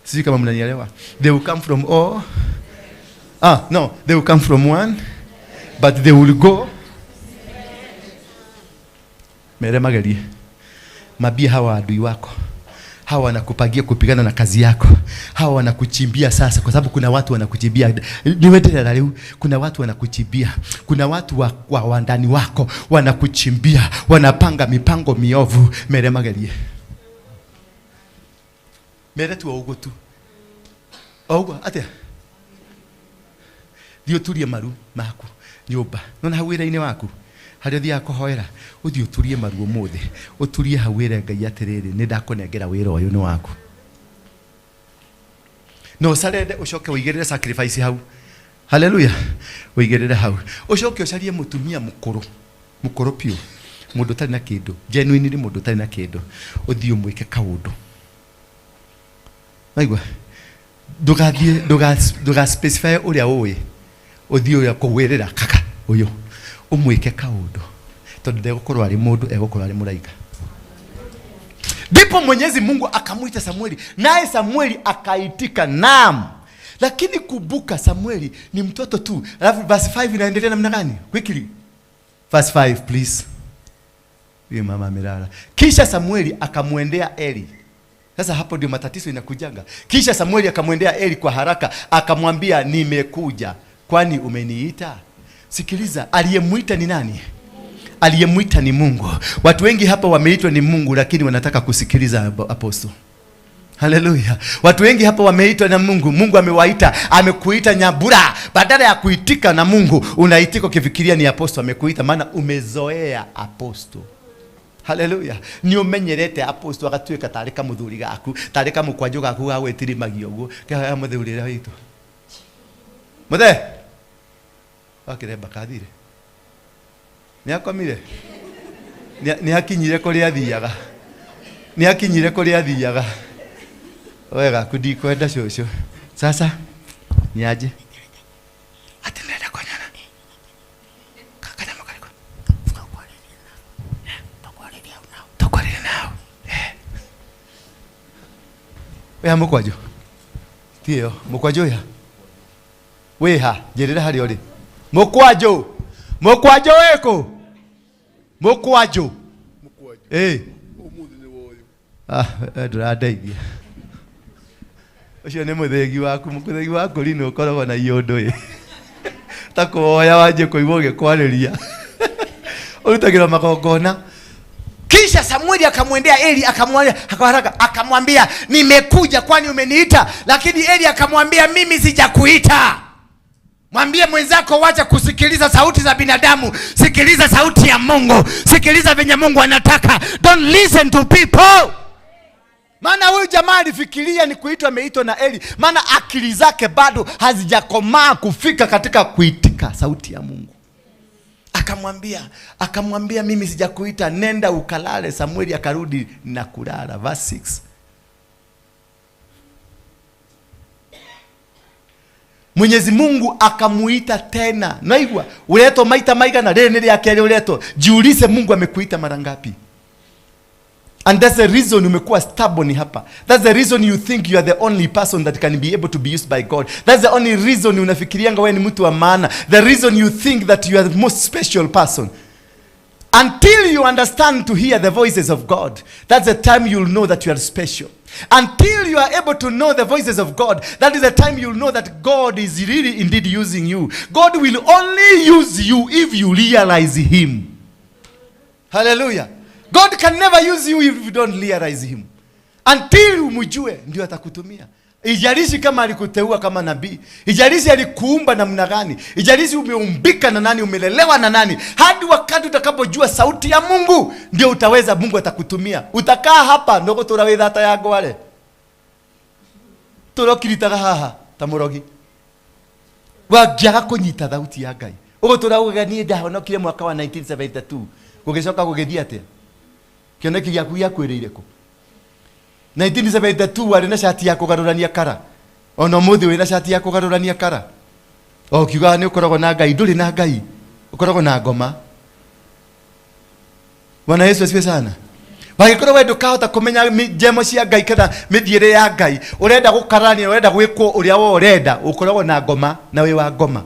S3: Sijui kama mnanielewa. They will come from all. No, they will come from one, but they will go. Mere magerie. Mabia hawa adui wako. Hawa wanakupangia kupigana na kazi yako. Hawa wanakuchimbia sasa, kwa sababu kuna watu wanakuchimbia. Niwetelea leo, kuna watu wanakuchimbia. Kuna watu wa wandani wako wanakuchimbia, wanapanga mipango miovu. Mere magerie. Mere tu ogo tu. Ogo atia. Thiĩ ũturie maru maku nyũmba. Nona hau wĩra-inĩ waku harĩa ũthiaga kũhoera, ũthiĩ ũturie maru ũmũthĩ, ũturie hau wĩre Ngai atĩrĩrĩ, nĩ ndakũnengera wĩra ũyũ nĩ waku. Na ũcarende ũcoke ũigĩrĩre sacrifice hau. Haleluya. Ũigĩrĩre hau. Ũcoke ũcarie mũtumia mũkũrũ, mũkũrũ piũ, mũndũ ũtarĩ na kĩndũ, genuinely mũndũ ũtarĩ na kĩndũ, ũthiĩ ũmwĩke kaũndũ. Waigua? Ndũgathiĩ, ndũga specify ũrĩa ũĩ. Ũthiĩ ũrĩa kũwĩrĩra kaka ũyũ, ũmwĩke kaũndũ, tondũ ndegũkorwo arĩ mũndũ, egũkorwo arĩ mũraika. Ndipo Mwenyezi Mungu akamuita Samueli, naye Samueli akaitika naam. Lakini kumbuka Samueli ni mtoto tu. Alafu verse 5 inaendelea namna gani? Quickly. Verse 5 please. Huyu mama amelala. Kisha Samueli akamuendea Eli. Sasa hapo ndio matatizo inakujanga. Kisha Samueli akamwendea Eli kwa haraka, akamwambia nimekuja, kwani umeniita? Sikiliza, aliyemuita ni nani? Aliyemuita ni Mungu. Watu wengi hapa wameitwa ni Mungu, lakini wanataka kusikiliza apostle. Haleluya. Watu wengi hapa wameitwa na Mungu. Mungu amewaita, amekuita Nyambura. Badala ya kuitika na Mungu, unaitika ukifikiria ni apostle amekuita, maana umezoea apostle. Haleluya. Ni umenyerete apostle agatuika tarĩ kamuthuri gaku, tarĩ kamukwanjo gaku ga gwĩtirimagia ũguo. Kĩhaya mũthuri ũrĩa witũ. Muthe. Akiremba kathire. Nĩ akomire. Nĩ akinyire kũrĩa athiaga. Nĩ akinyire kũrĩa athiaga. Wega kundikwenda cũcũ. Sasa ni aje? Ati nenda kuonana. Kaka makariko. Tukwarĩria nao. Wĩha mũkwanjũ. Ti ĩyo, mũkwanjũ wĩha. Wĩha, njĩrĩra harĩa ũrĩ. Mũkwanjũ. Mũkwanjũ wĩkũ? Mũkwanjũ. Eh. Ah, ndũrandeithia. Ũcio nĩ mũthĩgi waku, mũthĩgi wa kũrinũ ũkoragwo na iũndũ ĩ. Ta kũwoya wanjie kũigua ũgĩkwarĩria. Ũrutagĩrwo magongona. Kisha Samueli akamwendea Eli, akamwambia haraka, akamwambia nimekuja, kwani umeniita? Lakini Eli akamwambia mimi sijakuita. Mwambie mwenzako wacha kusikiliza sauti za binadamu, sikiliza sauti ya Mungu, sikiliza venye Mungu anataka. Don't listen to people. Maana huyu jamaa alifikiria ni kuitwa, ameitwa na Eli, maana akili zake bado hazijakomaa kufika katika kuitika sauti ya Mungu. Akamwambia mimi sijakuita, nenda ukalale. Samueli akarudi na kulala. Verse 6. Mwenyezi Mungu akamuita tena. Naigua, uletwo maita maigana, rĩrĩ nĩ rĩa kerĩ uletwo. Jiulize Mungu amekuita mara ngapi? And that's the reason umekuwa stubborn hapa. That's the reason you think you are the only person that can be able to be used by God. That's the only reason unafikirianga wewe ni mtu wa maana. The reason you think that you are the most special person. Until you understand to hear the voices of God, that's the time you'll know that you are special. Until you are able to know the voices of God, that is the time you'll know that God is really indeed using you. God will only use you if you realize Him. Hallelujah. God can never use you if you don't realize Him. Until umjue, ndio atakutumia. Ijalishi kama alikuteua kama nabii, ijalishi alikuumba namna gani, ijalishi umeumbika na nani, umelelewa na nani, hadi wakati utakapojua sauti ya Mungu ndio utaweza, Mungu atakutumia. Utakaa hapa ndoko tura wĩ thata ya ngware. Turokiritaga haha ta mũrogi. Wangĩaga kũnyita thauti ya Ngai. Ũgũtũra ugaga niĩ ndahonokire mwaka wa 1972. Gũgĩcoka gũgĩthiĩ atĩa? Kĩoneki gĩaku gĩakwĩrĩire kũ? 1972 warĩ na cati ya kũgarũrania kara. Ona ũmũthĩ wĩna cati ya kũgarũrania kara. O kiugaga nĩ ũkoragwo na Ngai, ndũrĩ na Ngai. Ũkoragwo na ngoma. Bwana Yesu asifiwe sana. Wagĩkorwo we ndũkahota kũmenya njemo cia Ngai kana mĩthiĩre ya Ngai, ũrenda gũkarania, ũrenda gwĩkwo ũrĩa we ũrenda, ũkoragwo na ngoma na wĩ wa ngoma.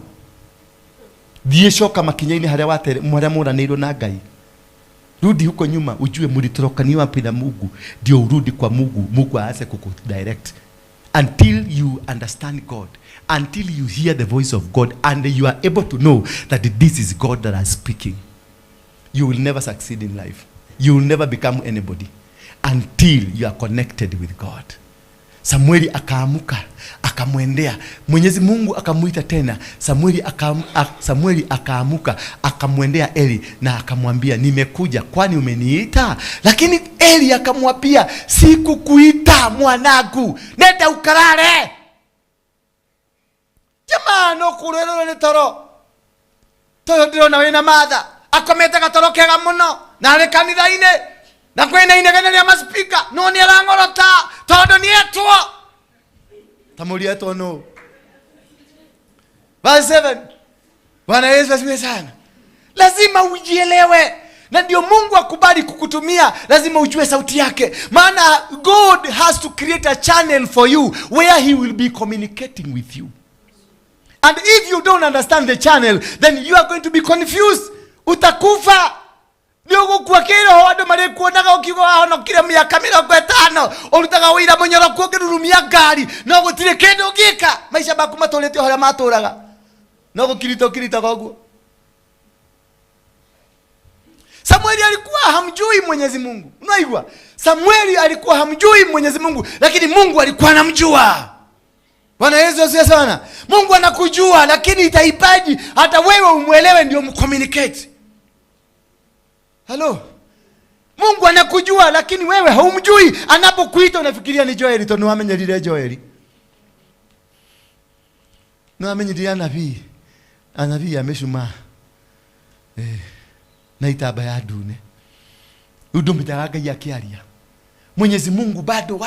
S3: Thiĩ coka makinya-inĩ harĩa watere, harĩa mũranĩirwo na Ngai. Rudi huko nyuma ujue mlitorokaniwa wapi na Mungu, ndio urudi kwa Mungu, Mungu aanze kukudirect. Until you understand God, until you hear the voice of God and you are able to know that this is God that is speaking, you will never succeed in life. You will never become anybody until you are connected with God. Samueli akaamuka, akamwendea. Mwenyezi Mungu akamuita tena. Samueli akaamuka, akamwendea Eli na akamwambia, nimekuja, kwani umeniita? Lakini Eli akamwambia, sikukuita mwanangu, nenda ukalale. Jamaa no kurerwo ni toro. Toyo ndirona wina matha. Akomete gatoro kega muno na ari kanitha-inĩ na kwĩna inegene rĩa maspika no nĩ arang'orota tondũ nĩ etwo ta mũri etwo no. Verse 7. Bwana Yesu asifiwe sana. Lazima ujielewe, na ndio Mungu akubali kukutumia, lazima ujue sauti yake. Maana God has to create a channel for you where he will be communicating with you. And if you don't understand the channel, then you are going to be confused. Utakufa. Nĩ ũgũkua kĩroho andũ marĩkuonaga ũkiuga wahonokire mĩaka 50 ũrutaga wĩira mũnyoroku ũkĩrurumia ngari no gũtirĩ kĩndũ ũngĩka. Maica maku matũrĩte o harĩa matũraga, no gũkirita ũkiritaga ũguo. Samueli alikuwa hamjui Mwenyezi Mungu. Unaigua? Samueli alikuwa hamjui Mwenyezi Mungu, lakini Mungu alikuwa anamjua. Bwana Yesu asifiwe sana. Mungu anakujua, lakini itahitaji hata wewe umuelewe ndio mcommunicate. Hello. Mungu anakujua lakini wewe haumjui. Anapokuita unafikiria ni Joeli tondu wamenyerire Joeli. No amenyerire anabii. Anabii ameshuma. Na itaba ya ndune. Ndumitaga Ngai akiaria. Mwenyezi Mungu bado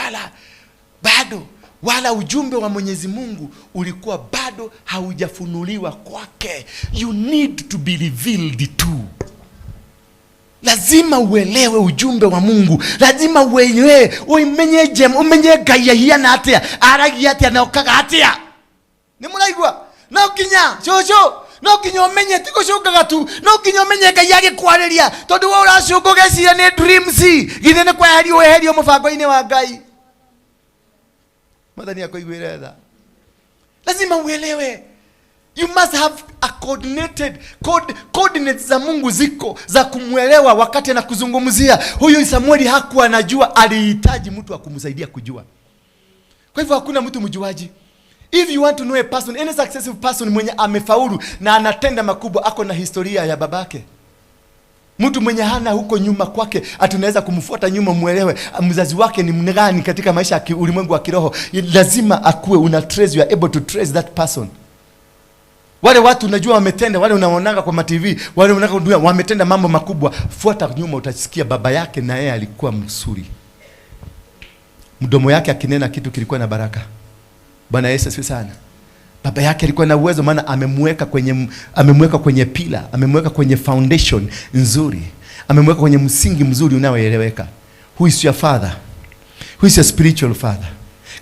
S3: wala ujumbe wa Mwenyezi Mungu ulikuwa bado haujafunuliwa kwake. You need to be revealed too. Lazima uelewe ujumbe wa Mungu. Lazima uelewe, umenye jem, umenye Ngai ahiana atia, aragia atia na okaga atia. Ni muraigua? No nginya, cucu, no nginya umenye ti gucungaga tu, no nginya umenye Ngai agĩkwarĩria, tondu we ũracunga ũgeciria nĩ dreams, githĩ nĩ kweherio weherio mũbango-inĩ wa Ngai. Mwathani akũiguĩre tha. Lazima uelewe. You must have a coordinated coordinates za Mungu ziko za kumuelewa wakati anakuzungumzia. Huyu Samueli hakuwa anajua, alihitaji mtu wa kumsaidia kujua. Kwa hivyo hakuna mtu mjuaji. If you want to know a person, any successful person mwenye amefaulu na anatenda makubwa, ako na historia ya babake. Mtu mwenye hana huko nyuma kwake, atunaweza kumfuata nyuma muelewe mzazi wake ni mgani katika maisha ya ulimwengu wa kiroho. Lazima akuwe una trace, you are able to trace that person. Wale watu unajua wametenda, wale unaonanga kwa TV, wale unaonanga wametenda mambo makubwa, fuata nyuma utasikia baba yake na yeye alikuwa msuri. Mdomo yake akinena kitu kilikuwa na baraka. Bwana Yesu asifiwe sana. Baba yake alikuwa na uwezo, maana amemweka kwenye pila, amemweka kwenye foundation nzuri, amemweka kwenye msingi mzuri unaoeleweka. Who is your father? Who is your spiritual father?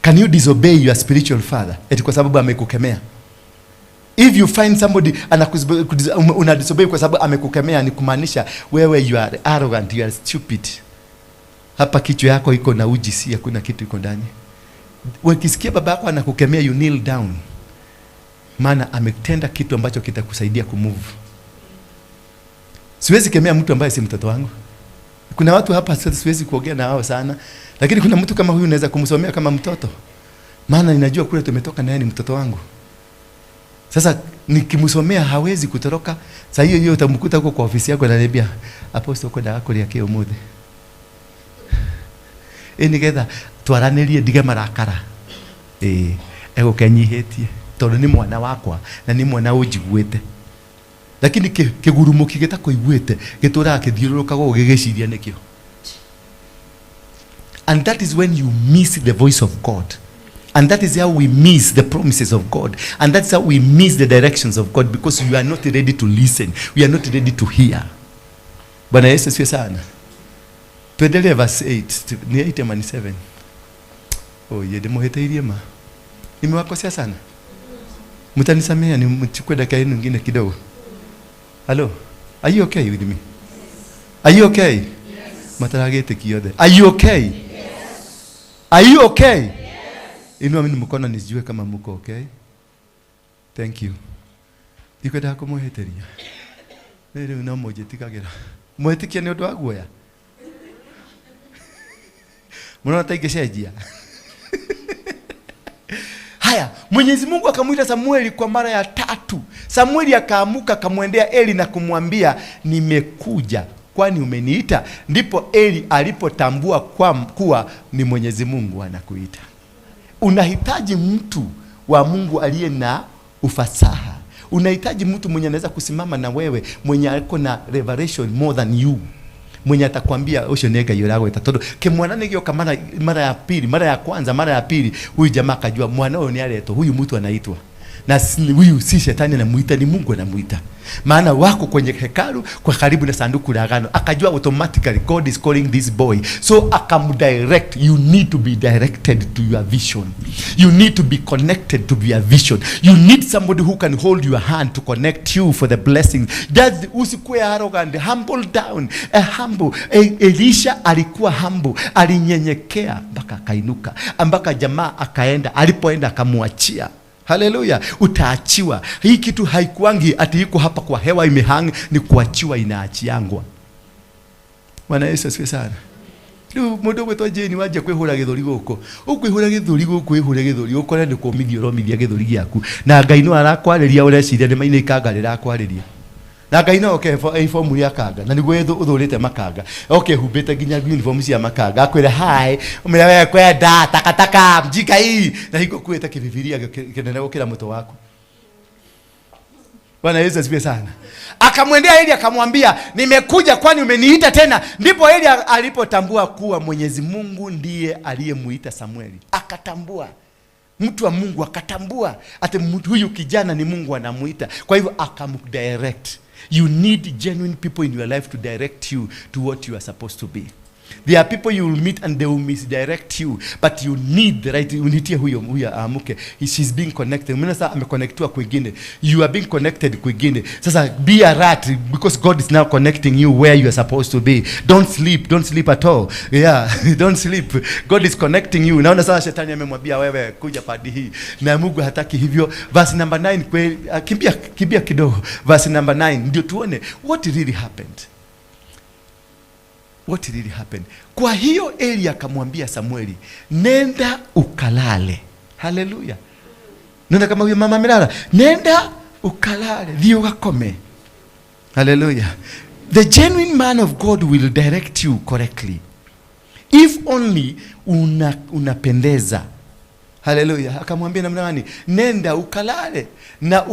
S3: Can you disobey your spiritual father? Eti kwa sababu amekukemea. If you find somebody una disobey kwa sababu amekukemea, ni kumaanisha wewe you are arrogant, you are stupid. Hapa kichwa yako iko na uji, si hakuna kitu iko ndani. Ukisikia baba yako anakukemea, you kneel down. Maana ametenda kitu ambacho kitakusaidia kumove. Siwezi kemea mtu ambaye si mtoto wangu. Kuna watu hapa siwezi kuongea na wao sana, lakini kuna mtu kama huyu naweza kumsomea kama mtoto. Maana ninajua kule tumetoka na yeye ni mtoto wangu. Sasa nikimsomea hawezi kutoroka. Sasa hiyo hiyo utamkuta huko kwa ofisi yako ananiambia, Apostle uko dawa kuria kĩ ũmũthĩ. Nĩgetha twaranĩrie ndige marakara. Egũkenyihĩtie tondũ nĩ mwana wakwa na nĩ mwana ũnjiguĩte. Lakini kĩgurumo gĩtakũiguĩte gĩtũraga kĩthiũrũrũkaga ũguo gĩgĩciria nĩkĩo. And that is when you miss the voice of God. And that is how we miss the promises of God. And that's how we miss the directions of God, because we are not ready to listen. We are not ready to hear. Bwana Yesu asifiwe sana. Tuendelee verse 8. Ni 8 ama ni 7? Oh, yede muhiteirie ma. Nimewakosea sana. Mtanisamea ni mchukue dakika yenu nyingine kidogo. Hello. Are you okay with me? Are you okay? Yes. Mataragete kiothe. Are you okay? Yes. Are you okay? Yes. Inua mimi mkono nisijue kama mko okay. Thank you. Ndikwenda kumuhiteria. Rĩu no mũnjĩtigagĩra. Mwĩtĩkia nĩ ũndũ wa guoya. Mũrona ta ingĩcenjia. Haya, Mwenyezi Mungu akamuita Samueli kwa mara ya tatu. Samueli akaamuka akamwendea Eli na kumwambia, nimekuja, kwani umeniita? Ndipo Eli alipotambua kuwa ni Mwenyezi Mungu anakuita. Unahitaji mtu wa Mungu aliye na ufasaha. Unahitaji mtu mwenye anaweza kusimama na wewe, mwenye ako na revelation more than you. Mwenye atakwambia ucio nĩ Ngai ũragwĩta, tondũ kĩmwana nĩgĩoka mara ya pili, mara ya kwanza, mara ya pili, huyu jamaa akajua mwana huyu ni aletwo, huyu mtu anaitwa. Na huyu si shetani anamuita, ni Mungu anamuita. Maana wako kwenye hekalu kwa karibu na sanduku la agano. Akajua automatically God is calling this boy. So akamdirect. You need to be directed to your vision. You need to be connected to your vision. You need somebody who can hold your hand to connect you for the blessings. That's usikue arrogant, humble down. A humble. Elisha alikuwa humble, alinyenyekea mpaka akainuka, mpaka jamaa akaenda, alipoenda akamwachia. Haleluya. Utaachiwa. Hii kitu haikuangi ati iko hapa kwa hewa imehang, ni kuachiwa, inaachiangwa. Bwana Yesu asifiwe sana. Riu mundu gwitwo Jane waje kwihura githuri guku. Ukwihura githuri guku, kwihura githuri ukore ni kumithia uromithia githuri giaku. Na Ngai no arakwariria ureciria ni maine ikanga rirakwariria. Na Ngai no oke uniform ya kanga na niguo uthurite makanga. Oke humbite nginya uniform cia makanga akwira hi, umira we kwenda takataka mjika hii na hingo kuite kibibilia kinene gukira mutwe waku. Bwana Yesu asifiwe sana. Akamwendea Eli akamwambia, nimekuja kwani umeniita tena? Ndipo Eli alipotambua kuwa Mwenyezi Mungu ndiye aliyemuita Samueli. Akatambua. Mtu wa Mungu akatambua ati huyu kijana ni Mungu anamuita. Kwa hivyo akamdirect. You need genuine people in your life to direct you to what you are supposed to be. There are people you will meet and they will misdirect you, but you need the right. Unitie huyo amuke. She's being connected. Mimi sasa ameconnectiwa kwingine. You are being connected kwingine. Sasa be alert because God is now connecting you where you are supposed to be. Don't sleep, don't sleep at all. Yeah, don't sleep. God is connecting you. Naona sasa shetani amemwambia wewe kuja padi hii. Na Mungu hataki hivyo. Verse number 9, kimbia kidogo. Verse number 9 ndio tuone what really happened. What really happened? Kwa hiyo Eli akamwambia Samueli, nenda ukalale. Haleluya. Nenda kama huyo mama amelala. Nenda ukalale, thiĩ ũgakome. Haleluya. The genuine man of God will direct you correctly. If only unapendeza. Haleluya. Akamwambia namna gani? Nenda ukalale, na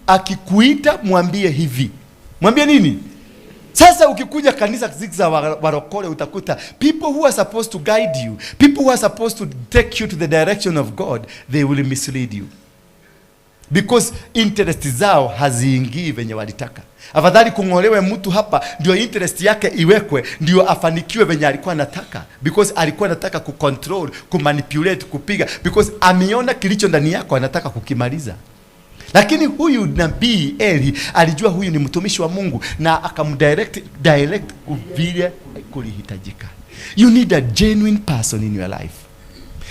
S3: akikuita mwambie hivi. Mwambie nini? Sasa ukikuja kanisa za warokole utakuta people who are supposed to guide you, people who are supposed to take you to the direction of God, they will mislead you. Because interest zao haziingii venye walitaka. Afadhali kungolewe mtu hapa ndio interest yake iwekwe, ndio afanikiwe venye alikuwa anataka. Because alikuwa anataka kucontrol, kumanipulate, kupiga. Because ameona kilicho ndani yako anataka kukimaliza. Lakini huyu nabii Eli alijua huyu ni mtumishi wa Mungu na akamdirect direct vile kulihitajika. You need a genuine person in your life.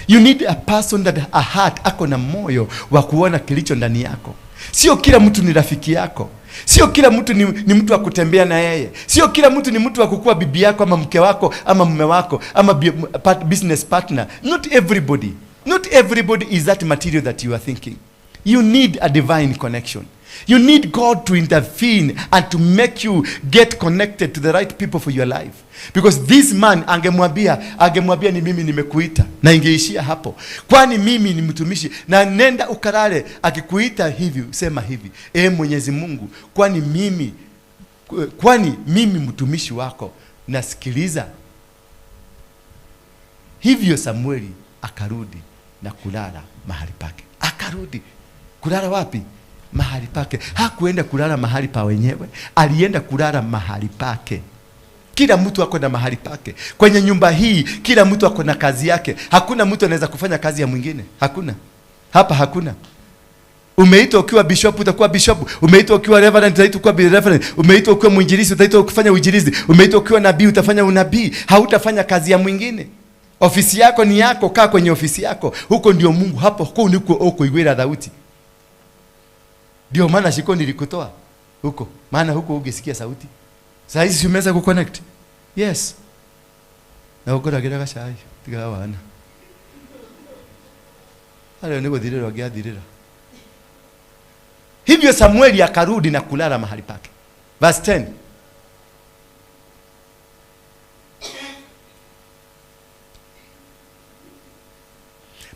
S3: You need a person that a heart, ako na moyo wa kuona kilicho ndani yako. Sio kila mtu ni rafiki yako. Sio kila mtu ni mtu wa kutembea na yeye. Sio kila mtu ni mtu wa kukua bibi yako ama mke wako ama mume wako ama business partner. Not everybody. Not everybody is that material that you are thinking. You need a divine connection. You need God to intervene and to make you get connected to the right people for your life. Because this man angemwambia ni mimi nimekuita, na ingeishia hapo. Kwani mimi ni mtumishi, na nenda ukalale, akikuita hivi sema hivi, Mwenyezi Mungu, kwani mimi mtumishi wako nasikiliza. Hivyo Samueli akarudi na kulala mahali pake. Akarudi kulala wapi? Mahali pake. Hakuenda kulala mahali pa wenyewe, alienda kulala mahali pake. Kila mtu ako na mahali pake. Kwenye nyumba hii kila mtu ako na kazi yake. Hakuna mtu anaweza kufanya kazi ya mwingine. Hakuna. Hapa hakuna. Umeitwa ukiwa bishop utakuwa bishop. Umeitwa ukiwa reverend utaitwa kuwa reverend. Umeitwa ukiwa mwinjilisti utaitwa kufanya uinjilisti. Umeitwa ukiwa nabii utafanya unabii. Hautafanya kazi ya mwingine. Ofisi yako ni yako, kaa kwenye ofisi yako. Huko ndio Mungu, hapo huko ndiko ukoigwira sauti. Ndio maana shiko nilikutoa huko. Maana huko ungesikia sauti. Saa hizi umeweza kuconnect. Yes. Na ukoragira gacai tiga wana. Ale ni guthirira ngiathirira. Hivyo Samueli akarudi na kulala mahali pake. Verse 10.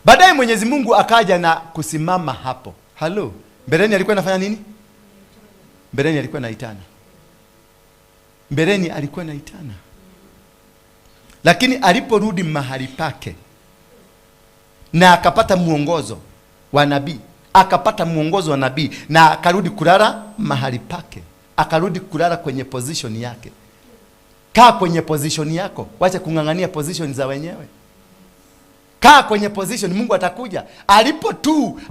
S3: Baadaye Mwenyezi Mungu akaja na kusimama hapo. Halo. Mbeleni alikuwa anafanya nini? Mbeleni alikuwa anaitana. Mbeleni alikuwa anaitana. Lakini aliporudi mahali pake na akapata muongozo wa nabii, akapata muongozo wa nabii na akarudi kulala mahali pake. Akarudi kulala kwenye position yake. Kaa kwenye position yako, wacha kungangania position za wenyewe. Kaa kwenye position, Mungu atakuja.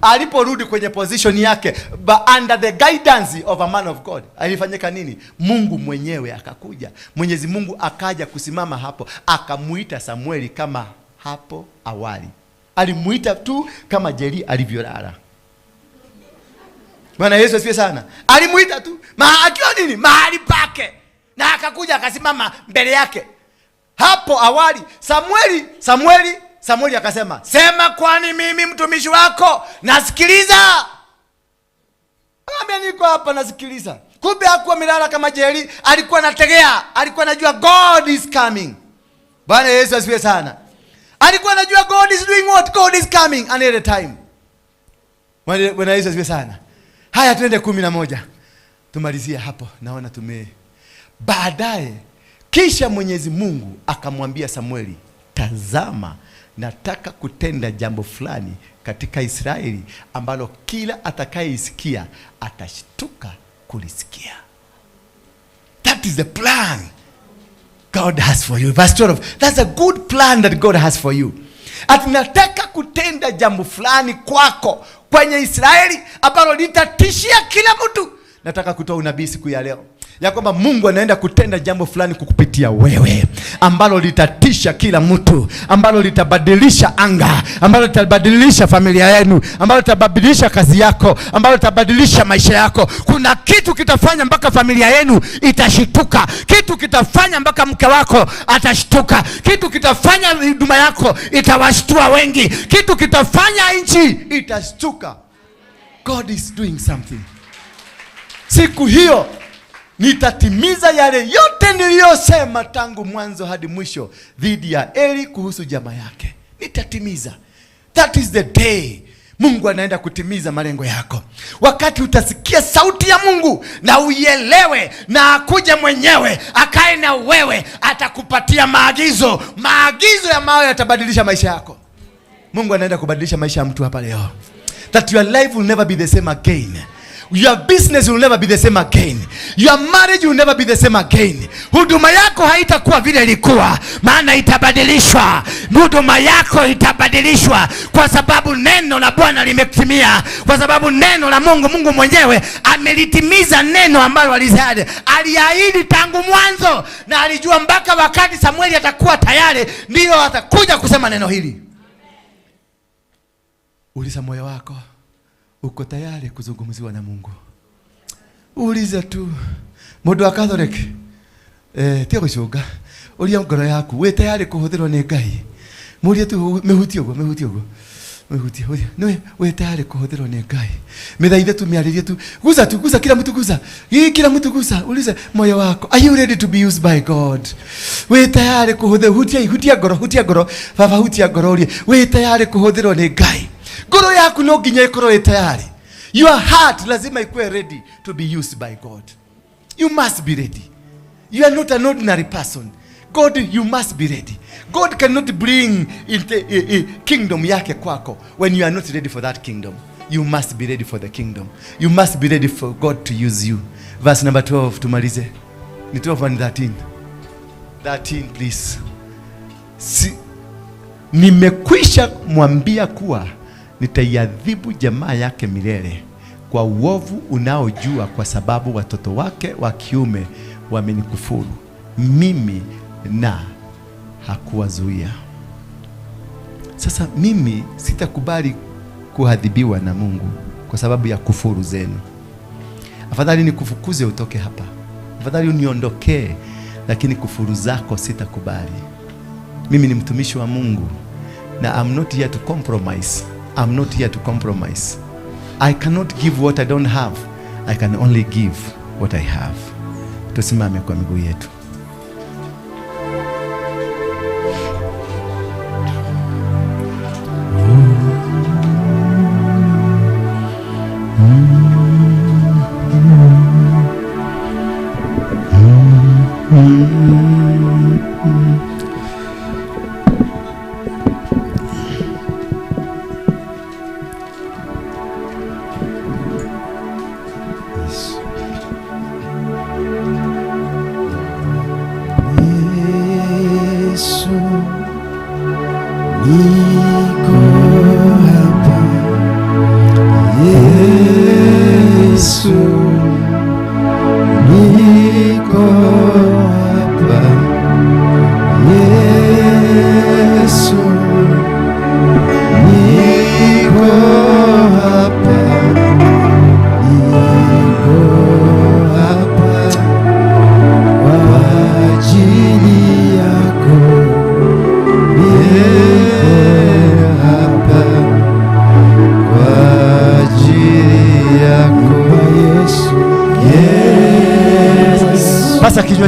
S3: Aliporudi kwenye position yake, but under the guidance of a man of God, alifanyika nini? Mungu mwenyewe akakuja. Mwenyezi Mungu akaja kusimama hapo, akamuita Samueli kama hapo awali. Alimuita tu kama Jeri alivyolala. Bwana Yesu asifiwe sana. Alimuita tu, akiwa nini? Mahali pake. Na akakuja akasimama mbele yake. Hapo awali Samueli akasema, "Sema kwani mimi mtumishi wako nasikiliza." Akamwambia, "Niko hapa nasikiliza." Kumbe hakuwa amelala kama Jeri, alikuwa anategea, alikuwa anajua God is coming. Bwana Yesu asifiwe sana. Alikuwa anajua God is doing what? God is coming another time. Bwana Yesu asifiwe sana. Haya, twende 11. Tumalizie hapo. Naona tume. Baadaye kisha Mwenyezi Mungu akamwambia Samueli, "Tazama, nataka kutenda jambo fulani katika Israeli ambalo kila atakayeisikia atashtuka kulisikia." That is the plan God has for you. Verse 12. That's a good plan that God has for you. Ati nataka kutenda jambo fulani kwako kwenye Israeli ambalo litatishia kila mtu. Nataka kutoa unabii siku ya leo ya kwamba Mungu anaenda kutenda jambo fulani kukupitia wewe ambalo litatisha kila mtu, ambalo litabadilisha anga, ambalo litabadilisha familia yenu, ambalo litabadilisha kazi yako, ambalo litabadilisha maisha yako. Kuna kitu kitafanya mpaka familia yenu itashituka, kitu kitafanya mpaka mke wako atashtuka, kitu kitafanya huduma yako itawashtua wengi, kitu kitafanya nchi itashtuka. God is doing something. Siku hiyo nitatimiza yale yote niliyosema tangu mwanzo hadi mwisho dhidi ya Eli kuhusu jamaa yake. Nitatimiza. That is the day Mungu anaenda kutimiza malengo yako. Wakati utasikia sauti ya Mungu na uielewe na akuje mwenyewe akae na wewe, atakupatia maagizo. Maagizo ya mawe yatabadilisha maisha yako. Mungu anaenda kubadilisha maisha ya mtu hapa leo. That your life will never be the same again. Your business will never be the same again. Your marriage will never be the same again. Huduma yako haitakuwa vile ilikuwa, maana itabadilishwa. Huduma yako itabadilishwa kwa sababu neno la Bwana limetimia, kwa sababu neno la Mungu, Mungu mwenyewe amelitimiza neno ambalo aliahidi tangu mwanzo, na alijua mpaka wakati Samueli atakuwa tayari ndio atakuja kusema neno hili. Uliza moyo wako, uko tayari kuzungumziwa na Mungu? Uliza tu. Mundu wa Catholic, tia gucunga. Uria ngoro yaku, wi tayari kuhuthirwo ni Ngai? Murie tu, mihutie uguo, mihutie uguo. Mihutie, uria. Nĩ wi tayari kuhuthirwo ni Ngai? Mithaithe tu, miarĩrie tu. Guza tu, guza kila mtu guza. Hii kila mtu guza. Uliza moyo wako, are you ready to be used by God? Wi tayari kuhuthirwo? Hutia, hutia ngoro, hutia ngoro. Baba, hutia ngoro urie. Wi tayari kuhuthirwo ni Ngai? Ngoro yaku no nginya ikorwo ĩ tayari. Your heart lazima ikuwe ready to be used by God. You must be ready. You are not an ordinary person. God, you must be ready. God cannot bring kingdom yake kwako when you are not ready for that kingdom. You must be ready for the kingdom. You must be ready for God to use you. Verse number 12, tumalize. Ni 12 and 13. 13 please. Si, nimekwisha mwambia kuwa nitaiadhibu jamaa yake milele kwa uovu unaojua, kwa sababu watoto wake wa kiume wamenikufuru mimi na hakuwazuia. Sasa mimi sitakubali kuadhibiwa na Mungu kwa sababu ya kufuru zenu. Afadhali nikufukuze utoke hapa, afadhali uniondokee, lakini kufuru zako sitakubali. Mimi ni mtumishi wa Mungu na I'm not here to compromise. I'm not here to compromise. I cannot give what I don't have. I can only give what I have. Tusimame kwa miguu yetu.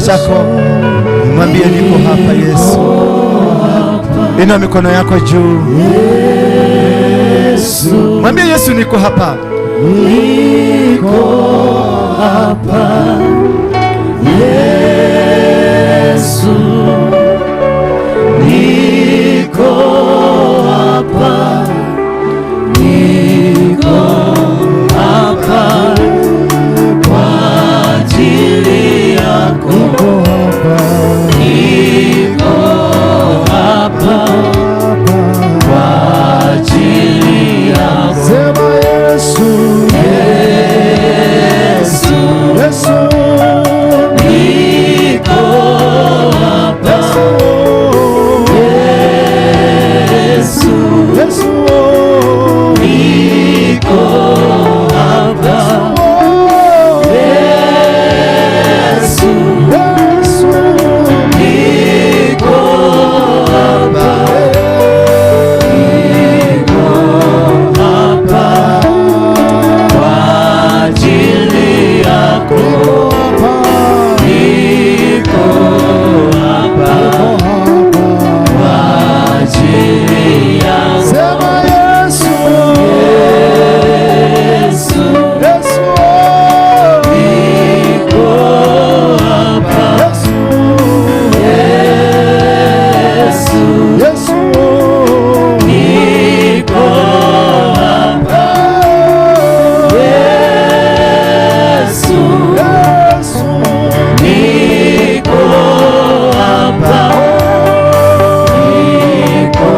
S3: Chako mwambie niko hapa Yesu. Inua mikono yako juu. Yesu, mwambie Yesu niko hapa.
S2: Niko hapa Yesu, niko hapa, niko hapa kwa ajili yako.
S1: Niko hapa,
S2: niko hapa kwa ajili yako.
S1: Sema Yesu,
S2: Yesu,
S1: Yesu,
S2: niko hapa. Yesu,
S1: Yesu,
S2: niko hapa. Yesu,
S1: Yesu,
S2: niko hapa, niko hapa kwa ajili yako, niko hapa kwa ajili yako.
S1: Sema Yesu,
S2: Yesu,
S1: Yesu,
S2: niko hapa.
S1: Yesu,
S2: Yesu,
S1: Yesu,
S2: niko hapa. Yesu,
S1: Yesu,
S2: niko hapa, niko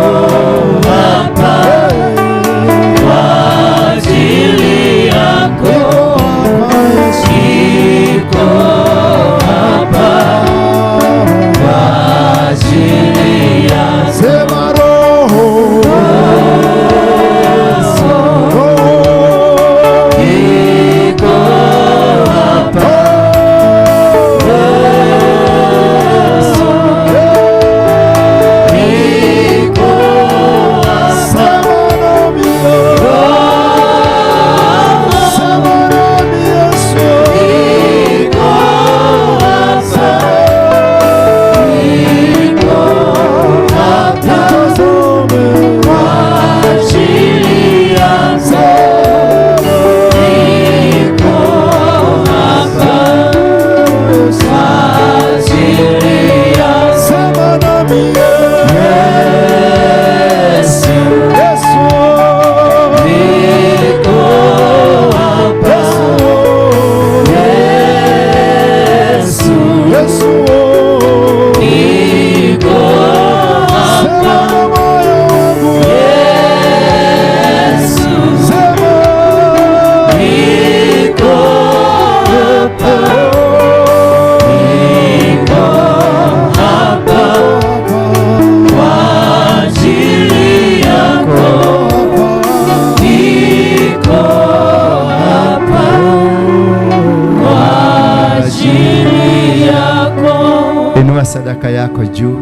S3: yako juu,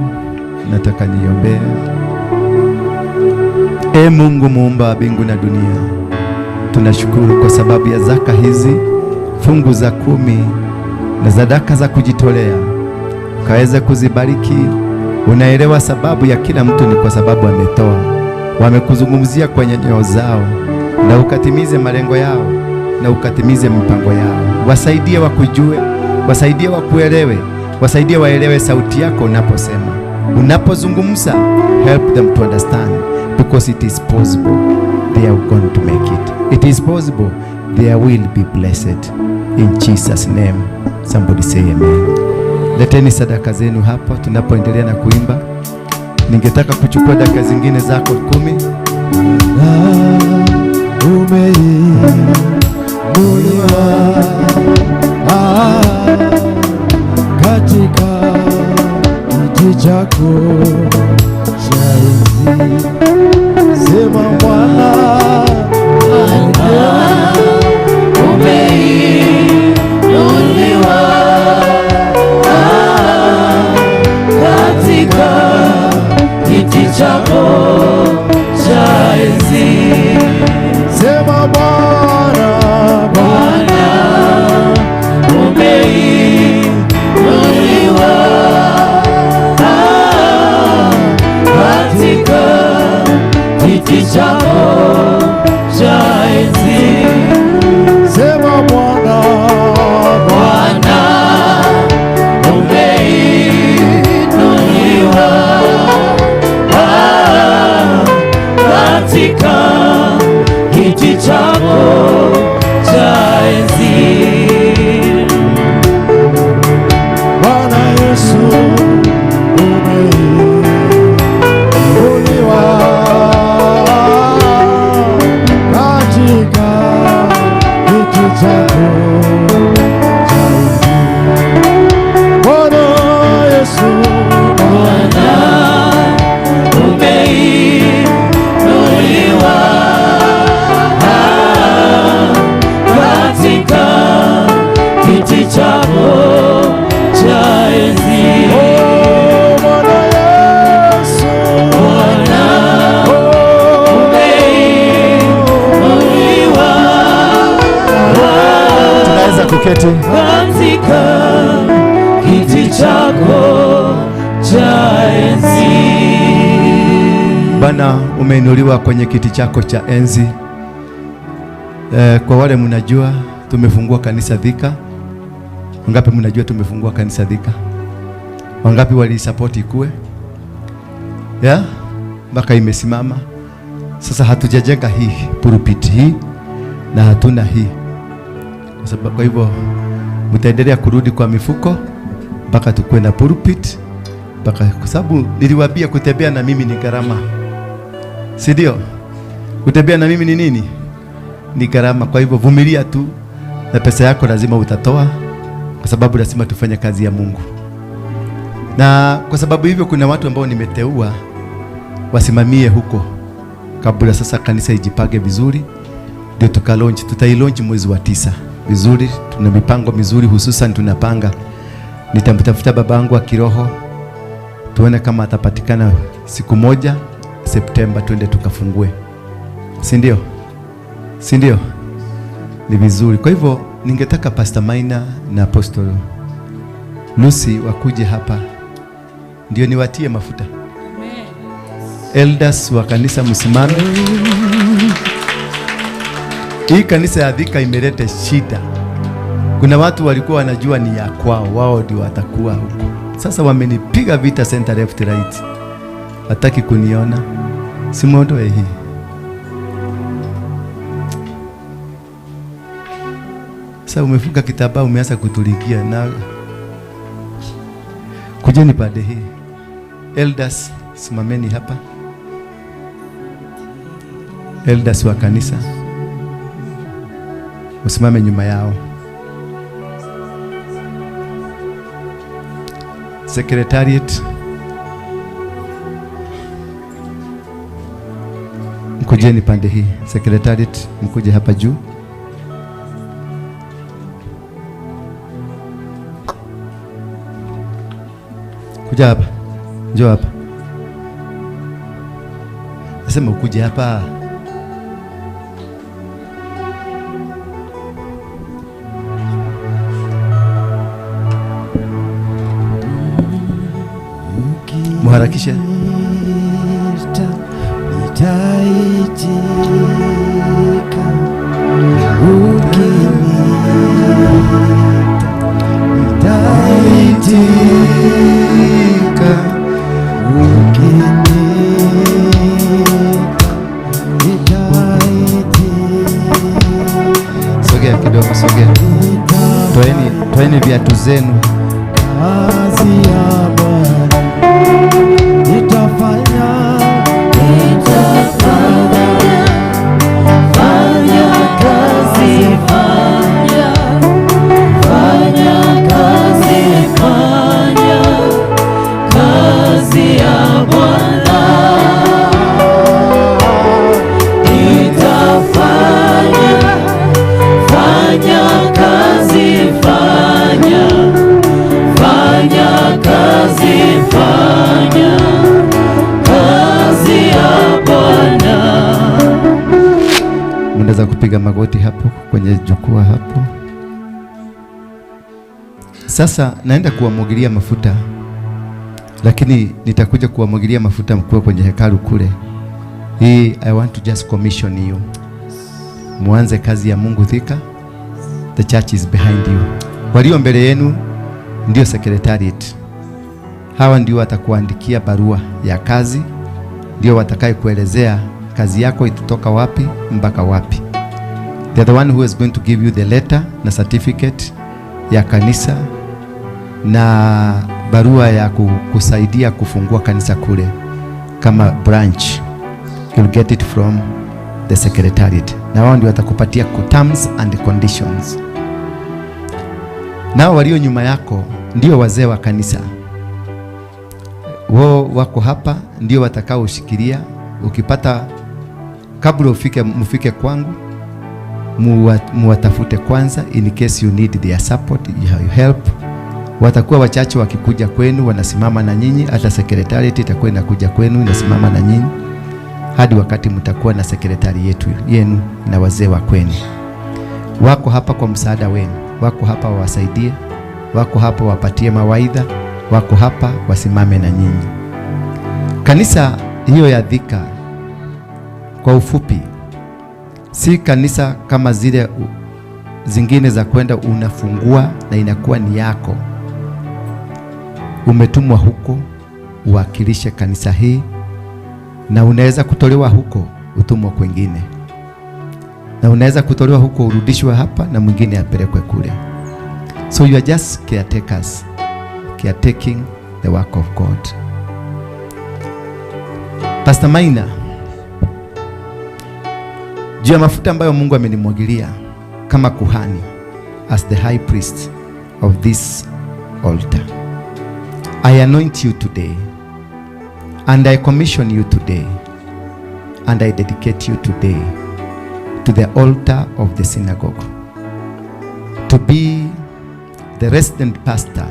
S3: nataka niombee. E Mungu muumba mbingu na dunia, tunashukuru kwa sababu ya zaka hizi, fungu za 10 na sadaka za kujitolea, ukaweza kuzibariki. Unaelewa sababu ya kila mtu ni kwa sababu ametoa. Wamekuzungumzia kwenye nyoyo zao, na ukatimize malengo yao na ukatimize mipango yao. Wasaidie wakujue, wasaidie wakuelewe, wasaidie waelewe sauti yako unaposema, unapozungumza. Help them to understand, because it is possible they are going to make it. It is possible they will be blessed. In Jesus name, somebody say amen. Leteni sadaka zenu hapa tunapoendelea na kuimba. Ningetaka kuchukua dakika zingine zako 10.
S1: Umeinuliwa katika kiti chako cha enzi. Sema Bwana,
S2: umeinuliwa katika kiti chako cha enzi.
S1: Sema Bwana,
S2: Bwana umeinuliwa katika kiti chako cha enzi.
S1: Sema Bwana,
S2: Bwana umeinuliwa katika kiti chako cha enzi.
S1: Bwana Yesu umeinuliwa katika kiti chako cha enzi. Bwana Yesu,
S2: Bwana umeinuliwa katika kiti chako cha enzi.
S1: Oh, Bwana Yesu,
S2: Bwana umeinuliwa
S3: Tunaweza kuketi.
S2: katika kiti chako cha enzi.
S3: Bwana umeinuliwa kwenye kiti chako cha enzi. Kwa wale mnajua tumefungua kanisa Thika. Wangapi mnajua tumefungua kanisa Thika? Wangapi walisupport ikue? Yeah? Mpaka imesimama. Sasa hatujajenga hii pulpit hii na hatuna hii. Kwa sababu kwa hivyo mtaendelea kurudi kwa mifuko mpaka tukue na pulpit, mpaka kwa sababu niliwaambia kutembea na mimi ni gharama. Si ndio? Kutembea na mimi ni nini? Ni gharama. Kwa hivyo vumilia tu, na pesa yako lazima utatoa, kwa sababu lazima tufanye kazi ya Mungu. Na kwa sababu hivyo kuna watu ambao nimeteua wasimamie huko kabla sasa kanisa ijipange vizuri, ndio tukalaunch. Tutailaunch mwezi wa 9 vizuri. Tuna mipango mizuri, hususan tunapanga. Nitamtafuta babangu wa kiroho tuone kama atapatikana siku moja Septemba, twende tukafungue. Si ndio? Si ndio? Ni vizuri. Kwa hivyo ningetaka Pastor Maina na Apostle Lucy wakuje hapa ndio niwatie mafuta. Elders wa kanisa msimame. Hii kanisa ya Thika imeleta shida. Kuna watu walikuwa wanajua ni ya kwao, wao ndio watakuwa huko. Sasa wamenipiga vita center left right. Hataki kuniona. Simuondoe hii. Sasa umefunga kitambaa umeanza kutulikia na kujeni pande hii. Elders simameni hapa. Elders wa kanisa usimame nyuma yao. Secretariat mkujeni pande hii. Secretariat mkuje hapa juu. Kuja hapa. Njoo hapa. Nasema ukuje hapa. Muharakishe.
S1: Nitaitika, ukiniita, nitaitika, ukiniita, nitaitika.
S3: Sogea kidogo, sogea. Toeni viatu zenu.
S1: Kazi ya Bwana nitafanya,
S2: Fanya kazi, fanya, fanya kazi, fanya kazi ya Bwana. Nitafanya, fanya kazi, fanya, fanya kazi, fanya kazi ya Bwana.
S3: Mnaweza kupiga magoti hapo kwenye jukwaa hapo. Sasa naenda kuwamwagilia mafuta, lakini nitakuja kuwamwagilia mafuta mkuu kwenye hekalu kule. Hii I want to just commission you. Muanze kazi ya Mungu Thika. The church is behind you. Walio mbele yenu ndio secretariat. Hawa ndio watakuandikia barua ya kazi, ndio watakaye kuelezea kazi yako itatoka wapi mpaka wapi. They are the one who is going to give you the letter na certificate ya kanisa na barua ya kusaidia kufungua kanisa kule kama branch. You'll get it from the secretariat. Na wao ndio watakupatia terms and conditions. Nao walio nyuma yako ndio wazee wa kanisa. Wao wako hapa ndio watakaoshikilia. Ukipata kabla ufike, mfike kwangu, muwatafute kwanza in case you need their support, your help. Watakuwa wachache wakikuja kwenu, wanasimama na nyinyi. Hata secretariat itakuwa inakuja kwenu, inasimama na nyinyi hadi wakati mtakuwa na sekretari yetu yenu na wazee wa kwenu. Wako hapa kwa msaada wenu, wako hapa wawasaidie, wako hapa wapatie mawaidha, wako hapa wasimame na nyinyi. Kanisa hiyo ya Thika kwa ufupi si kanisa kama zile zingine za kwenda unafungua na inakuwa ni yako. Umetumwa huko uwakilishe kanisa hii, na unaweza kutolewa huko utumwa kwingine, na unaweza kutolewa huko urudishwe hapa na mwingine apelekwe kule. So you are just caretakers, caretaking the work of God. Pastor Maina, juu ya mafuta ambayo Mungu amenimwagilia kama kuhani, as the high priest of this altar, I anoint you today, and I commission you today, and I dedicate you today to the altar of the synagogue, to be the resident pastor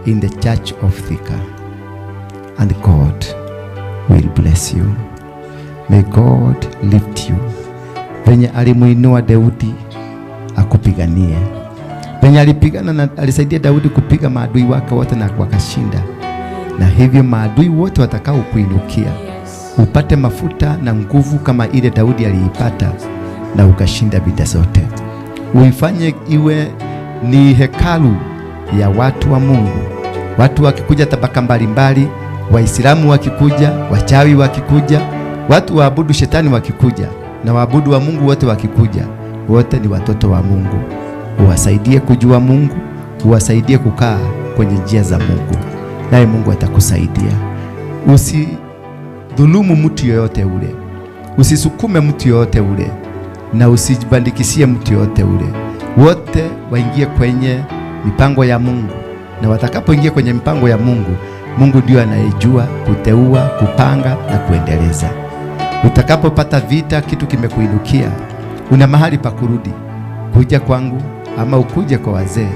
S3: in the church of Thika. And God will bless you. May God lift you. Penye alimuinua Daudi akupiganie. Penye alipigana na alisaidia Daudi kupiga maadui wake wote na wakashinda. Na hivyo maadui wote watakao kuinukia, upate mafuta na nguvu kama ile Daudi aliipata na ukashinda vita zote. Uifanye iwe ni hekalu ya watu wa Mungu. Watu wakikuja tabaka mbalimbali, Waislamu wakikuja, wachawi wakikuja, watu waabudu shetani wakikuja, na waabudu wa Mungu wote wakikuja, wote ni watoto wa Mungu. Uwasaidie kujua Mungu, uwasaidie kukaa kwenye njia za Mungu, naye Mungu atakusaidia. Usidhulumu mtu yoyote ule, usisukume mtu yoyote ule, na usijibandikisie mtu yoyote ule. Wote waingie kwenye mipango ya Mungu, na watakapoingia kwenye mipango ya Mungu, Mungu ndio anayejua kuteua, kupanga na kuendeleza. Utakapopata vita, kitu kimekuinukia, una mahali pa kurudi, kuja kwangu ama ukuje kwa wazee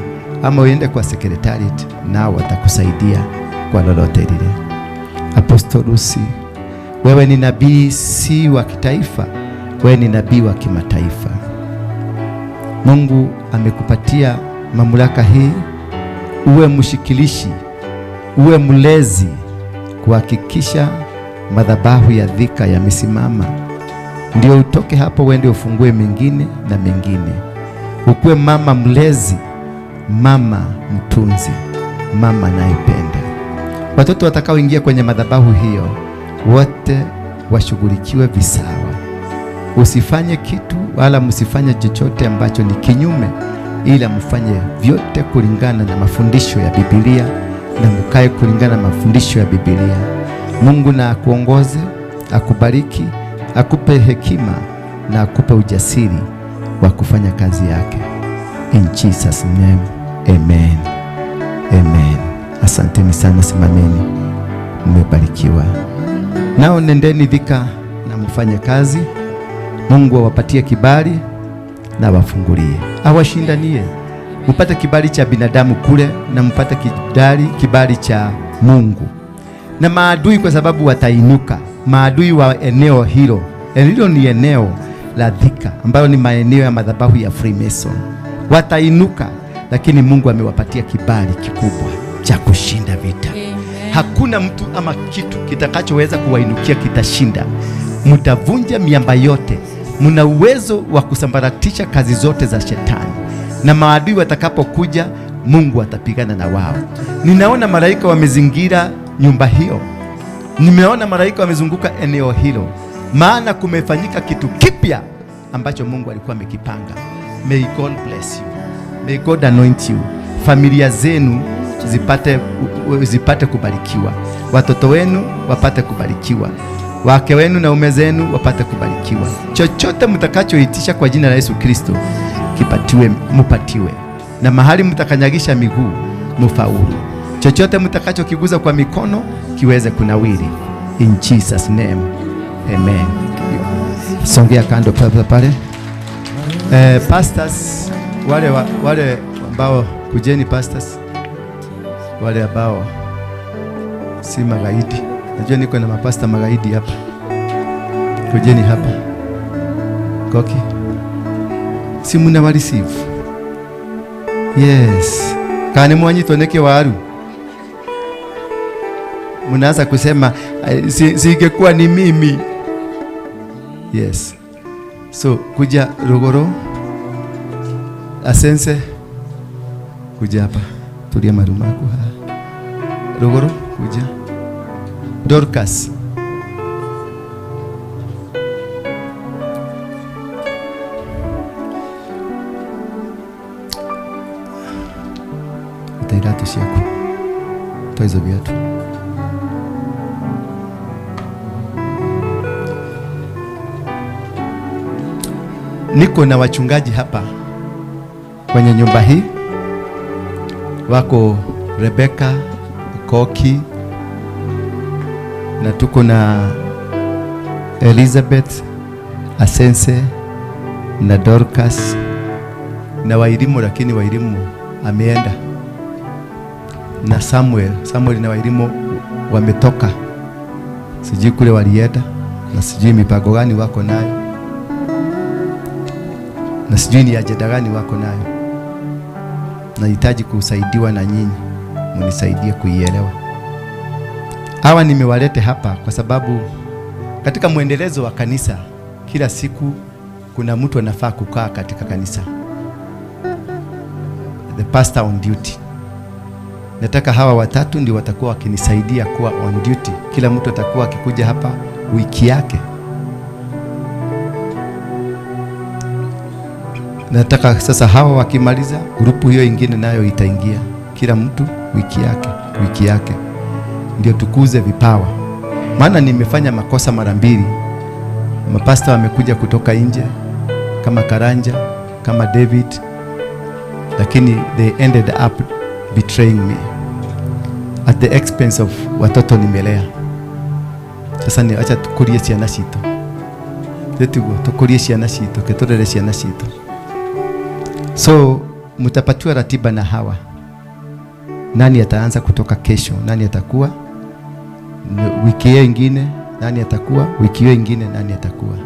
S3: ama uende kwa secretariat, nao watakusaidia kwa lolote lile. Apostle Lucy, wewe ni nabii si wa kitaifa, wewe ni nabii wa kimataifa. Mungu amekupatia mamlaka hii, uwe mshikilishi, uwe mlezi, kuhakikisha madhabahu ya Thika yamesimama. Ndio utoke hapo uende ufungue mengine na mengine. Ukuwe mama mlezi, mama mtunzi, mama anayependa. Watoto watakaoingia kwenye madhabahu hiyo wote washughulikiwe visawa. Usifanye kitu wala msifanye chochote ambacho ni kinyume, ila mfanye vyote kulingana na mafundisho ya Biblia na mkae kulingana na mafundisho ya Biblia. Mungu na akuongoze, akubariki, akupe hekima na akupe ujasiri wa kufanya kazi yake. In Jesus name, amen. Amen. Asanteni sana, simameni. Mmebarikiwa. Nao nendeni Thika na mfanye kazi. Mungu awapatie kibali na awafungulie, awashindanie. Mpate kibali cha binadamu kule na mpate kibali cha Mungu. Na maadui, kwa sababu watainuka, maadui wa eneo hilo. Hilo ni eneo la Thika ambayo ni maeneo ya madhabahu ya Freemason. Watainuka, lakini Mungu amewapatia kibali kikubwa cha kushinda vita. Amen. Hakuna mtu ama kitu kitakachoweza kuwainukia kitashinda. Mtavunja miamba yote. Mna uwezo wa kusambaratisha kazi zote za shetani. Na maadui watakapokuja, Mungu atapigana na wao. Ninaona malaika wamezingira nyumba hiyo. Nimeona malaika wamezunguka eneo hilo. Maana kumefanyika kitu kipya ambacho Mungu alikuwa amekipanga. May God bless you. May God anoint you. Familia zenu zipate kubarikiwa. Watoto wenu wapate kubarikiwa. Wake wenu na ume zenu wapate kubarikiwa. Chochote mtakachoitisha kwa jina la Yesu Kristo kipatiwe, mupatiwe. Na mahali mtakanyagisha miguu mufaulu. Chochote mtakachokiguza kwa mikono kiweze kunawiri. In Jesus name. Amen. Songea kando pale. Pastors wale ambao kujeni, pastors wale ambao si magaidi. Najua niko na mapasta magaidi hapa. Kujeni hapa. Koki. Si muna wa receive. Yes. Kani mwanyito neke waru. Mnaanza kusema singekuwa ni mimi. Yes. So kuja Rogoro. Asense. Kuja hapa. Tulia marumaku. Rogoro kuja. Dorcas. Utairatu siaku. Toa hizo viatu. Niko na wachungaji hapa kwenye nyumba hii. Wako Rebecca, Koki, na tuko na Elizabeth, Asense na Dorcas na Wairimu, lakini Wairimu ameenda, na Samuel na Wairimu wametoka, sijui kule walienda na sijui mipango gani wako nayo na sijui ni ajenda gani wako nayo. Nahitaji kusaidiwa na nyinyi, mnisaidie kuielewa. Hawa nimewalete hapa kwa sababu katika muendelezo wa kanisa, kila siku kuna mtu anafaa kukaa katika kanisa. The pastor on duty. Nataka hawa watatu ndio watakuwa wakinisaidia kuwa on duty. Kila mtu atakuwa akikuja hapa wiki yake. Nataka sasa hawa wakimaliza, grupu hiyo ingine nayo itaingia. Kila mtu wiki yake, wiki yake. Ndio tukuze vipawa. Maana nimefanya makosa mara mbili. Mapasta wamekuja kutoka nje kama Karanja, kama David, lakini they ended up betraying me at the expense of watoto nimelea. Sasa ni acha tukurie ciana citu. Tetigo tukurie ciana citu, keturere ciana citu. So mutapatiwa ratiba na hawa. Nani ataanza kutoka kesho, nani atakuwa wiki hiyo ingine, nani atakuwa wiki hiyo ingine, nani atakuwa.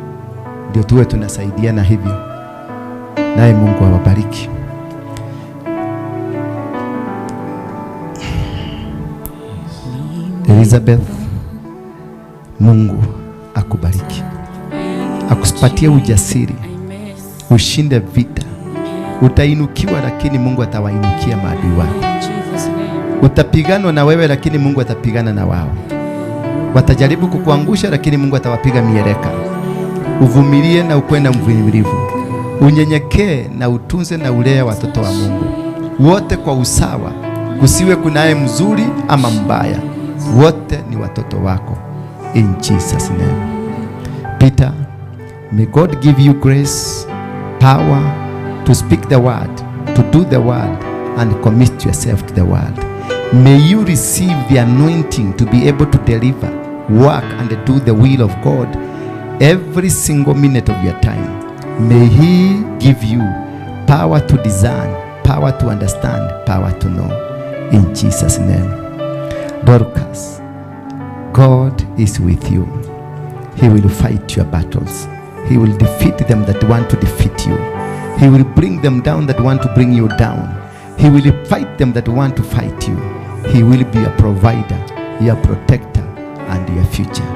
S3: Ndio tuwe tunasaidiana hivyo. Naye Mungu awabariki. Elizabeth, Mungu akubariki, akupatie ujasiri, ushinde vita. Utainukiwa, lakini Mungu atawainukia maadui wako. Utapiganwa na wewe, lakini Mungu atapigana na wao. Watajaribu kukuangusha, lakini Mungu atawapiga mieleka. Uvumilie na ukuwe na mvumilivu. Unyenyekee na utunze na ulee watoto wa Mungu wote kwa usawa. Kusiwe kunaye mzuri ama mbaya, wote ni watoto wako. In Jesus name. Peter, may God give you grace, power to speak the word, to do the word, and commit yourself to the word. May you receive the anointing to be able to deliver, work, and do the will of God every single minute of your time. May He give you power to discern, power to understand, power to know. In Jesus' name. Dorcas, God is with you. He will fight your battles. He will defeat them that want to defeat you. He will bring them down that want to bring you down. He will fight them that want to fight you. He will be your provider, your protector, and your future.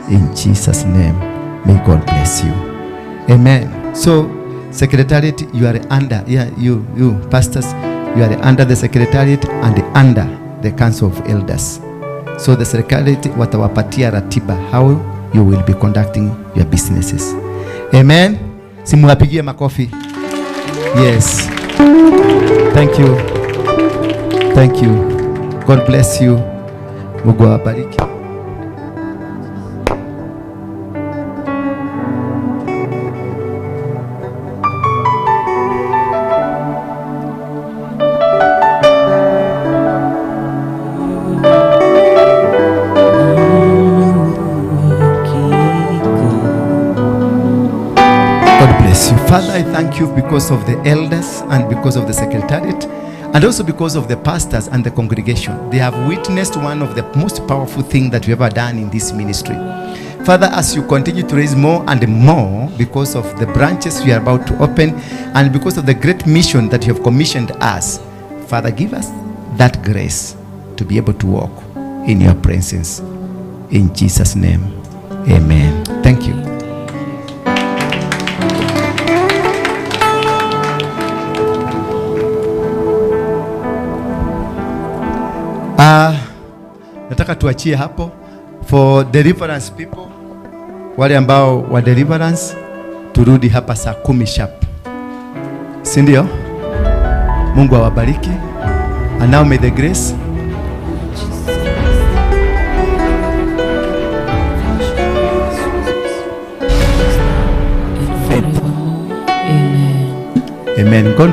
S3: In Jesus' name, may God bless you. Amen. So, secretariat, you are under, yeah, you pastors, you are under the secretariat and under the council of elders. So the secretariat watawapatia ratiba how you will be conducting your businesses. Amen. Simuwapigie makofi. Yes. Thank you. Thank you. God bless you. Mungu awabariki. Father, I thank you because of the elders and because of the secretariat and also because of the pastors and the congregation. They have witnessed one of the most powerful things that we have ever done in this ministry. Father, as you continue to raise more and more because of the branches we are about to open and because of the great mission that you have commissioned us, Father, give us that grace to be able to walk in your presence. In Jesus' name, amen. Thank you. Nataka tuachie hapo for deliverance people, wale ambao wa deliverance, turudi hapa saa 10 sharp, si ndio? Mungu awabariki. And now may the grace Amen. Amen. God